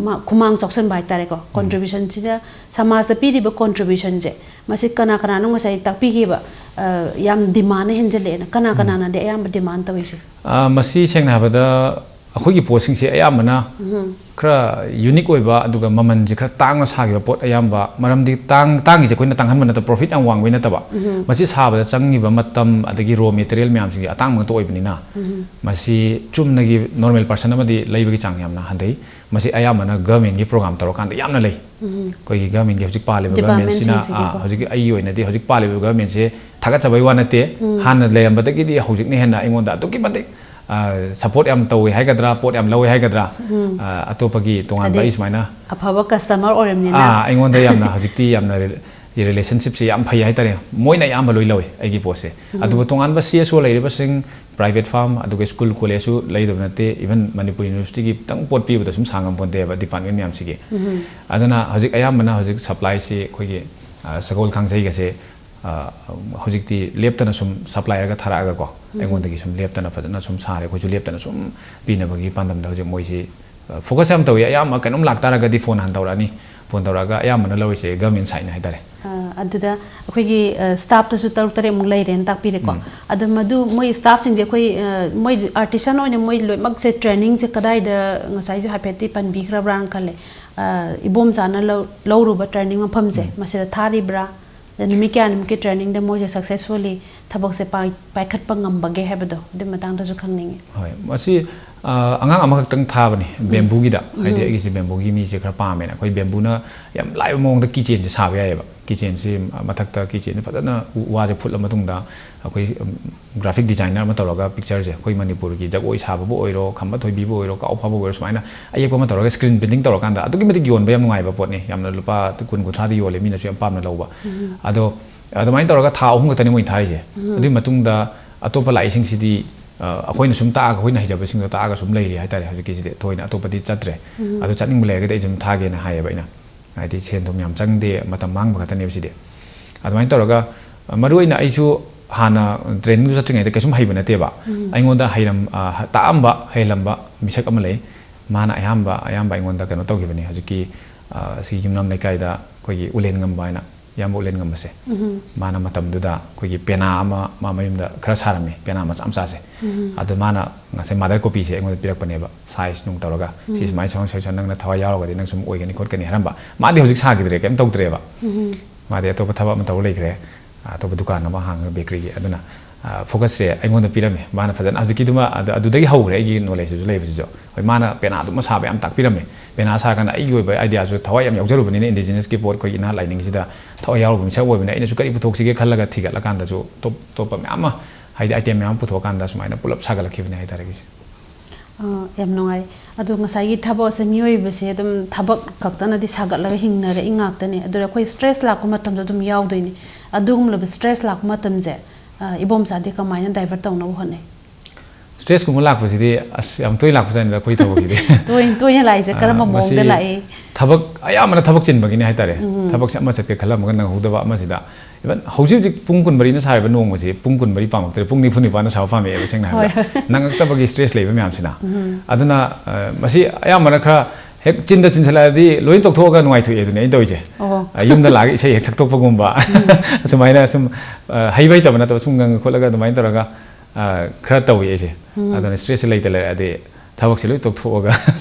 ꯃꯥ-, ꯈꯨꯃꯥꯡ ꯆꯥꯎꯁꯟꯕ ꯍꯥꯏꯇꯥꯔꯦꯀꯣ꯫ Contributionꯁꯤꯗ ꯁꯃꯥꯖꯇ ꯄꯤꯔꯤꯕ contributionꯁꯦ, ꯃꯁꯤ ꯀꯅꯥ ꯀꯅꯥꯅꯣ ꯉꯁꯥꯏ ꯇꯥꯛꯄꯤꯈꯤꯕ, ꯑ, ꯌꯥꯝ demandꯅ ꯍꯦꯟꯖꯜꯂꯛꯑꯦꯅ, ꯀꯅꯥ ꯀꯅꯥꯅꯗꯤ ꯑꯌꯥꯝꯕ demand ꯇꯧꯔꯤꯁꯦ? ꯑ, ꯃꯁꯤ ꯁꯦꯡꯅ ꯍꯥꯏꯕꯗ ꯑꯩꯈꯣꯏꯒꯤ ꯄꯣꯠꯁꯤꯡꯁꯦ ꯑꯌꯥꯝꯕꯅ ꯈꯔ unique ꯑꯣꯏꯕ, ꯑꯗꯨꯒ ꯃꯃꯜꯁꯦ ꯈꯔ ꯇꯥꯡꯅ ꯁꯥꯈꯤꯕ ꯄꯣꯠ ꯑꯌꯥꯝꯕ, ꯃꯔꯝꯗꯤ ꯇꯥꯡ-, ꯇꯥꯡꯉꯤꯁꯦ ꯑꯩꯈꯣꯏꯅ ꯇꯥꯡꯍꯟꯕ ꯅꯠꯇꯕ, profit ꯌꯥꯝ ꯋꯥꯡꯕꯩ ꯅꯠꯇꯕ, ꯃꯁꯤ ꯁꯥꯕꯗ ꯆꯪꯉꯤꯕ ꯃꯇꯝ ꯑꯗꯒꯤ raw material ꯃꯌꯥꯝꯁꯤꯡꯁꯦ ꯑꯇꯥꯡꯕ ꯉꯥꯛꯇ ꯑꯣꯏꯕꯅꯤꯅ, ꯃꯁꯤ ꯆꯨꯝꯅꯒꯤ normal person ꯑꯃꯗꯤ ꯂꯩꯕꯒꯤ ꯆꯥꯡ ꯌꯥꯝꯅ ꯍꯟꯊꯩ꯫ ꯃꯁꯤ ꯑꯌꯥꯝꯕꯅ governmentꯀꯤ program ꯇꯧꯔꯀꯥꯟꯗ ꯌꯥꯝꯅ ꯂꯩ꯫ ꯑꯩꯈꯣꯏꯒꯤ governmentꯀꯤ ꯍꯧꯖꯤꯛ ꯄꯥꯜꯂꯤꯕ governmentꯁꯤꯅ, Departmentꯁꯤꯡꯁꯤꯒꯤꯀꯣ꯫ ꯑꯥ, ꯍꯧꯖꯤꯛ ꯑꯩꯒꯤ ꯑꯣꯏꯅꯗꯤ ꯍꯧꯖꯤꯛ ꯄꯥꯜꯂꯤꯕ governmentꯁꯦ ꯊꯥꯒꯠꯆꯕꯩ ꯋꯥ ꯅꯠꯇꯦ, ꯍꯥꯟꯅ ꯂꯩꯔꯝꯕꯗꯒꯤꯗꯤ ꯍꯧꯖꯤꯛꯅ ꯍꯦꯟꯅ ꯑꯩꯉꯣꯟꯗ ꯑꯗꯨꯛꯀꯤ ꯃꯇꯤꯛ, ꯑ, support ꯌꯥꯝ ꯇꯧꯋꯦ ꯍꯥꯏꯒꯗ꯭ꯔꯥ, ꯄꯣꯠ ꯌꯥꯝ ꯂꯧꯋꯦ ꯍꯥꯏꯒꯗ꯭ꯔꯥ, ꯑ, ꯑꯇꯣꯞꯄꯒꯤ ꯇꯣꯉꯥꯟꯕ ꯑꯗꯩ ꯑꯩ ꯁꯨꯃꯥꯏꯅ, ꯑꯐꯕ customer ꯑꯣꯏꯔꯝꯅꯤꯅ꯫ ꯑꯥ, ꯑꯩꯉꯣꯟꯗ ꯌꯥꯝꯅ ꯍꯧꯖꯤꯛꯇꯤ ꯌꯥꯝꯅ ꯔꯤ-, ꯔꯤꯂꯦꯁꯟꯁꯤꯞꯁꯦ ꯌꯥꯝ ꯐꯩ ꯍꯥꯏꯇꯥꯔꯦ꯫ ꯃꯣꯏꯅ ꯑꯌꯥꯝꯕ ꯂꯣꯏ ꯂꯧꯋꯦ ꯑꯩꯒꯤ ꯄꯣꯠꯁꯦ꯫ ꯑꯗꯨꯕꯨ ꯇꯣꯉꯥꯟꯕ C S O ꯂꯩꯔꯤꯕꯁꯤꯡ, private firm, ꯑꯗꯨꯒ school college ꯁꯨ ꯂꯩꯗꯕ ꯅꯠꯇꯦ, even ꯃꯅꯤꯄꯨꯔ university ꯒꯤ ꯈꯤꯇꯪ ꯄꯣꯠ ꯄꯤꯕꯗ ꯁꯨꯝ ꯁꯥꯡꯉꯝ ꯄꯣꯟꯇꯦꯕ department ꯃꯌꯥꯝꯁꯤꯒꯤ꯫ ꯑꯗꯨꯅ ꯍꯧꯖꯤꯛ ꯑꯌꯥꯝꯕꯅ ꯍꯧꯖꯤꯛ supply ꯁꯤ ꯑꯩꯈꯣꯏꯒꯤ, ꯑ, ꯁꯒꯣꯜ ꯀꯥꯡꯖꯩꯒꯁꯦ, ꯑ, ꯍꯧꯖꯤꯛꯇꯤ ꯂꯦꯞꯇꯅ ꯁꯨꯝ supplier ꯒ ꯊꯥꯔꯛꯑꯒꯀꯣ, ꯑꯩꯉꯣꯟꯗꯒꯤ ꯁꯨꯝ ꯂꯦꯞꯇꯅ ꯐꯖꯅ ꯁꯨꯝ ꯁꯥꯔꯦ, ꯑꯩꯈꯣꯏꯁꯨ ꯂꯦꯞꯇꯅ ꯁꯨꯝ ꯄꯤꯅꯕꯒꯤ ꯄꯥꯟꯗꯝꯗ ꯍꯧꯖꯤꯛ ꯃꯣꯏꯁꯤ, ꯑ, focus ꯌꯥꯝ ꯇꯧꯏ꯫ ꯑꯌꯥꯝꯕ ꯀꯩꯅꯣꯝ ꯂꯥꯛꯇꯥꯔꯒꯗꯤ phone ꯍꯥꯟꯅ ꯇꯧꯔꯛꯑꯅꯤ, phone ꯇꯧꯔꯛꯑꯒ ꯑꯌꯥꯝꯕꯅ ꯂꯧꯔꯤꯁꯦ government side ꯅ ꯍꯥꯏꯇꯥꯔꯦ꯫ ꯑ, ꯑꯗꯨꯗ ꯑꯩꯈꯣꯏꯒꯤ, ꯑ, staff ꯇꯁꯨ ꯇꯔꯨꯛ ꯇꯔꯦꯠꯃꯨꯛ ꯂꯩꯔꯦꯅ ꯇꯥꯛꯄꯤꯔꯦꯀꯣ꯫ ꯑꯗꯣ ꯃꯗꯨ ꯃꯣꯏ staff ꯁꯤꯡꯁꯦ ꯑꯩꯈꯣꯏ, ꯑ, ꯃꯣꯏ artisan ꯑꯣꯏꯅ ꯃꯣꯏ ꯂꯣꯏꯅꯃꯛꯁꯦ training ꯁꯦ ꯀꯗꯥꯏꯗ, ꯉꯁꯥꯏꯁꯨ ꯍꯥꯏꯐꯦꯠꯇꯤ ꯄꯟꯕꯤꯈ꯭ꯔꯕ꯭ꯔꯥꯅ ꯈꯜꯂꯦ, ꯑ, ꯏꯕꯣꯝꯆꯥꯅ ꯂꯧ-, ꯂꯧꯔꯨꯕ training ꯃꯐꯝꯁꯦ ꯃꯁꯤꯗ ꯊꯥꯔꯤꯕ꯭ꯔꯥ? ꯑꯗ ꯅꯨꯃꯤꯠ ꯀꯌꯥꯅꯤꯃꯨꯛꯀꯤ training ꯗ ꯃꯣꯏꯁꯦ successfully ꯊꯕꯛꯁꯦ ꯄꯥꯏ-, ꯄꯥꯏꯈꯠꯄ ꯉꯝꯕꯒꯦ ꯍꯥꯏꯕꯗꯣ, ꯑꯗꯨꯒꯤ ꯃꯇꯥꯡꯗꯁꯨ ꯈꯪꯅꯤꯡꯉꯤ꯫ ꯍꯣꯏ, ꯃꯁꯤ, ꯑ, ꯑꯉꯥꯡ ꯑꯃꯈꯛꯇꯪ ꯊꯥꯕꯅꯤ, bamboo ꯒꯤꯗ꯫ ꯍꯥꯏꯗꯤ ꯑꯩꯒꯤꯁꯦ bamboo ꯒꯤ ꯃꯤꯁꯦ ꯈꯔ ꯄꯥꯝꯃꯦꯅ꯫ ꯑꯩꯈꯣꯏ bamboo ꯅ ꯌꯥꯝ ꯂꯥꯏꯕ ꯃꯑꯣꯡꯗ key chain ꯁꯦ ꯁꯥꯕ ꯌꯥꯏꯑꯕ꯫ Key chain ꯁꯤ ꯃꯊꯛꯇ key chain ꯁꯤ ꯐꯖꯅ ꯎ ꯋꯥꯁꯦ ꯐꯨꯠꯂ ꯃꯇꯨꯡꯗ ꯑꯩꯈꯣꯏ, ꯎꯝ, graphic designer ꯑꯃ ꯇꯧꯔꯒ picture ꯁꯦ ꯑꯩꯈꯣꯏ ꯃꯅꯤꯄꯨꯔꯒꯤ ꯖꯒꯣꯏ ꯁꯥꯕꯕꯨ ꯑꯣꯏꯔꯣ, ꯈꯝꯕ ꯊꯣꯏꯕꯤꯕꯨ ꯑꯣꯏꯔꯣ, ꯀꯥꯎ ꯐꯥꯕꯕꯨ ꯑꯣꯏꯔꯣ, ꯁꯨꯃꯥꯏꯅ ꯑꯌꯦꯛꯄ ꯑꯃ ꯇꯧꯔꯒ screen painting ꯇꯧꯔꯀꯥꯟꯗ ꯑꯗꯨꯛꯀꯤ ꯃꯇꯤꯛ ꯌꯣꯟꯕ ꯌꯥꯝ ꯅꯨꯡꯉꯥꯏꯕ ꯄꯣꯠꯅꯤ꯫ ꯌꯥꯝꯅ ꯂꯨꯄꯥ ꯀꯨꯟ ꯀꯨꯟꯊ꯭ꯔꯥꯗ ꯌꯣꯜꯂꯦ, ꯃꯤꯅꯁꯨ ꯌꯥꯝ ꯄꯥꯝꯅ ꯂꯧꯕ꯫ ꯑꯗꯣ ꯑꯗꯨꯃꯥꯏꯅ ꯇꯧꯔꯒ ꯊꯥ ꯑꯍꯨꯝ ꯈꯛꯇꯅꯤ ꯃꯣꯏ ꯊꯥꯔꯤꯁꯦ꯫ ꯑꯗꯨꯒꯤ ꯃꯇꯨꯡꯗ ꯑꯇꯣꯞꯄ ꯂꯥꯛꯏꯁꯤꯡꯁꯤꯗꯤ, ꯑ, ꯑꯩꯈꯣꯏꯅ ꯁꯨꯝ ꯇꯥꯛꯑꯒ, ꯑꯩꯈꯣꯏꯅ ꯍꯩꯖꯕꯁꯤꯡꯗꯣ ꯇꯥꯛꯑꯒ ꯁꯨꯝ ꯂꯩꯔꯤ ꯍꯥꯏꯇꯥꯔꯦ꯫ ꯍꯧꯖꯤꯛꯀꯤꯁꯤꯗꯤ ꯊꯣꯏꯅ ꯑꯇꯣꯞꯄꯗꯤ ꯆꯠꯇ꯭ꯔꯦ꯫ ꯑꯗꯣ ꯆꯠꯅꯤꯡꯕ ꯂꯩꯔꯒꯗꯤ ꯑꯩ ꯁꯨꯝ ꯊꯥꯒꯦꯅ ꯍꯥꯏꯌꯦꯕ ꯑꯩꯅ꯫ ꯍꯥꯏꯗꯤ ꯁꯦꯟ ꯊꯨꯝ ꯌꯥꯝ ꯆꯪꯗꯦ, ꯃꯇꯝ ꯃꯥꯡꯕ ꯈꯛꯇꯅꯦꯕ ꯁꯤꯗꯤ꯫ ꯑꯗꯨꯃꯥꯏꯅ ꯇꯧꯔꯒ, ꯑ, ꯃꯔꯨꯑꯣꯏꯅ ꯑꯩꯁꯨ ꯍꯥꯟꯅ training ꯗꯨ ꯆꯠꯇ꯭ꯔꯤꯉꯩꯗ ꯀꯩꯁꯨꯝ ꯍꯩꯕ ꯅꯠꯇꯦꯕ꯫ ꯑꯩꯉꯣꯟꯗ ꯍꯩꯔꯝ-, ꯑ, ꯍ-, ꯇꯥꯛꯑꯝꯕ, ꯍꯩꯍꯜꯂꯝꯕ ꯃꯤꯁꯛ ꯑꯃ ꯂꯩ꯫ ꯃꯥꯅ ꯑꯌꯥꯝꯕ, ꯑꯌꯥꯝꯕ ꯑꯩꯉꯣꯟꯗ ꯀꯩꯅꯣ ꯇꯧꯈꯤꯕꯅꯤ꯫ ꯍꯧꯖꯤꯛꯀꯤ, ꯑ, ꯁꯤ ꯌꯨꯝꯅꯥꯝ ꯂꯩꯀꯥꯏꯗ ꯑꯩꯈꯣꯏꯒꯤ ꯎꯂꯦꯟ ꯉꯝꯕ ꯍꯥꯏꯅ, ꯏꯌꯥꯝꯕ ꯎꯂꯦꯟ ꯉꯝꯕꯁꯦ꯫ ꯃꯥꯅ ꯃꯇꯝꯗꯨꯗ ꯑꯩꯈꯣꯏꯒꯤ ꯄꯦꯅꯥ ꯑꯃ ꯃꯥ ꯃꯌꯨꯝꯗ ꯈꯔ ꯁꯥꯔꯝꯃꯤ, ꯄꯦꯅꯥ ꯃꯆꯥ ꯃꯆꯥꯁꯦ꯫ ꯑꯗꯣ ꯃꯥꯅ ꯉꯁꯥꯏ mother copy ꯁꯦ ꯑꯩꯉꯣꯟꯗ ꯄꯤꯔꯛꯄꯅꯦꯕ, size ꯅꯨꯡ ꯇꯧꯔꯒ꯫ "ꯁꯤ ꯁꯨꯃꯥꯏꯅ ꯁꯨꯃꯥꯏꯅ ꯁꯣꯏ ꯁꯣꯏ ꯅꯪꯅ ꯊꯋꯥꯏ ꯌꯥꯎꯔꯒꯗꯤ ꯅꯪ ꯁꯨꯝ ꯑꯣꯏꯒꯅꯤ ꯈꯣꯠꯀꯅꯤ" ꯍꯥꯏꯔꯝꯕ꯫ ꯃꯥꯗꯤ ꯍꯧꯖꯤꯛ ꯁꯥꯈꯤꯗ꯭ꯔꯦ, ꯀꯩꯝ ꯇꯧꯗ꯭ꯔꯦꯕ꯫ ꯃꯥꯗꯤ ꯑꯇꯣꯞꯄ ꯊꯕꯛ ꯑꯃ ꯇꯧꯔ ꯂꯩꯈ꯭ꯔꯦ, ꯑꯇꯣꯞꯄ ꯗꯨꯀꯥꯟ ꯑꯃ ꯍꯥꯡꯉꯒ bakery ꯒꯤ꯫ ꯑꯗꯨꯅ, ꯑ, focus ꯁꯦ ꯑꯩꯉꯣꯟꯗ ꯄꯤꯔꯝꯃꯦ꯫ ꯃꯥꯅ ꯐꯖꯅ ꯍꯧꯖꯤꯛꯀꯤꯗꯨꯃ ꯑꯗ-, ꯑꯗꯨꯗꯒꯤ ꯍꯧꯈ꯭ꯔꯦ ꯑꯩꯒꯤ knowledge ꯁꯤꯁꯨ ꯂꯩꯕꯁꯤꯁꯨ꯫ ꯍꯣꯏ, ꯃꯥꯅ ꯄꯦꯅꯥꯗꯨꯃ ꯁꯥꯕ ꯌꯥꯝ ꯇꯥꯛꯄꯤꯔꯝꯃꯦ꯫ ꯄꯦꯅꯥ ꯁꯥꯔꯀꯥꯟꯗ ꯑꯩꯒꯤ ꯑꯣꯏꯕ idea ꯁꯨ ꯊꯋꯥꯏ ꯌꯥꯝ ꯌꯥꯎꯖꯔꯨꯕꯅꯤꯅ, indigenous ꯀꯤ ꯄꯣꯠ, ꯑꯩꯈꯣꯏ ꯏꯅꯥꯠ ꯂꯥꯏꯅꯤꯡꯁꯤꯗ ꯊꯋꯥꯏ ꯌꯥꯎꯔꯨꯕ ꯃꯤꯁꯛ ꯑꯣꯏꯕꯅꯤꯅ ꯑꯩꯅꯁꯨ ꯀꯔꯤ ꯄꯨꯊꯣꯛꯁꯤꯒꯦ ꯈꯜꯂꯒ ꯊꯤꯒꯠꯂꯀꯥꯟꯗꯁꯨ ꯑꯇꯣꯞ-, ꯑꯇꯣꯞꯄ ꯃꯌꯥꯝ ꯑꯃ, ꯍꯥꯏꯗꯤ item ꯃꯌꯥꯝ ꯑꯃ ꯄꯨꯊꯣꯛꯑꯀꯥꯟꯗ ꯁꯨꯃꯥꯏꯅ ꯄꯨꯂꯞ ꯁꯥꯒꯠꯂꯛꯈꯤꯕꯅꯦ ꯍꯥꯏꯇꯥꯔꯦ ꯑꯩꯒꯤꯁꯦ꯫ ꯑꯥ, ꯌꯥꯝ ꯅꯨꯡꯉꯥꯏ꯫ ꯑꯗꯣ ꯉꯁꯥꯏꯒꯤ ꯊꯕꯛ ꯑꯁꯦ, ꯃꯤꯑꯣꯏꯕꯁꯦ ꯑꯗꯨꯝ ꯊꯕꯛ ꯈꯛꯇꯅꯗꯤ ꯁꯥꯒꯠꯂꯒ ꯍꯤꯡꯅꯔꯛꯏ ꯉꯥꯛꯇꯅꯦ꯫ ꯑꯗꯨꯗ ꯑꯩꯈꯣꯏ stress ꯂꯥꯛꯄ ꯃꯇꯝꯗ ꯑꯗꯨꯝ ꯌꯥꯎꯗꯣꯏꯅꯤ꯫ ꯑꯗꯨꯒꯨꯝꯂꯕ stress ꯂꯥꯛꯄ ꯃꯇꯝꯁꯦ, ꯑꯥ, ꯏꯕꯣꯝꯆꯥꯗꯤ ꯀꯃꯥꯏꯅ divert ꯇꯧꯅꯕ ꯍꯣꯠꯅꯩ? Stressꯀꯨꯝꯕ ꯂꯥꯛꯄꯁꯤꯗꯤ ꯑꯁ ꯌꯥꯝ ꯇꯣꯏꯅ ꯂꯥꯛꯄꯖꯥꯠꯅꯤꯗ ꯑꯩꯈꯣꯏ ꯊꯕꯛꯀꯤꯗꯤ꯫ ꯇꯣꯏꯅ, ꯇꯣꯏꯅ ꯂꯥꯛꯏꯁꯦ ꯑꯥ, ꯀꯔꯝꯕ ꯃꯁꯤ ꯃꯑꯣꯡꯗ ꯂꯥꯛꯏ? ꯊꯕꯛ, ꯑꯌꯥꯝꯕꯅ ꯊꯕꯛ ꯆꯤꯟꯕꯒꯤꯅꯤ ꯍꯥꯏꯇꯥꯔꯦ꯫ ꯎꯝ꯫ ꯊꯕꯛꯁꯦ ꯑꯃ ꯆꯠꯀꯦ ꯈꯜꯂꯝꯃꯒ ꯅꯪꯍꯧꯗꯕ ꯑꯃꯁꯤꯗ꯫ Even ꯍꯧꯖꯤꯛ ꯍꯧꯖꯤꯛ ꯄꯨꯡ ꯀꯨꯟꯃꯔꯤꯅ ꯁꯥꯔꯤꯕ ꯅꯣꯡꯃꯁꯦ ꯄꯨꯡ ꯀꯨꯟꯃꯔꯤ ꯄꯥꯝꯃꯛꯇ꯭ꯔꯦ, ꯄꯨꯡ ꯅꯤꯐꯨ ꯅꯤꯄꯥꯟꯅ ꯁꯥꯕ ꯄꯥꯝꯃꯛꯑꯦꯕ, ꯁꯦꯡꯅ ꯍꯥꯏꯕꯗ꯫ ꯍꯣꯏ꯫ ꯅꯪꯉꯛꯇꯕꯒꯤ stress ꯂꯩꯕ ꯃꯌꯥꯝꯁꯤꯅ꯫ ꯎꯝ꯫ ꯑꯗꯨꯅ, ꯑ, ꯃꯁꯤ ꯑꯌꯥꯝꯕꯅ ꯈꯔ ꯍꯦꯛ ꯆꯤꯟꯗ ꯆꯤꯟꯁꯤꯜꯂꯛꯑꯗꯤ ꯂꯣꯏ ꯇꯣꯛꯊꯣꯛꯑꯒ ꯅꯨꯡꯉꯥꯏꯊꯣꯛꯑꯦ ꯑꯗꯨꯅꯦ ꯑꯩꯅ ꯇꯧꯔꯤꯁꯦ꯫ ꯑꯣ꯫ ꯑ, ꯌꯨꯝꯗ ꯂꯥꯛꯑꯒ ꯏꯁꯩ ꯍꯦꯛ ꯁꯛꯇꯣꯛꯄꯒꯨꯝꯕ꯫ ꯎꯝ꯫ ꯑꯁꯨꯃꯥꯏꯅ ꯁꯨꯝ, ꯑ, ꯍꯩꯕ ꯍꯩꯇꯕ ꯅꯠꯇꯕ ꯁꯨꯝ ꯉꯪꯉ ꯈꯣꯠꯂꯒ ꯑꯗꯨꯃꯥꯏꯅ ꯇꯧꯔꯒ, ꯑ, ꯈꯔ ꯇꯧꯏ ꯑꯩꯁꯦ꯫ ꯎꯝ꯫ ꯑꯗꯨꯅ stressꯁꯦ ꯂꯩꯇ ꯂꯩꯔꯛꯑꯗꯤ ꯊꯕꯛꯁꯦ ꯂꯣꯏ ꯇꯣꯛꯊꯣꯛꯑꯒ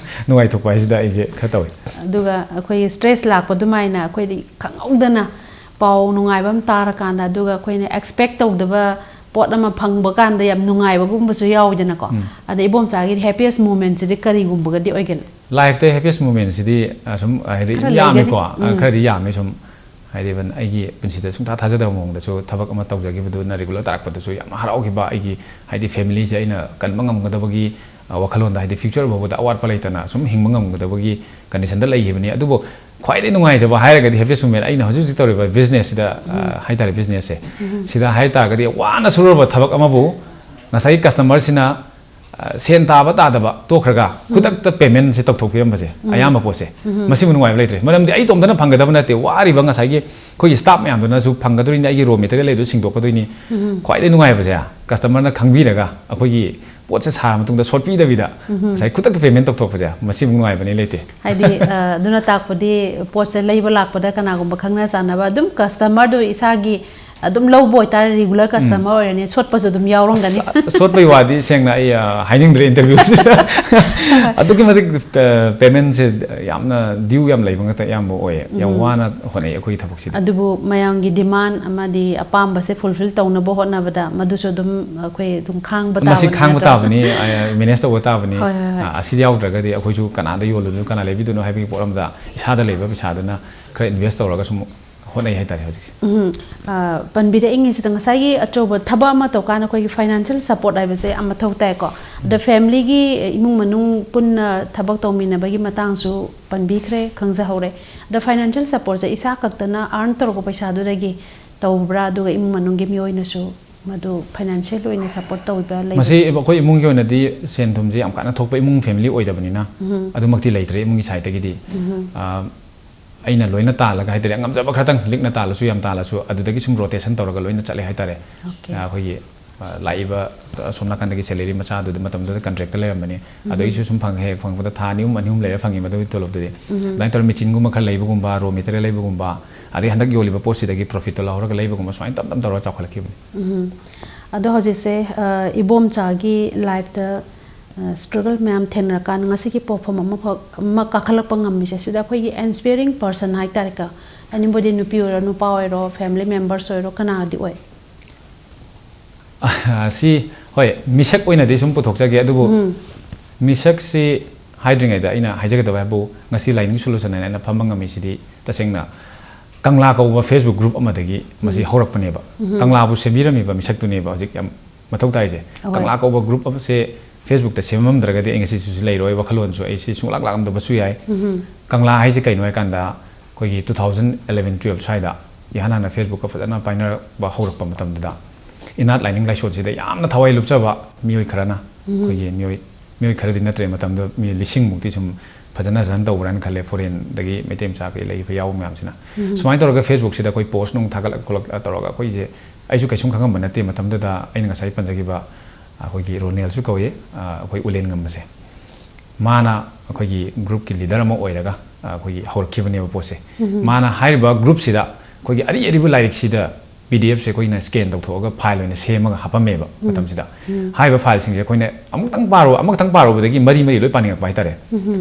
ꯅꯨꯡꯉꯥꯏꯊꯣꯛꯄ ꯍꯥꯏꯁꯤꯗ ꯑꯩꯁꯦ ꯈꯔ ꯇꯧꯏ꯫ ꯑꯗꯨꯒ ꯑꯩꯈꯣꯏꯒꯤ stress ꯂꯥꯛꯄ ꯑꯗꯨꯃꯥꯏꯅ ꯑꯩꯈꯣꯏꯗꯤ ꯈꯪꯍꯧꯗꯅ ꯄꯥꯎ ꯅꯨꯡꯉꯥꯏꯕ ꯑꯃ ꯇꯥꯔꯀꯥꯟꯗ, ꯑꯗꯨꯒ ꯑꯩꯈꯣꯏꯅ expect ꯇꯧꯗꯕ ꯄꯣꯠ ꯑꯃ ꯐꯪꯕ ꯀꯥꯟꯗ ꯌꯥꯝ ꯅꯨꯡꯉꯥꯏꯕꯒꯨꯝꯕꯁꯨ ꯌꯥꯎꯋꯤꯗꯅꯀꯣ꯫ ꯎꯝ꯫ ꯑꯗ ꯏꯕꯣꯝꯆꯥꯒꯤꯗꯤ happiest momentꯁꯤꯗꯤ ꯀꯔꯤꯒꯨꯝꯕꯒꯗꯤ ꯑꯣꯏꯒꯅꯤ? Lifeꯇ happiest momentꯁꯤꯗꯤ, ꯑ, ꯁꯨꯝ, ꯑ, ꯍꯥꯏꯗꯤ ꯈꯔ ꯌꯥꯝꯃꯤꯀꯣ꯫ ꯂꯩꯒꯅꯤ꯫ ꯑ, ꯎꯝ꯫ ꯈꯔꯗꯤ ꯌꯥꯝꯃꯤ ꯁꯨꯝ꯫ ꯍꯥꯏꯗꯤ, even ꯑꯩꯒꯤ ꯄꯨꯟꯁꯤꯗ ꯁꯨꯡꯊꯥ ꯊꯥꯖꯗꯕ ꯃꯑꯣꯡꯗꯁꯨ ꯊꯕꯛ ꯑꯃ ꯇꯧꯖꯈꯤꯕꯗꯨꯅ regular ꯇꯥꯔꯛꯄꯗꯁꯨ ꯌꯥꯝ ꯍꯔꯥꯎꯈꯤꯕ꯫ ꯑꯩꯒꯤ, ꯍꯥꯏꯗꯤ, familyꯁꯦ ꯑꯩꯅ ꯀꯟꯕ ꯉꯝꯒꯗꯕꯒꯤ, ꯑ, ꯋꯥꯈꯜꯂꯣꯟꯗ, ꯍꯥꯏꯗꯤ, future ꯐꯥꯎꯕꯗ ꯑꯋꯥꯠꯄ ꯂꯩꯇꯅ ꯁꯨꯝ ꯍꯤꯡꯕ ꯉꯝꯒꯗꯕꯒꯤ conditionꯗ ꯂꯩꯈꯤꯕꯅꯤ꯫ ꯑꯗꯨꯕꯨ ꯈ꯭ꯋꯥꯏꯗꯒꯤ ꯅꯨꯡꯉꯥꯏꯖꯕ ꯍꯥꯏꯔꯒꯗꯤ happiest moment ꯑꯩꯅ ꯍꯧꯖꯤꯛ ꯍꯧꯖꯤꯛ ꯇꯧꯔꯤꯕ businessꯁꯤꯗ, ꯑ, ꯎꯝ꯫ ꯍꯥꯏꯇꯥꯔꯦ, businessꯁꯦ꯫ ꯎꯝ꯫ ꯁꯤꯗ ꯍꯥꯏꯇꯥꯔꯒꯗꯤ ꯋꯥꯅ ꯁꯨꯔꯨꯔꯕ ꯊꯕꯛ ꯑꯃꯕꯨ ꯉꯁꯥꯏꯒꯤ customerꯁꯤꯅ, ꯑ, ꯁꯦꯟ ꯇꯥꯕ ꯇꯥꯗꯕ ꯇꯣꯛꯈ꯭ꯔꯒ ꯎꯝ꯫ ꯈꯨꯗꯛꯇ paymentꯁꯦ ꯇꯧꯊꯣꯛꯄꯤꯔꯝꯕꯁꯦ, ꯎꯝ꯫ ꯑꯌꯥꯝꯕ ꯄꯣꯠꯁꯦ꯫ ꯎꯝ꯫ ꯃꯁꯤꯕꯨ ꯅꯨꯡꯉꯥꯏꯕ ꯂꯩꯇ꯭ꯔꯦ꯫ ꯃꯔꯝꯗꯤ ꯑꯩ ꯏꯇꯣꯝꯇꯅ ꯐꯪꯒꯗꯕ ꯅꯠꯇꯦ, ꯋꯥꯔꯤꯕ ꯉꯁꯥꯏꯒꯤ ꯑꯩꯈꯣꯏꯒꯤ staff ꯃꯌꯥꯝꯗꯨꯅꯁꯨ ꯐꯪꯒꯗꯣꯔꯤꯅꯤ, ꯑꯩꯒꯤ raw material ꯂꯩꯗꯨ ꯁꯤꯡꯗꯣꯛꯀꯗꯣꯏꯅꯤ꯫ ꯎꯝ꯫ ꯈ꯭ꯋꯥꯏꯗꯒꯤ ꯅꯨꯡꯉꯥꯏꯕꯁꯦ, customerꯅ ꯈꯪꯕꯤꯔꯒ ꯑꯩꯈꯣꯏꯒꯤ ꯄꯣꯠꯁꯦ ꯁꯥꯔ ꯃꯇꯨꯡꯗ ꯁꯣꯠꯄꯤꯗꯕꯤꯗ ꯎꯝ꯫ ꯉꯁꯥꯏ ꯈꯨꯗꯛꯇ payment ꯇꯧꯊꯣꯛꯄꯁꯦ, ꯃꯁꯤꯃꯨꯛ ꯅꯨꯡꯉꯥꯏꯕꯅꯤ ꯂꯩꯇꯦ꯫ ꯍꯥꯏꯗꯤ, ꯑ, ꯑꯗꯨꯅ ꯇꯥꯛꯄꯗꯤ ꯄꯣꯠꯁꯦ ꯂꯩꯕ ꯂꯥꯛꯄꯗ ꯀꯅꯥꯒꯨꯝꯕ ꯈꯪꯅ ꯆꯥꯟꯅꯕ ꯑꯗꯨꯝ customerꯗꯨ ꯏꯁꯥꯒꯤ ꯑꯗꯨꯝ ꯂꯧꯕ ꯑꯣꯏꯇꯥꯔꯗꯤ regular ꯎꯝ꯫ Customer ꯑꯣꯏꯔꯅꯤ, ꯁꯣꯠꯄꯁꯨ ꯑꯗꯨꯝ ꯌꯥꯎꯔꯝꯒꯅꯤ꯫ ꯁ-, ꯁꯣꯠꯄꯩ ꯋꯥꯗꯤ ꯁꯦꯡꯅ ꯑꯩ, ꯑ, ꯍꯥꯏꯅꯤꯡꯗ꯭ꯔꯦ interviewꯁꯤꯗ꯫ ꯑꯗꯨꯛꯀꯤ ꯃꯇꯤꯛ, ꯑ, paymentꯁꯦ ꯌꯥꯝꯅ due ꯌꯥꯝ ꯂꯩꯕ ꯉꯥꯛꯇ ꯑꯌꯥꯝꯕ ꯑꯣꯏꯌꯦ꯫ ꯌꯥꯝ ꯎꯝ꯫ ꯋꯥꯅ ꯍꯣꯠꯅꯩ ꯑꯩꯈꯣꯏꯒꯤ ꯊꯕꯛꯁꯤꯗ꯫ ꯑꯗꯨꯕꯨ ꯃꯌꯥꯝꯒꯤ demand ꯑꯃꯗꯤ ꯑꯄꯥꯝꯕꯁꯦ fulfill ꯇꯧꯅꯕ ꯍꯣꯠꯅꯕꯗ ꯃꯗꯨꯁꯨ ꯑꯗꯨꯝ ꯑꯩꯈꯣꯏ ꯑꯗꯨꯝ ꯈꯥꯡꯕ ꯃꯁꯤ ꯇꯥꯕꯅꯤ ꯈꯥꯡꯕ ꯅꯠꯇ꯭ꯔꯥ? ꯇꯥꯕꯅꯤ, ꯑ, manage ꯇꯧꯕ ꯇꯥꯕꯅꯤ꯫ ꯍꯣꯏ, ꯍꯣꯏ, ꯍꯣꯏ꯫ ꯑ, ꯑꯁꯤ ꯌꯥꯎꯗ꯭ꯔꯒꯗꯤ ꯑꯩꯈꯣꯏꯁꯨ ꯀꯅꯥꯗ ꯌꯣꯜꯂꯨꯗꯣꯏꯅꯣ, ꯀꯅꯥ ꯂꯩꯕꯤꯗꯣꯏꯅꯣ ꯍꯥꯏꯕꯒꯤ ꯄꯣꯠ ꯑꯃꯗ ꯏꯁꯥꯗ ꯂꯩꯕ ꯄꯩꯁꯥꯗꯨꯅ ꯈꯔ invest ꯇꯧꯔꯒ ꯁꯨꯝ ꯍꯣꯠꯅꯩ ꯍꯥꯏꯇꯥꯔꯦ ꯍꯧꯖꯤꯛꯁꯦ꯫ ꯎꯝ, ꯑ, ꯄꯟꯕꯤꯔꯛꯏꯉꯩꯁꯤꯗ ꯉꯁꯥꯏꯒꯤ ꯑꯆꯧꯕ ꯊꯕꯛ ꯑꯃ ꯇꯧꯀꯥꯟꯗ ꯑꯩꯈꯣꯏꯒꯤ ꯐꯥꯏꯅꯥꯟꯁꯤꯌꯦꯜ ꯁꯄꯣꯔꯠ ꯍꯥꯏꯕꯁꯦ ꯌꯥꯝ ꯃꯊꯧ ꯇꯥꯏꯀꯣ꯫ ꯑꯗ ꯐꯦꯃꯤꯂꯤꯒꯤ, ꯏꯃꯨꯡ ꯃꯅꯨꯡ ꯄꯨꯟꯅ ꯊꯕꯛ ꯇꯧꯃꯤꯟꯅꯕꯒꯤ ꯃꯇꯥꯡꯁꯨ ꯄꯟꯕꯤꯈ꯭ꯔꯦ, ꯈꯪꯖꯍꯧꯔꯦ꯫ ꯑꯗ ꯐꯥꯏꯅꯥꯟꯁꯤꯌꯦꯜ ꯁꯄꯣꯔꯠꯁꯦ ꯏꯁꯥ ꯈꯛꯇꯅ ꯑꯥꯔꯟ ꯇꯧꯔꯛꯄ ꯄꯩꯁꯥꯗꯨꯗꯒꯤ ꯇꯧꯕ꯭ꯔꯥ, ꯑꯗꯨꯒ ꯏꯃꯨꯡ ꯃꯅꯨꯡꯒꯤ ꯃꯤꯑꯣꯏꯅꯁꯨ ꯃꯗꯨ ꯐꯥꯏꯅꯥꯟꯁꯤꯌꯦꯜ ꯑꯣꯏꯅ ꯁꯄꯣꯔꯠ ꯇꯧꯕꯤꯕ ꯂꯩꯕ꯭ꯔꯥ? ꯃꯁꯤ ꯑꯩꯈꯣꯏ ꯏꯃꯨꯡꯒꯤ ꯑꯣꯏꯅꯗꯤ ꯁꯦꯟ ꯊꯨꯝꯁꯦ ꯌꯥꯝ ꯀꯟꯅ ꯊꯣꯛꯄ ꯏꯃꯨꯡ ꯐꯦꯃꯤꯂꯤ ꯑꯣꯏꯗꯕꯅꯤꯅ ꯑꯗꯨꯃꯛꯇꯤ ꯂꯩꯇ꯭ꯔꯦ ꯏꯃꯨꯡꯒꯤ ꯁꯥꯏꯠꯇꯒꯤꯗꯤ꯫ ꯑ, ꯑꯩꯅ ꯂꯣꯏꯅ ꯇꯥꯜꯂꯒ ꯍꯥꯏꯇꯥꯔꯦ, ꯉꯝꯖꯕ ꯈꯔꯇꯪ ꯂꯤꯛꯅ ꯇꯥꯜꯂꯁꯨ ꯌꯥꯝ ꯇꯥꯜꯂꯁꯨ ꯑꯗꯨꯗꯒꯤ ꯁꯨꯝ ꯔꯣꯇꯦꯁꯟ ꯇꯧꯔꯒ ꯂꯣꯏꯅ ꯆꯠꯂꯦ ꯍꯥꯏꯇꯥꯔꯦ꯫ Okay. ꯑ, ꯑꯩꯈꯣꯏꯒꯤ, ꯑ, ꯂꯥꯛꯏꯕ ꯑꯁꯣꯝ ꯅꯥꯀꯟꯗꯒꯤ ꯁꯦꯂꯔꯤ ꯃꯆꯥꯗꯨꯗ ꯃꯇꯝꯗꯨꯗ ꯀꯟꯇ꯭ꯔꯦꯛꯇ ꯂꯩꯔꯝꯕꯅꯤ꯫ ꯑꯗꯨꯗꯒꯤꯁꯨ ꯁꯨꯝ ꯐꯪꯉꯦ, ꯍꯦꯛ ꯐꯪꯕꯗ ꯊꯥ ꯑꯅꯤ ꯑꯍꯨꯝ, ꯑꯅꯤ ꯑꯍꯨꯝ ꯂꯩꯔ ꯐꯪꯉꯤ ꯃꯗꯨꯒꯤ ꯇꯣꯂꯣꯞꯇꯨꯗꯤ꯫ ꯑꯗꯨꯃꯥꯏꯅ ꯇꯧꯔꯒ ꯃꯦꯆꯤꯟꯒꯨꯝꯕ ꯈꯔ ꯂꯩꯕꯒꯨꯝꯕ, ꯔꯣ ꯃꯦꯇꯔꯤꯌꯦꯜ ꯂꯩꯕꯒꯨꯝꯕ, ꯑꯗꯩ ꯍꯟꯗꯛ ꯌꯣꯜꯂꯤꯕ ꯄꯣꯠꯁꯤꯗꯒꯤ ꯄ꯭ꯔꯣꯐꯤꯠꯇꯣ ꯂꯧꯍꯧꯔꯒ ꯂꯩꯕꯒꯨꯝꯕ, ꯁꯨꯃꯥꯏꯅ ꯇꯞ ꯇꯞ ꯇꯧꯔꯒ ꯆꯥꯎꯈꯠꯂꯛꯈꯤꯕꯅꯤ꯫ ꯎꯝ꯫ ꯑꯗꯣ ꯍꯧꯖꯤꯛꯁꯦ, ꯑ, ꯏꯕꯣꯝꯆꯥꯒꯤ ꯂꯥꯏꯐꯇ, ꯑ, ꯁ꯭ꯇ꯭ꯔꯒꯜ ꯃꯌꯥꯝ ꯊꯦꯡꯅꯔꯀꯥꯟꯗ ꯉꯁꯤꯒꯤ ꯄꯣꯠꯐꯝ ꯑꯃꯈꯛ, ꯑꯃ ꯀꯥꯈꯠꯂꯛꯄ ꯉꯝꯃꯤꯁꯦ, ꯁꯤꯗ ꯑꯩꯈꯣꯏꯒꯤ ꯏꯟꯁꯄꯤꯌꯔꯤꯡ ꯄꯔꯁꯟ ꯍꯥꯏꯇꯥꯔꯦꯀꯣ, ꯑꯦꯅꯤꯕꯣꯗꯤ, ꯅꯨꯄꯤ ꯑꯣꯏꯔꯣ, ꯅꯨꯄꯥ ꯑꯣꯏꯔꯣ, ꯐꯦꯃꯤꯂꯤ ꯃꯦꯝꯕꯔꯁ ꯑꯣꯏꯔꯣ, ꯀꯅꯥꯗꯤ ꯑꯣꯏ? ꯑ, ꯁꯤ, ꯍꯣꯏ, ꯃꯤꯁꯛ ꯑꯣꯏꯅꯗꯤ ꯁꯨꯝ ꯄꯨꯊꯣꯛꯆꯒꯦ, ꯑꯗꯨꯕꯨ ꯃꯤꯁꯛꯁꯤ ꯍꯥꯏꯗ꯭ꯔꯤꯉꯩꯗ ꯑꯩꯅ ꯍꯥꯏꯖꯒꯗꯕ ꯍꯥꯏꯕꯨ, ꯉꯁꯤ ꯂꯥꯏꯅꯤꯡ ꯁꯣꯂꯨꯁꯟ ꯍꯥꯏꯅ ꯑꯩꯅ ꯐꯝꯕ ꯉꯝꯃꯤꯁꯤꯗꯤ ꯇꯁꯦꯡꯅ ꯀꯪꯂꯥ ꯀꯧꯕ ꯐꯦꯁꯕꯨꯛ ꯒ꯭ꯔꯨꯞ ꯑꯃꯗꯒꯤ ꯃꯁꯤ ꯍꯧꯔꯛꯄꯅꯦꯕ꯫ ꯀꯪꯂꯥꯕꯨ ꯁꯦꯝꯕꯤꯔꯝꯃꯤꯕ ꯃꯤꯁꯛꯇꯨꯅꯦꯕ ꯍꯧꯖꯤꯛ ꯌꯥꯝ ꯃꯊꯧ ꯇꯥꯏꯁꯦ꯫ ꯑꯍꯣꯏ꯫ ꯀꯪꯂꯥ ꯀꯧꯕ ꯒ꯭ꯔꯨꯞ ꯑꯃꯁꯦ ꯐꯦꯁꯕꯨꯛꯇ ꯁꯦꯝꯃꯝꯗ꯭ꯔꯒꯗꯤ ꯑꯩ ꯉꯁꯤꯁꯨ ꯂꯩꯔꯣꯏ, ꯋꯥꯈꯜꯂꯣꯟꯁꯨ ꯑꯩ ꯁꯤ ꯁꯨꯡꯂꯥꯛ ꯂꯥꯛꯂꯝꯗꯕꯁꯨ ꯌꯥꯏ꯫ ꯀꯪꯂꯥ ꯍꯥꯏꯁꯦ ꯀꯩꯅꯣ ꯍꯥꯏꯀꯥꯟꯗ, ꯑꯩꯈꯣꯏꯒꯤ two thousand eleven twelve ꯁ꯭ꯋꯥꯏꯗ ꯏꯍꯥꯟ ꯍꯥꯟꯅ ꯐꯦꯁꯕꯨꯛꯀ ꯐꯖꯅ ꯄꯥꯏꯅꯔꯛꯄ ꯍꯧꯔꯛꯄ ꯃꯇꯝꯗꯨꯗ, ꯏꯅꯥꯠ ꯂꯥꯏꯅꯤꯡ ꯂꯥꯏꯁꯣꯟꯁꯤꯗ ꯌꯥꯝꯅ ꯊꯋꯥꯏ ꯂꯨꯞꯆꯕ ꯃꯤꯑꯣꯏ ꯈꯔꯅ, ꯑꯩꯈꯣꯏꯒꯤ ꯃꯤꯑꯣꯏ, ꯃꯤꯑꯣꯏ ꯈꯔꯗꯤ ꯅꯠꯇ꯭ꯔꯦ, ꯃꯇꯝꯗꯨꯗ ꯃꯤ ꯂꯤꯁꯤꯡꯃꯨꯛꯇꯤ ꯁꯨꯝ ꯐꯖꯅ ꯔꯟ ꯇꯧꯕ꯭ꯔꯥꯅ ꯈꯜꯂꯦ, ꯐꯣꯔꯦꯟꯗꯒꯤ ꯃꯩꯇꯩ ꯃꯆꯥ ꯀꯩ ꯂꯩꯕ ꯌꯥꯎꯕ ꯃꯌꯥꯝꯁꯤꯅ꯫ ꯁꯨꯃꯥꯏꯅ ꯇꯧꯔꯒ ꯐꯦꯁꯕꯨꯛꯁꯤꯗ ꯑꯩꯈꯣꯏ ꯄꯣꯁ ꯅꯨꯡ ꯊꯥꯒꯠꯂꯛ ꯈꯣꯠꯂꯛ ꯇꯧꯔꯒ, ꯑꯩꯈꯣꯏꯁꯦ, ꯑꯩꯁꯨ ꯀꯩꯁꯨꯝ ꯈꯪꯉꯝꯕ ꯅꯠꯇꯦ ꯃꯇꯝꯗꯨꯗ, ꯑꯩꯅ ꯉꯁꯥꯏ ꯄꯟꯖꯈꯤꯕ ꯑꯩꯈꯣꯏꯒꯤ ꯔꯣꯅꯦꯜꯁꯨ ꯀꯧꯏ, ꯑꯩꯈꯣꯏ ꯎꯂꯦꯟ ꯉꯝꯕꯁꯦ꯫ ꯃꯥꯅ ꯑꯩꯈꯣꯏꯒꯤ ꯒ꯭ꯔꯨꯞꯀꯤ ꯂꯤꯗꯔ ꯑꯃ ꯑꯣꯏꯔꯒ, ꯑ, ꯑꯩꯈꯣꯏꯒꯤ ꯍꯧꯔꯛꯈꯤꯕꯅꯦꯕ ꯄꯣꯠꯁꯦ꯫ ꯃꯥꯅ ꯍꯥꯏꯔꯤꯕ ꯒ꯭ꯔꯨꯞꯁꯤꯗ ꯑꯩꯈꯣꯏꯒꯤ ꯑꯔꯤ ꯑꯔꯤꯕ ꯂꯥꯏꯔꯤꯛꯁꯤꯗ ꯄꯤ ꯗꯤ ꯑꯦꯐꯁꯦ ꯑꯩꯈꯣꯏꯅ ꯁ꯭ꯀꯦꯟ ꯇꯧꯊꯣꯛꯑꯒ ꯐꯥꯏꯜ ꯑꯣꯏꯅ ꯁꯦꯝꯃꯒ ꯍꯥꯞꯄꯝꯃꯦꯕ ꯃꯇꯝꯁꯤꯗ꯫ ꯍꯥꯏꯔꯤꯕ ꯐꯥꯏꯜꯁꯤꯡꯁꯦ ꯑꯩꯈꯣꯏꯅ ꯑꯃꯨꯛꯇꯪ ꯄꯥꯔꯨ-, ꯑꯃꯨꯛꯇꯪ ꯄꯥꯔꯨꯕꯗꯒꯤ ꯃꯔꯤ ꯃꯔꯤ ꯂꯣꯏ ꯄꯥꯅꯤꯡꯉꯛꯄ ꯍꯥꯏꯇꯥꯔꯦ꯫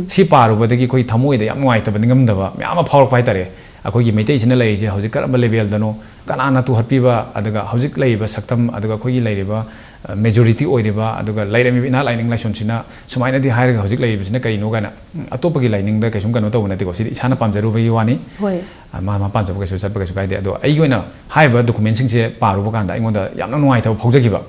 ꯁꯤ ꯄꯥꯔꯨꯕꯗꯒꯤ ꯑꯩꯈꯣꯏ ꯊꯃꯣꯏꯗ ꯌꯥꯝ ꯅꯨꯡꯉꯥꯏꯇꯕ, ꯅꯤꯡꯉꯝꯗꯕ ꯃꯌꯥꯝ ꯑꯃ ꯐꯥꯎꯔꯛꯄ ꯍꯥꯏꯇꯥꯔꯦ꯫ ꯑꯩꯈꯣꯏꯒꯤ ꯃꯩꯇꯩꯁꯤꯅ ꯂꯩꯔꯤꯁꯦ ꯍꯧꯖꯤꯛ ꯀꯔꯝꯕ ꯂꯦꯕꯦꯜꯗꯅꯣ, ꯀꯅꯥꯅ ꯇꯨꯍꯠꯄꯤꯕ, ꯑꯗꯨꯒ ꯍꯧꯖꯤꯛ ꯂꯩꯔꯤꯕ ꯁꯛꯇꯝ, ꯑꯗꯨꯒ ꯑꯩꯈꯣꯏꯒꯤ ꯂꯩꯔꯤꯕ ꯃꯦꯖꯣꯔꯤꯇꯤ ꯑꯣꯏꯔꯤꯕ, ꯑꯗꯨꯒ ꯂꯩꯔꯝꯃꯤꯕ ꯏꯅꯥꯠ ꯂꯥꯏꯅꯤꯡ ꯂꯥꯏꯁꯣꯟꯁꯤꯅ ꯁꯨꯃꯥꯏꯅꯗꯤ ꯍꯥꯏꯔꯒ ꯍꯧꯖꯤꯛ ꯂꯩꯔꯤꯕꯁꯤꯅ ꯀꯔꯤꯅꯣ ꯀꯥꯏꯅ, ꯎꯝ, ꯑꯇꯣꯞꯄꯒꯤ ꯂꯥꯏꯅꯤꯡꯗ ꯀꯩꯁꯨꯝ ꯀꯩꯅꯣ ꯇꯧꯕ ꯅꯠꯇꯦꯀꯣ, ꯁꯤꯗꯤ ꯏꯁꯥꯅ ꯄꯥꯝꯖꯔꯨꯕꯒꯤ ꯋꯥꯅꯤ꯫ ꯍꯣꯏ꯫ ꯑ, ꯃꯥ ꯃꯥ ꯄꯥꯝꯖꯕ ꯀꯩꯁꯨ ꯆꯠꯄ ꯀꯩꯁꯨ ꯀꯥꯏꯗꯦ꯫ ꯑꯗꯣ ꯑꯩꯒꯤ ꯑꯣꯏꯅ ꯍꯥꯏꯔꯤꯕ ꯗꯣꯀꯨꯃꯦꯟꯁꯤꯡꯁꯦ ꯄꯥꯔꯨꯕ ꯀꯥꯟꯗ ꯑꯩꯉꯣꯟꯗ ꯌꯥꯝꯅ ꯅꯨꯡꯉꯥꯏꯇꯕ ꯐꯥꯎꯖꯈꯤꯕ꯫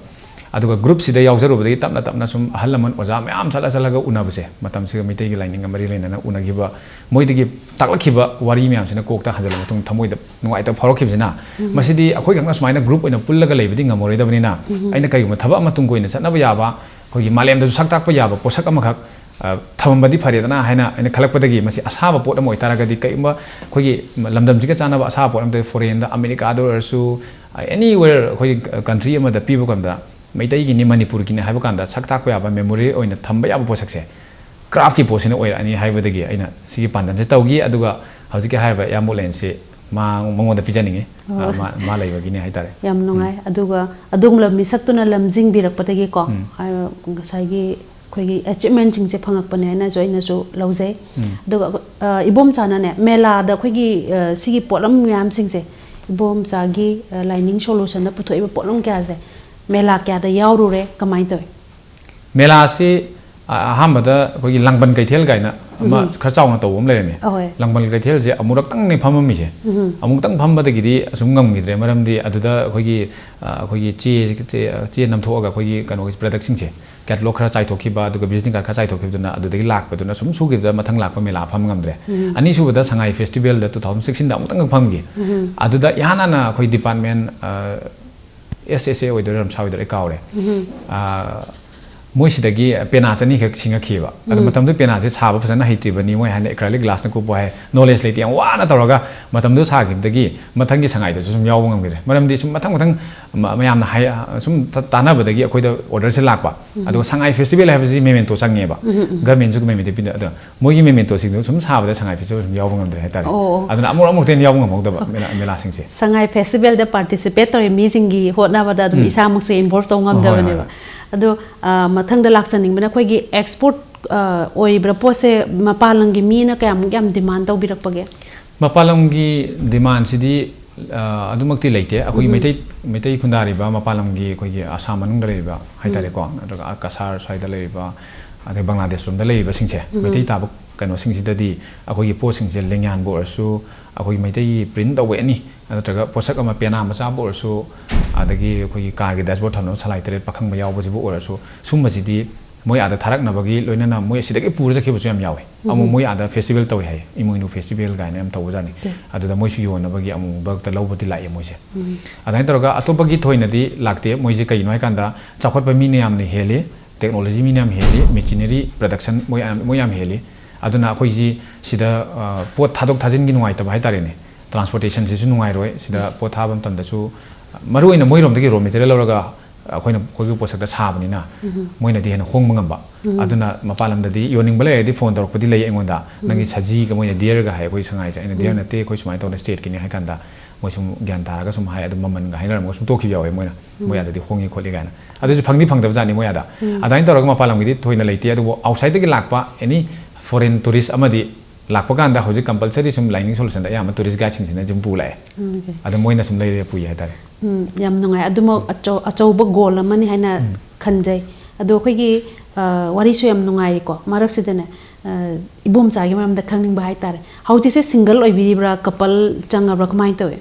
ꯑꯗꯨꯒ ꯒ꯭ꯔꯨꯞꯁꯤꯗ ꯌꯥꯎꯖꯔꯨꯕꯗꯒꯤ ꯇꯞꯅ ꯇꯞꯅ ꯁꯨꯝ ꯑꯍꯜ ꯂꯃꯟ ꯑꯣꯖꯥ ꯃꯌꯥꯝ ꯆꯠꯂ ꯆꯠꯂꯒ ꯎꯅꯕꯁꯦ, ꯃꯇꯝꯁꯤꯒ ꯃꯩꯇꯩꯒꯤ ꯂꯥꯏꯅꯤꯡꯒ ꯃꯔꯤ ꯂꯩꯅꯅ ꯎꯅꯈꯤꯕ, ꯃꯣꯏꯗꯒꯤ ꯇꯥꯛꯂꯛꯈꯤꯕ ꯋꯥꯔꯤ ꯃꯌꯥꯝꯁꯤꯅ ꯀꯣꯛꯇ ꯍꯟꯖꯤꯜꯂ ꯃꯇꯨꯡ ꯊꯃꯣꯏꯗ ꯅꯨꯡꯉꯥꯏꯇꯕ ꯐꯥꯎꯔꯛꯈꯤꯕꯁꯤꯅ, ꯎꯝ, ꯃꯁꯤꯗꯤ ꯑꯩꯈꯣꯏ ꯈꯛꯅ ꯁꯨꯃꯥꯏꯅ ꯒ꯭ꯔꯨꯞ ꯑꯣꯏꯅ ꯄꯨꯜꯂꯒ ꯂꯩꯕꯗꯤ ꯉꯝꯃꯔꯣꯏꯗꯕꯅꯤꯅ, ꯎꯝ, ꯑꯩꯅ ꯀꯔꯤꯒꯨꯝꯕ ꯊꯕꯛ ꯑꯃ ꯇꯨꯡ ꯀꯣꯏꯅ ꯆꯠꯅꯕ ꯌꯥꯕ, ꯑꯩꯈꯣꯏꯒꯤ ꯃꯥꯂꯦꯝꯗꯁꯨ ꯁꯛ ꯇꯥꯛꯄ ꯌꯥꯕ ꯄꯣꯠꯁꯛ ꯑꯃꯈꯛ, ꯑ, ꯊꯝꯃꯝꯕꯗꯤ ꯐꯔꯦꯗꯅ ꯍꯥꯏꯅ ꯑꯩꯅ ꯈꯜꯂꯛꯄꯗꯒꯤ, ꯃꯁꯤ ꯑꯁꯥꯕ ꯄꯣꯠ ꯑꯃ ꯑꯣꯏꯇꯥꯔꯒꯗꯤ, ꯀꯔꯤꯒꯨꯝꯕ ꯑꯩꯈꯣꯏꯒꯤ ꯂꯝꯗꯝꯁꯤꯒ ꯆꯥꯟꯅꯕ ꯑꯁꯥꯕ ꯄꯣꯠ ꯑꯃꯗ, ꯐꯣꯔꯦꯟꯗ, ꯑꯃꯦꯔꯤꯀꯥꯗ ꯑꯣꯏꯔꯁꯨ, ꯑ, anywhere ꯑꯩꯈꯣꯏꯒꯤ ꯀꯟꯇ꯭ꯔꯤ ꯑꯃꯗ ꯄꯤꯕ ꯀꯥꯟꯗ, ꯃꯩꯇꯩꯒꯤꯅꯤ, ꯃꯅꯤꯄꯨꯔꯒꯤꯅꯤ ꯍꯥꯏꯕ ꯀꯥꯟꯗ ꯁꯛ ꯇꯥꯛꯄ ꯌꯥꯕ, ꯃꯦꯃꯣꯔꯤ ꯑꯣꯏꯅ ꯊꯝꯕ ꯌꯥꯕ ꯄꯣꯠꯁꯛꯁꯦ ꯀ꯭ꯔꯥꯐꯀꯤ ꯄꯣꯠꯁꯤꯅ ꯑꯣꯏꯔꯛꯑꯅꯤ ꯍꯥꯏꯕꯗꯒꯤ ꯑꯩꯅ ꯁꯤꯒꯤ ꯄꯥꯟꯗꯝꯁꯦ ꯇꯧꯈꯤ꯫ ꯑꯗꯨꯒ ꯍꯧꯖꯤꯛꯀꯤ ꯍꯥꯏꯔꯤꯕ ꯏꯌꯥꯝꯕ ꯑꯣꯂꯦꯟꯁꯤ ꯃꯥ-, ꯃꯉꯣꯟꯗ ꯄꯤꯖꯅꯤꯡꯉꯤ꯫ ꯑꯣ꯫ ꯑ, ꯃꯥ, ꯃꯥ ꯂꯩꯕꯒꯤꯅꯤ ꯍꯥꯏꯇꯥꯔꯦ꯫ ꯌꯥꯝ ꯅꯨꯡꯉꯥꯏ꯫ ꯎꯝ꯫ ꯑꯗꯨꯒ ꯑꯗꯣꯝꯂ ꯃꯤꯁꯛꯇꯨꯅ ꯂꯝꯖꯤꯡꯕꯤꯔꯛꯄꯗꯒꯤꯀꯣ, ꯎꯝ꯫ ꯍꯥꯏ-, ꯉꯁꯥꯏꯒꯤ ꯑꯩꯈꯣꯏꯒꯤ ꯑꯦꯆꯤꯞꯃꯦꯟꯁꯤꯡꯁꯦ ꯐꯪꯉꯛꯄꯅꯦ ꯍꯥꯏꯅꯁꯨ ꯑꯩꯅꯁꯨ ꯂꯧꯖꯩ꯫ ꯎꯝ꯫ ꯑꯗꯨꯒ, ꯑ, ꯏꯕꯣꯝꯆꯥꯅꯅꯦ, ꯃꯦꯂꯥꯗ ꯑꯩꯈꯣꯏꯒꯤ, ꯑ, ꯁꯤꯒꯤ ꯄꯣꯠꯂꯝ ꯃꯌꯥꯝꯁꯤꯡꯁꯦ, ꯏꯕꯣꯝꯆꯥꯒꯤ, ꯑ, ꯂꯥꯏꯅꯤꯡ ꯁꯣꯂꯨꯁꯟꯗ ꯄꯨꯊꯣꯛꯏꯕ ꯄꯣꯠꯂꯝ ꯀꯌꯥꯁꯦ ꯃꯦꯂꯥ ꯀꯌꯥꯗ ꯌꯥꯎꯔꯨꯔꯦ, ꯀꯃꯥꯏꯅ ꯇꯧꯏ? ꯃꯦꯂꯥꯁꯤ, ꯑ-, ꯑꯍꯥꯟꯕꯗ ꯑꯩꯈꯣꯏꯒꯤ ꯂꯥꯡꯕꯟ ꯀꯩꯊꯦꯜ ꯀꯥꯏꯅ ꯑꯃ ꯎꯝ꯫ ꯈꯔ ꯆꯥꯎꯅ ꯇꯧꯕ ꯑꯃ ꯂꯩꯔꯝꯃꯤ꯫ ꯑꯍꯣꯏ꯫ ꯂꯥꯡꯕꯟ ꯀꯩꯊꯦꯜꯁꯦ ꯑꯃꯨꯔꯛꯇꯪꯅꯦ ꯐꯝꯃꯝꯃꯤꯁꯦ꯫ ꯎꯝ꯫ ꯑꯃꯨꯛꯇꯪ ꯐꯝꯕꯗꯒꯤꯗꯤ ꯑꯁꯨꯝ ꯉꯝꯈꯤꯗ꯭ꯔꯦ, ꯃꯔꯝꯗꯤ ꯑꯗꯨꯗ ꯑꯩꯈꯣꯏꯒꯤ, ꯑ, ꯑꯩꯈꯣꯏꯒꯤ ꯆꯦ, ꯆꯦ, ꯆꯦ ꯅꯝꯊꯣꯛꯑꯒ ꯑꯩꯈꯣꯏꯒꯤ ꯀꯩꯅꯣꯒꯤ ꯄ꯭ꯔꯗꯛꯁꯤꯡꯁꯦ, ꯀꯦꯇꯂꯣꯛ ꯈꯔ ꯆꯥꯏꯊꯣꯛꯈꯤꯕ, ꯑꯗꯨꯒ ꯚꯤꯖꯤꯇꯤꯡ ꯀꯥꯔꯗ ꯈꯔ ꯆꯥꯏꯊꯣꯛꯈꯤꯕꯗꯨꯅ ꯑꯗꯨꯗꯒꯤ ꯂꯥꯛꯄꯗꯨꯅ ꯁꯨꯝ ꯁꯨꯈꯤꯕꯗ ꯃꯊꯪ ꯂꯥꯛꯄ ꯃꯦꯂꯥ ꯐꯝ ꯉꯝꯗ꯭ꯔꯦ꯫ ꯎꯝ꯫ ꯑꯅꯤꯁꯨꯕꯗ ꯁꯉꯥꯏ ꯐꯦꯁꯇꯤꯚꯦꯜꯗ two thousand sixteen ꯑꯃꯨꯛꯇꯪ ꯐꯝꯈꯤ꯫ ꯎꯝ꯫ ꯑꯗꯨꯗ ꯏꯍꯥꯟ ꯍꯥꯟꯅ ꯑꯩꯈꯣꯏ ꯗꯤꯄꯥꯔꯠꯃꯦꯟ, ꯑ, ꯑꯦꯁ ꯑꯦꯁ ꯑꯦ ꯑꯣꯏꯗꯣꯏꯔꯥ, ꯔꯝꯁꯥ ꯑꯣꯏꯗꯣꯏꯔꯥ, ꯑꯩ ꯀꯥꯎꯔꯦ꯫ ꯎꯝ꯫ ꯑ, ꯃꯣꯏꯁꯤꯗꯒꯤ ꯄꯦꯅꯥ ꯆꯅꯤꯈꯛ ꯁꯤꯡꯉꯛꯈꯤꯕ꯫ ꯑꯗꯣ ꯎꯝ꯫ ꯃꯇꯝꯗꯨ ꯄꯦꯅꯥꯁꯦ ꯁꯥꯕ ꯐꯖꯅ ꯍꯩꯇ꯭ꯔꯤꯕꯅꯤ, ꯃꯣꯏ ꯍꯥꯏꯅ acrylic glassꯅ ꯀꯨꯞꯄꯣ ꯍꯥꯏ, knowledge ꯂꯩꯇꯦ, ꯌꯥꯝ ꯋꯥꯅ ꯇꯧꯔꯒ ꯃꯇꯝꯗꯨ ꯁꯥꯈꯤꯕꯗꯒꯤ ꯃꯊꯪꯒꯤ ꯁꯉꯥꯏꯗꯁꯨ ꯁꯨꯝ ꯌꯥꯎꯕ ꯉꯝꯈꯤꯗ꯭ꯔꯦ꯫ ꯃꯔꯝꯗꯤ ꯁꯨꯝ ꯃꯊꯪ ꯃꯊꯪ ꯃ-, ꯃꯌꯥꯝꯅ ꯍꯥꯏ-, ꯁꯨꯝ ꯇ-, ꯇꯥꯟꯅꯕꯗꯒꯤ ꯑꯩꯈꯣꯏꯗ orderꯁꯦ ꯂꯥꯛꯄ꯫ ꯎꯝ꯫ ꯑꯗꯨꯒ ꯁꯉꯥꯏ ꯐꯦꯁꯇꯤꯚꯦꯜ ꯍꯥꯏꯕꯁꯤ memento ꯆꯪꯉꯦꯕ꯫ ꯎꯝ, ꯎꯝ, ꯎꯝ꯫ Governmentꯁꯨ memento ꯄꯤꯗ-, ꯑꯗꯣ ꯃꯣꯏꯒꯤ mementoꯁꯤꯡꯗꯣ ꯁꯨꯝ ꯁꯥꯕꯗ ꯁꯉꯥꯏ ꯐꯦꯁꯇꯤꯚꯦꯜ ꯁꯨꯝ ꯌꯥꯎꯕ ꯉꯝꯗ꯭ꯔꯦ ꯍꯥꯏꯇꯥꯔꯦ꯫ ꯑꯣ, ꯑꯣ꯫ ꯑꯗꯨꯅ ꯑꯃꯨꯛ ꯑꯃꯨꯛꯇ ꯍꯦꯟꯅ ꯌꯥꯎꯕ ꯉꯝꯍꯧꯗꯕ ꯃꯦꯂꯥ-, ꯃꯦꯂꯥꯁꯤꯡꯁꯦ꯫ ꯁꯉꯥꯏ ꯐꯦꯁꯇꯤꯚꯦꯜꯗ participate ꯇꯧꯔꯤ ꯃꯤꯁꯤꯡꯒꯤ ꯍꯣꯠꯅꯕꯗ ꯑꯗꯨꯝ ꯎꯝ꯫ ꯏꯁꯥꯃꯛꯁꯦ involve ꯇꯧ ꯍꯣꯏ, ꯍꯣꯏ, ꯉꯝꯗꯕꯅꯦꯕ꯫ ꯍꯣꯏ꯫ ꯑꯗꯣ, ꯑ, ꯃꯊꯪꯗ ꯂꯥꯛꯆꯅꯤꯡꯕꯅ ꯑꯩꯈꯣꯏꯒꯤ export, ꯑ, ꯑꯣꯏꯔꯤꯕ꯭ꯔꯥ ꯄꯣꯠꯁꯦ ꯃꯄꯥꯟ ꯂꯝꯒꯤ ꯃꯤꯅ ꯀꯌꯥꯃꯨꯛ ꯌꯥꯝ demand ꯇꯧꯕꯤꯔꯛꯄꯒꯦ? ꯃꯄꯥꯟ ꯂꯝꯒꯤ ꯗꯤꯃꯥꯟꯁꯤꯗꯤ ꯑ, ꯑꯗꯨꯃꯛꯇꯤ ꯂꯩꯇꯦ꯫ ꯑꯩꯈꯣꯏꯒꯤ ꯎꯝ꯫ ꯃꯩꯇꯩ, ꯃꯩꯇꯩ ꯈꯨꯟꯗꯥꯔꯤꯕ ꯃꯄꯥꯟ ꯂꯝꯒꯤ ꯑꯩꯈꯣꯏꯒꯤ ꯑꯁꯥꯝ ꯃꯅꯨꯡꯗ ꯂꯩꯔꯤꯕ ꯎꯝ꯫ ꯍꯥꯏꯇꯥꯔꯦꯀꯣ, ꯅꯠꯇ꯭ꯔꯒ ꯑ, ꯀꯁꯥꯔ ꯁ꯭ꯋꯥꯏꯗ ꯂꯩꯔꯤꯕ, ꯑꯗꯩ ꯕꯪꯒ꯭ꯂꯥꯗꯦꯁ ꯂꯣꯝꯗ ꯂꯩꯔꯤꯕꯁꯤꯡꯁꯦ, ꯎꯝ꯫ ꯃꯩꯇꯩ ꯇꯥꯕ ꯀꯩꯅꯣꯁꯤꯡꯁꯤꯗꯗꯤ ꯑꯩꯈꯣꯏꯒꯤ ꯄꯣꯠꯁꯤꯡꯁꯦ ꯂꯦꯡꯌꯥꯟꯕꯨ ꯑꯣꯏꯔꯁꯨ, ꯑꯩꯈꯣꯏꯒꯤ ꯃꯩꯇꯩꯒꯤ ꯄ꯭ꯔꯤꯟ ꯇꯧꯕ ꯑꯦꯅꯤ, ꯅꯠꯇ꯭ꯔꯒ ꯄꯣꯠꯁꯛ ꯑꯃ ꯄꯦꯅꯥ ꯃꯆꯥꯕꯨ ꯑꯣꯏꯔꯁꯨ, ꯑꯗꯒꯤ ꯑꯩꯈꯣꯏꯒꯤ ꯀꯥꯔꯒꯤ ꯗꯦꯁꯕꯣꯔꯗ ꯊꯝꯅꯕ ꯁꯂꯥꯏ ꯇꯔꯦꯠ ꯄꯥꯈꯪꯕ ꯌꯥꯎꯕꯁꯤꯕꯨ ꯑꯣꯏꯔꯁꯨ, ꯁꯨꯝꯕꯁꯤꯗꯤ ꯃꯣꯏ ꯑꯥꯗ ꯊꯥꯔꯛꯅꯕꯒꯤ ꯂꯣꯏꯅꯅ ꯃꯣꯏ ꯑꯁꯤꯗꯒꯤ ꯄꯨꯔ ꯆꯠꯈꯤꯕꯁꯨ ꯌꯥꯝ ꯌꯥꯎꯋꯦ꯫ ꯑꯃꯨꯛ ꯎꯝ꯫ ꯃꯣꯏ ꯑꯥꯗ ꯐꯦꯁꯇꯤꯚꯦꯜ ꯇꯧꯋꯦ ꯍꯥꯏꯌꯦ, ꯏꯃꯣꯏꯅꯨ ꯐꯦꯁꯇꯤꯚꯦꯜ ꯀꯥꯏꯅ ꯌꯥꯝ ꯇꯧꯕꯖꯥꯠꯅꯤ꯫ ꯎꯝ꯫ ꯑꯗꯨꯗ ꯃꯣꯏꯁꯨ ꯌꯣꯟꯅꯕꯒꯤ ꯑꯃꯨꯛ ꯕꯜꯛꯇ ꯂꯧꯕꯗꯤ ꯂꯥꯛꯑꯦ ꯃꯣꯏꯁꯦ꯫ ꯎꯝ꯫ ꯑꯗꯨꯃꯥꯏꯅ ꯇꯧꯔꯒ ꯑꯇꯣꯞꯄꯒꯤ ꯊꯣꯏꯅꯗꯤ ꯂꯥꯛꯇꯦ꯫ ꯃꯣꯏꯁꯦ ꯀꯩꯒꯤꯅꯣ ꯍꯥꯏꯀꯥꯟꯗ ꯆꯥꯎꯈꯠꯄ ꯃꯤꯅ ꯌꯥꯝꯅ ꯍꯦꯜꯂꯤ, ꯇꯦꯛꯅꯣꯂꯣꯖꯤ ꯃꯤꯅ ꯌꯥꯝ ꯍꯦꯜꯂꯤ, ꯃꯦꯆꯤꯅꯔꯤ ꯄ꯭ꯔꯗꯛꯁꯟ ꯃꯣꯏ ꯌꯥꯝ, ꯃꯣꯏ ꯌꯥꯝ ꯍꯦꯜꯂꯤ꯫ ꯑꯗꯨꯅ ꯑꯩꯈꯣꯏꯁꯤ ꯁꯤꯗ, ꯑ, ꯄꯣꯠ ꯊꯥꯗꯣꯛ ꯊꯥꯖꯤꯟꯒꯤ ꯅꯨꯡꯉꯥꯏꯇꯕ ꯍꯥꯏꯇꯥꯔꯦꯅꯦ, ꯇ꯭ꯔꯥꯟꯁꯄꯣꯔꯇꯦꯁꯟꯁꯤꯁꯨ ꯅꯨꯡꯉꯥꯏꯔꯣꯏ꯫ ꯁꯤꯗ ꯄꯣꯠ ꯊꯥꯕ ꯃꯇꯝꯗꯁꯨ ꯃꯔꯨꯑꯣꯏꯅ ꯃꯣꯏꯔꯣꯝꯗꯒꯤ ꯔꯣ ꯃꯦꯇꯔꯤꯌꯦꯜ ꯂꯧꯔꯒ ꯑꯩꯈꯣꯏꯅ ꯑꯩꯈꯣꯏꯒꯤ ꯄꯣꯠꯁꯛꯇ ꯁꯥꯕꯅꯤꯅ ꯎꯝ꯫ ꯃꯣꯏꯅꯗꯤ ꯍꯦꯟꯅ ꯍꯣꯡꯕ ꯉꯝꯕ꯫ ꯎꯝ꯫ ꯑꯗꯨꯅ ꯃꯄꯥꯟ ꯂꯝꯗꯗꯤ ꯌꯣꯟꯅꯤꯡꯕ ꯂꯩꯔꯗꯤ ꯐꯣꯟ ꯇꯧꯔꯛꯄꯗꯤ ꯂꯩ ꯑꯩꯉꯣꯟꯗ, ꯎꯝ꯫ "ꯅꯪꯒꯤ ꯁꯖꯤꯒ ꯃꯣꯏꯅ ꯗꯤꯌꯔꯒ ꯍꯥꯏ ꯑꯩꯈꯣꯏ ꯁꯉꯥꯏꯁꯦ", ꯑꯩꯅ, "ꯗꯤꯌꯔ ꯎꯝ꯫ ꯅꯠꯇꯦ, ꯑꯩꯈꯣꯏ ꯁꯨꯃꯥꯏꯅ ꯇꯧꯗꯅ ꯁ꯭ꯇꯦꯠꯀꯤꯅꯤ" ꯍꯥꯏ ꯀꯥꯟꯗ ꯃꯣꯏ ꯁꯨꯝ ꯒ꯭ꯌꯥꯟ ꯇꯥꯔꯒ ꯁꯨꯝ ꯍꯥꯏ, ꯑꯗꯨꯝ ꯃꯃꯜꯒ ꯍꯥꯏꯅꯔꯝꯃꯒ ꯁꯨꯝ ꯇꯣꯛꯈꯤꯕ ꯌꯥꯎꯋꯦ ꯃꯣꯏꯅ꯫ ꯎꯝ꯫ ꯃꯣꯏ ꯑꯗꯗꯤ ꯍꯣꯡꯉꯤ ꯈꯣꯠꯂꯤ ꯀꯥꯏꯅ꯫ ꯑꯗꯨꯁꯨ ꯐꯪꯗꯤ ꯐꯪꯗꯕꯖꯥꯠꯅꯤ ꯃꯣꯏ ꯑꯗ꯫ ꯎꯝ꯫ ꯑꯗꯨꯃꯥꯏꯅ ꯇꯧꯔꯒ ꯃꯄꯥꯟ ꯂꯝꯒꯤꯗꯤ ꯊꯣꯏꯅ ꯂꯩꯇꯦ, ꯑꯗꯨꯕꯨ ꯑꯥꯎꯠꯁꯥꯏꯗꯇꯒꯤ ꯂꯥꯛꯄ ꯑꯦꯅꯤ ꯐꯣꯔꯦꯟ ꯇꯨꯔꯤꯁ ꯑꯃꯗꯤ ꯂꯥꯛꯄ ꯀꯥꯟꯗ ꯍꯧꯖꯤꯛ ꯀꯝꯄꯜꯁꯔꯤ ꯁꯨꯝ ꯂꯥꯏꯅꯤꯡ ꯁꯣꯂꯨꯁꯟꯗ ꯑꯌꯥꯝꯕ ꯇꯨꯔꯤꯁ ꯒꯥꯏꯗꯁꯤꯡꯁꯤꯅ ꯑꯗꯨꯝ ꯄꯨ ꯂꯥꯛꯑꯦ꯫ ꯎꯝ, ꯑꯣꯀꯦ꯫ ꯑꯗꯣ ꯃꯣꯏꯅ ꯁꯨꯝ ꯂꯩꯔꯦ ꯄꯨꯏ ꯍꯥꯏꯇꯥꯔꯦ꯫ ꯎꯝ, ꯌꯥꯝ ꯅꯨꯡꯉꯥꯏ꯫ ꯑꯗꯨꯃꯛ ꯑꯆꯧ-, ꯑꯆꯧꯕ ꯒꯣꯜ ꯑꯃꯅꯤ ꯍꯥꯏꯅ ꯎꯝ꯫ ꯈꯟꯖꯩ꯫ ꯑꯗꯣ ꯑꯩꯈꯣꯏꯒꯤ, ꯑ, ꯋꯥꯔꯤꯁꯨ ꯌꯥꯝ ꯅꯨꯡꯉꯥꯏꯔꯤꯀꯣ꯫ ꯃꯔꯛꯁꯤꯗꯅꯦ, ꯑ, ꯏꯕꯣꯝꯆꯥꯒꯤ ꯃꯔꯝꯗ ꯈꯪꯅꯤꯡꯕ ꯍꯥꯏꯇꯥꯔꯦ꯫ ꯍꯧꯖꯤꯛꯁꯦ ꯁꯤꯡꯒꯜ ꯑꯣꯏꯕꯤꯔꯤꯕ꯭ꯔꯥ, ꯀꯄꯜ ꯆꯪꯉꯕ꯭ꯔꯥ, ꯀꯃꯥꯏꯅ ꯇꯧꯏ?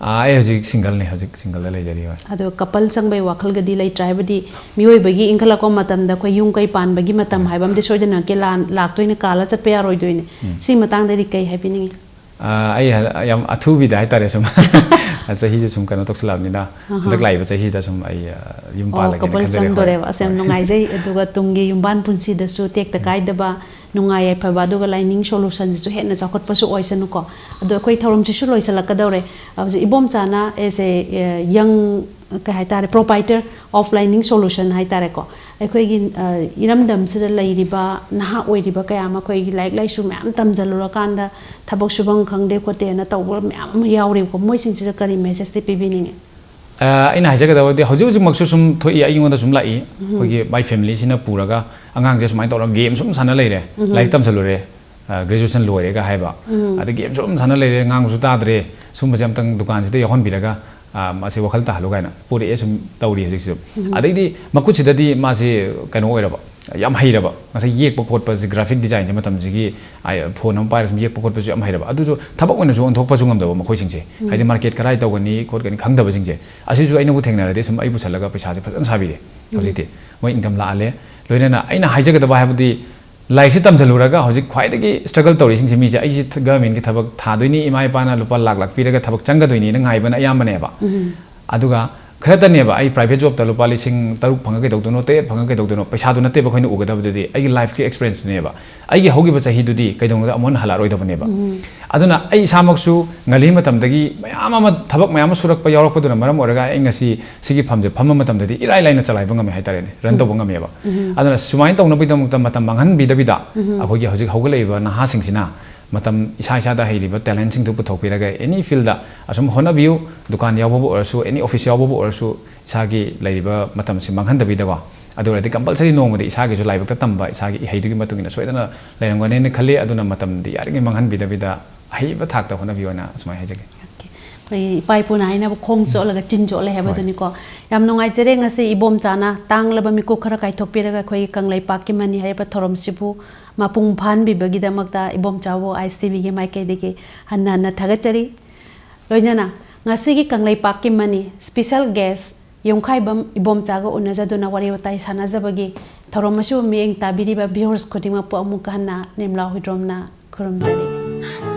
ꯑꯥ, ꯑꯩ ꯍꯧꯖꯤꯛ ꯁꯤꯡꯒꯜꯅꯤ, ꯍꯧꯖꯤꯛ ꯁꯤꯡꯒꯜꯗ ꯂꯩꯖꯔꯤ, ꯍꯣꯏ꯫ ꯑꯗꯣ ꯀꯄꯜ ꯆꯪꯕꯩ ꯋꯥꯈꯜꯒꯗꯤ ꯂꯩꯇ꯭ꯔꯥ? ꯍꯥꯏꯕꯗꯤ ꯃꯤꯑꯣꯏꯕꯒꯤ ꯏꯟꯈꯠꯂꯛꯄ ꯃꯇꯝꯗ ꯑꯩꯈꯣꯏ ꯌꯨꯝ ꯀꯩ ꯄꯥꯟꯕꯒꯤ ꯃꯇꯝ ꯍꯣꯏ꯫ ꯍꯥꯏꯕ ꯑꯃꯗꯤ ꯁꯣꯏꯗꯅꯃꯛꯀꯤ ꯂꯥꯟ-, ꯂꯥꯛꯇꯣꯏꯅꯤ, ꯀꯥꯜꯂ ꯆꯠꯄ ꯌꯥꯔꯣꯏꯗꯣꯏꯅꯤ꯫ ꯎꯝ꯫ ꯁꯤ ꯃꯇꯥꯡꯗꯗꯤ ꯀꯩ ꯍꯥꯏꯕꯤꯅꯤꯡꯉꯤ? ꯑꯥ, ꯑꯩ ꯍ-, ꯌꯥꯝ ꯑꯊꯨꯕꯤꯗ ꯍꯥꯏꯇꯥꯔꯦ ꯁꯨꯝ꯫ ꯆꯍꯤꯁꯨ ꯁꯨꯝ ꯀꯩꯅꯣ ꯇꯧꯁꯜꯂꯛꯑꯕꯅꯤꯅ, ꯑꯍꯥ꯫ ꯍꯟꯗꯛ ꯂꯥꯛꯏꯕ ꯆꯍꯤꯗ ꯁꯨꯝ ꯑꯩ, ꯑ, ꯌꯨꯝ ꯑꯣ, ꯄꯥꯜꯂꯒꯦꯅ ꯀꯄꯜ ꯈꯟꯖꯔꯦ, ꯍꯣꯏ꯫ ꯆꯪꯗꯣꯔꯦꯕ꯫ ꯑꯁ, ꯌꯥꯝ ꯍꯣꯏ꯫ ꯅꯨꯡꯉꯥꯏꯖꯩ꯫ ꯑꯗꯨꯒ ꯇꯨꯡꯒꯤ ꯌꯨꯝꯕꯥꯟ ꯄꯨꯟꯁꯤꯗꯁꯨ ꯇꯦꯛꯇ ꯎꯝ꯫ ꯀꯥꯏꯗꯕ, ꯅꯨꯡꯉꯥꯏ ꯌꯥꯏꯐꯕ, ꯑꯗꯨꯒ ꯂꯥꯏꯅꯤꯡ ꯁꯣꯂꯨꯁꯟꯁꯤꯁꯨ ꯍꯦꯟꯅ ꯆꯥꯎꯈꯠꯄꯁꯨ ꯑꯣꯏꯁꯅꯨꯀꯣ꯫ ꯑꯗꯣ ꯑꯩꯈꯣꯏ ꯊꯧꯔꯝꯁꯤꯁꯨ ꯂꯣꯏꯁꯤꯜꯂꯛꯀꯗꯧꯔꯦ꯫ ꯍꯧꯖꯤꯛ ꯏꯕꯣꯝꯆꯥꯅ as a, ꯑ, young, ꯀꯩ ꯍꯥꯏꯇꯥꯔꯦ, proprietor of Laining Solution ꯍꯥꯏꯇꯥꯔꯦꯀꯣ꯫ ꯑꯩꯈꯣꯏꯒꯤ, ꯑ, ꯏꯔꯝꯗꯝꯁꯤꯗ ꯂꯩꯔꯤꯕ ꯅꯍꯥ ꯑꯣꯏꯔꯤꯕ ꯀꯌꯥ ꯑꯃ ꯑꯩꯈꯣꯏꯒꯤ ꯂꯥꯏꯔꯤꯛ ꯂꯥꯏꯁꯨ ꯃꯌꯥꯝ ꯇꯝꯁꯤꯜꯂꯨꯔꯀꯥꯟꯗ ꯊꯕꯛ ꯁꯨꯐꯝ ꯈꯪꯗꯦ ꯈꯣꯠꯇꯦꯅ ꯇꯧꯕ ꯃꯌꯥꯝ ꯑꯃ ꯌꯥꯎꯔꯤꯕꯀꯣ꯫ ꯃꯣꯏꯁꯤꯡꯁꯤꯗ ꯀꯔꯤ messageꯇꯤ ꯄꯤꯕꯤꯅꯤꯡꯉꯤ? ꯑ, ꯑꯩꯅ ꯍꯥꯏꯖꯒꯗꯕꯗꯤ ꯍꯧꯖꯤꯛ ꯍꯧꯖꯤꯛꯃꯛꯁꯨ ꯁꯨꯝ ꯊꯣꯛꯏ, ꯑꯩꯉꯣꯟꯗ ꯁꯨꯝ ꯂꯥꯛꯏ꯫ ꯎꯝ꯫ ꯑꯩꯈꯣꯏꯒꯤ my familyꯁꯤꯅ ꯄꯨꯔꯒ ꯑꯉꯥꯡꯁꯦ ꯁꯨꯃꯥꯏꯅ ꯇꯧꯔꯒ game ꯁꯨꯝ ꯁꯥꯟꯅ ꯂꯩꯔꯦ, ꯎꯝ꯫ ꯂꯥꯏꯔꯤꯛ ꯇꯝꯁꯤꯜꯂꯨꯔꯦ, ꯒ꯭ꯔꯦꯖꯨꯑꯦꯁꯟ ꯂꯣꯏꯔꯦꯒ ꯍꯥꯏꯕ, ꯑꯗꯒꯤ ꯒꯦꯝꯁꯨ ꯑꯗꯨꯝ ꯁꯥꯟꯅ ꯂꯩꯔꯦ, ꯉꯥꯡꯕꯁꯨ ꯇꯥꯗ꯭ꯔꯦ, ꯁꯨꯝꯕꯁꯦ ꯑꯝꯇꯪ ꯗꯨꯀꯥꯟꯁꯤꯗ ꯌꯥꯎꯍꯟꯕꯤꯔꯒ, ꯑ, ꯃꯥꯁꯦ ꯋꯥꯈꯜ ꯇꯥꯍꯜꯂꯨ ꯀꯥꯏꯅ ꯄꯨꯔꯛꯑꯦ, ꯁꯨꯝ ꯇꯧꯔꯤ ꯍꯧꯖꯤꯛꯁꯨ꯫ ꯑꯗꯩꯗꯤ ꯃꯈꯨꯠꯁꯤꯗꯗꯤ ꯃꯥꯁꯦ ꯀꯩꯅꯣ ꯑꯣꯏꯔꯕ, ꯌꯥꯝ ꯍꯩꯔꯕ, ꯉꯁꯥꯏ ꯌꯦꯛꯄ ꯈꯣꯠꯄꯁꯦ, ꯒ꯭ꯔꯥꯐꯤꯛ ꯗꯤꯖꯥꯏꯟꯁꯦ ꯃꯇꯝꯁꯤꯒꯤ, ꯑꯥꯏ, ꯐꯣꯟ ꯑꯃ ꯄꯥꯏꯔꯒ ꯁꯨꯝ ꯌꯦꯛꯄ ꯈꯣꯠꯄꯁꯨ ꯌꯥꯝ ꯍꯩꯔꯕ, ꯑꯗꯨꯁꯨ ꯊꯕꯛ ꯑꯣꯏꯅꯁꯨ ꯑꯣꯟꯊꯣꯛꯄꯁꯨ ꯉꯝꯗꯕ ꯃꯈꯣꯏꯁꯤꯡꯁꯦ꯫ ꯍꯥꯏꯗꯤ ꯃꯥꯔꯀꯦꯠ ꯀꯔꯥꯏ ꯇꯧꯒꯅꯤ ꯈꯣꯠꯀꯅꯤ ꯈꯪꯗꯕꯁꯤꯡꯁꯦ, ꯑꯁꯤꯁꯨ ꯑꯩꯅꯕꯨ ꯊꯦꯡꯅꯔꯗꯤ ꯁꯨꯝ ꯑꯩ ꯄꯨꯁꯜꯂꯒ ꯄꯩꯁꯥꯁꯦ ꯐꯖꯅ ꯁꯥꯕꯤꯔꯦ꯫ ꯍꯧꯖꯤꯛꯇꯤ ꯃꯣꯏ ꯏꯟꯀꯝ ꯂꯥꯛꯍꯜꯂꯦ꯫ ꯂꯣꯏꯅꯅ ꯑꯩꯅ ꯍꯥꯏꯖꯒꯗꯕ ꯍꯥꯏꯕꯗꯤ, ꯂꯥꯏꯔꯤꯛꯁꯦ ꯇꯝꯁꯤꯜꯂꯨꯔꯒ ꯍꯧꯖꯤꯛ ꯈ꯭ꯋꯥꯏꯗꯒꯤ ꯁ꯭ꯇ꯭ꯔꯒꯜ ꯇꯧꯔꯤꯁꯤꯡꯁꯦ, ꯃꯤꯁꯦ, "ꯑꯩꯁꯦ ꯊ-, ꯒꯚꯔꯟꯃꯦꯟꯠꯀꯤ ꯊꯕꯛ ꯊꯥꯗꯣꯏꯅꯤ, ꯏꯃꯥ ꯏꯄꯥꯅ ꯂꯨꯄꯥ ꯂꯥꯛ ꯂꯥꯛ ꯄꯤꯔꯒ ꯊꯕꯛ ꯆꯪꯒꯗꯣꯏꯅꯤꯅ" ꯉꯥꯏꯕꯅ ꯑꯌꯥꯝꯕꯅꯦꯕ꯫ ꯑꯗꯨꯒ ꯈꯔꯇꯅꯦꯕ ꯑꯩ ꯄ꯭ꯔꯥꯏꯚꯦꯠ ꯖꯣꯕꯇ ꯂꯨꯄꯥ ꯂꯤꯁꯤꯡ ꯇꯔꯨꯛ ꯐꯪꯉ ꯀꯩꯗꯧꯗꯣꯏꯅꯣ, ꯇꯔꯦꯠ ꯐꯪꯉ ꯀꯩꯗꯧꯗꯣꯏꯅꯣ, ꯄꯩꯁꯥꯗꯨ ꯅꯠꯇꯦꯕ ꯑꯩꯈꯣꯏꯅ ꯎꯒꯗꯕꯗꯨꯗꯤ, ꯑꯩꯒꯤ ꯂꯥꯏꯐꯀꯤ ꯑꯦꯛꯁꯄꯤꯔꯤꯌꯦꯟꯁꯇꯨꯅꯦꯕ꯫ ꯑꯩꯒꯤ ꯍꯧꯈꯤꯕ ꯆꯍꯤꯗꯨꯗꯤ ꯀꯩꯗꯧꯅꯨꯡꯗ ꯑꯃꯨꯛ ꯍꯟꯅ ꯍꯜꯂꯛꯑꯔꯣꯏꯗꯕꯅꯦꯕ꯫ ꯑꯗꯨꯅ ꯑꯩ ꯏꯁꯥꯃꯛꯁꯨ ꯉꯜꯂꯤ ꯃꯇꯝꯗꯒꯤ ꯃꯌꯥꯝ ꯑꯃ, ꯊꯕꯛ ꯃꯌꯥꯝ ꯑꯃ ꯁꯨꯔꯛꯄ ꯌꯥꯎꯔꯛꯄꯗꯨꯅ ꯃꯔꯝ ꯑꯣꯏꯔꯒ ꯑꯩ ꯉꯁꯤ ꯁꯤꯒꯤ ꯐꯝꯁꯦ ꯐꯝꯕ ꯃꯇꯝꯗꯗꯤ ꯏꯔꯥꯏ ꯂꯥꯏꯅ ꯆꯂꯥꯏꯕ ꯉꯝꯃꯦ ꯍꯥꯏꯇꯥꯔꯦꯅꯦ, ꯔꯟ ꯇꯧꯕ ꯉꯝꯃꯦꯕ꯫ ꯑꯗꯨꯅ ꯁꯨꯃꯥꯏꯅ ꯇꯧꯅꯕꯒꯤꯗꯃꯛꯇ ꯃꯇꯝ ꯃꯥꯡꯍꯟꯕꯤꯗꯕꯤꯗ, ꯑꯩꯈꯣꯏꯒꯤ ꯍꯧꯖꯤꯛ ꯍꯧꯒꯠꯂꯛꯏꯕ ꯅꯍꯥꯁꯤꯡꯁꯤꯅ ꯃꯇꯝ ꯏꯁꯥ ꯏꯁꯥꯗ ꯍꯩꯔꯤꯕ ꯇꯦꯂꯦꯟꯁꯤꯡꯗꯨ ꯄꯨꯊꯣꯛꯄꯤꯔꯒ ꯑꯦꯅꯤ ꯐꯤꯜꯗ ꯑꯁꯨꯝ ꯍꯣꯠꯅꯕꯤꯌꯨ, ꯗꯨꯀꯥꯟ ꯌꯥꯎꯕꯕꯨ ꯑꯣꯏꯔꯁꯨ, ꯑꯦꯅꯤ ꯑꯣꯐꯤꯁ ꯌꯥꯎꯕꯕꯨ ꯑꯣꯏꯔꯁꯨ, ꯏꯁꯥꯒꯤ ꯂꯩꯔꯤꯕ ꯃꯇꯝꯁꯤ ꯃꯥꯡꯍꯟꯗꯕꯤꯗꯀꯣ, ꯑꯗꯨ ꯑꯣꯏꯔꯗꯤ ꯀꯝꯄꯜꯁꯔꯤ ꯅꯣꯡꯃꯗꯤ ꯏꯁꯥꯒꯤꯁꯨ ꯂꯥꯏꯕꯛꯇ ꯇꯝꯕ, ꯏꯁꯥꯒꯤ ꯏꯍꯩꯗꯨꯒꯤ ꯃꯇꯨꯡ ꯏꯟꯅ ꯁꯣꯏꯗꯅ ꯂꯩꯔꯝꯒꯅꯤꯅ ꯈꯜꯂꯤ꯫ ꯑꯗꯨꯅ ꯃꯇꯝꯗꯤ ꯌꯥꯔꯤꯉꯩ ꯃꯥꯡꯍꯟꯕꯤꯗꯕꯤꯗ ꯑꯍꯩꯕ ꯊꯥꯛꯇ ꯍꯣꯠꯅꯕꯤꯌꯣꯅ ꯑꯁꯨꯃꯥꯏꯅ ꯍꯥꯏꯖꯒꯦ꯫ ꯑꯩꯈꯣꯏ ꯏꯄꯥ ꯏꯄꯨꯅ ꯍꯥꯏꯅꯕ "ꯈꯣꯡ ꯆꯣꯠꯂꯒ ꯆꯤꯟ ꯆꯣꯠꯂꯦ" ꯍꯥꯏꯕꯗꯨꯅꯤꯀꯣ꯫ ꯌꯥꯝ ꯅꯨꯡꯉꯥꯏꯖꯔꯦ, ꯉꯁꯤ ꯏꯕꯣꯝꯆꯥꯅ ꯇꯥꯡꯂꯕ ꯃꯤꯀꯨꯞ ꯈꯔ ꯀꯥꯏꯊꯣꯛꯄꯤꯔꯒ ꯑꯩꯈꯣꯏꯒꯤ ꯀꯪꯂꯩꯄꯥꯛꯀꯤ ꯃꯅꯤ ꯍꯥꯏꯔꯤꯕ ꯊꯧꯔꯝꯁꯤꯕꯨ ꯃꯄꯨꯡ ꯐꯥꯍꯟꯕꯤꯕꯒꯤꯗꯃꯛꯇ ꯏꯕꯣꯝꯆꯥꯕꯨ ꯑꯥꯏ ꯑꯦꯁ ꯇꯤ ꯚꯤꯒꯤ ꯃꯥꯏꯀꯩꯗꯒꯤ ꯍꯟꯅ ꯍꯟꯅ ꯊꯥꯒꯠꯆꯔꯤ꯫ ꯂꯣꯏꯅꯅ ꯉꯁꯤꯒꯤ ꯀꯪꯂꯩꯄꯥꯛꯀꯤ ꯃꯅꯤ ꯁ꯭ꯄꯤꯁꯦꯜ ꯒꯦꯁ ꯌꯨꯝꯈꯥꯏꯕꯝ ꯏꯕꯣꯝꯆꯥꯒ ꯎꯅꯖꯗꯨꯅ ꯋꯥꯔꯤ ꯋꯥꯇꯥꯏ ꯁꯥꯟꯅꯖꯕꯒꯤ ꯊꯧꯔꯝ ꯑꯁꯤꯕꯨ ꯃꯤꯠꯌꯦꯡ ꯇꯥꯕꯤꯔꯤꯕ ꯚ꯭ꯌꯨꯋꯔꯁ ꯈꯨꯗꯤꯡꯃꯛꯄꯨ ꯑꯃꯨꯛꯀ ꯍꯟꯅ ꯅꯤꯔꯃꯂꯥ ꯍꯨꯏꯗ꯭ꯔꯣꯝꯅ ꯈꯨꯔꯨꯝꯖꯔꯤ꯫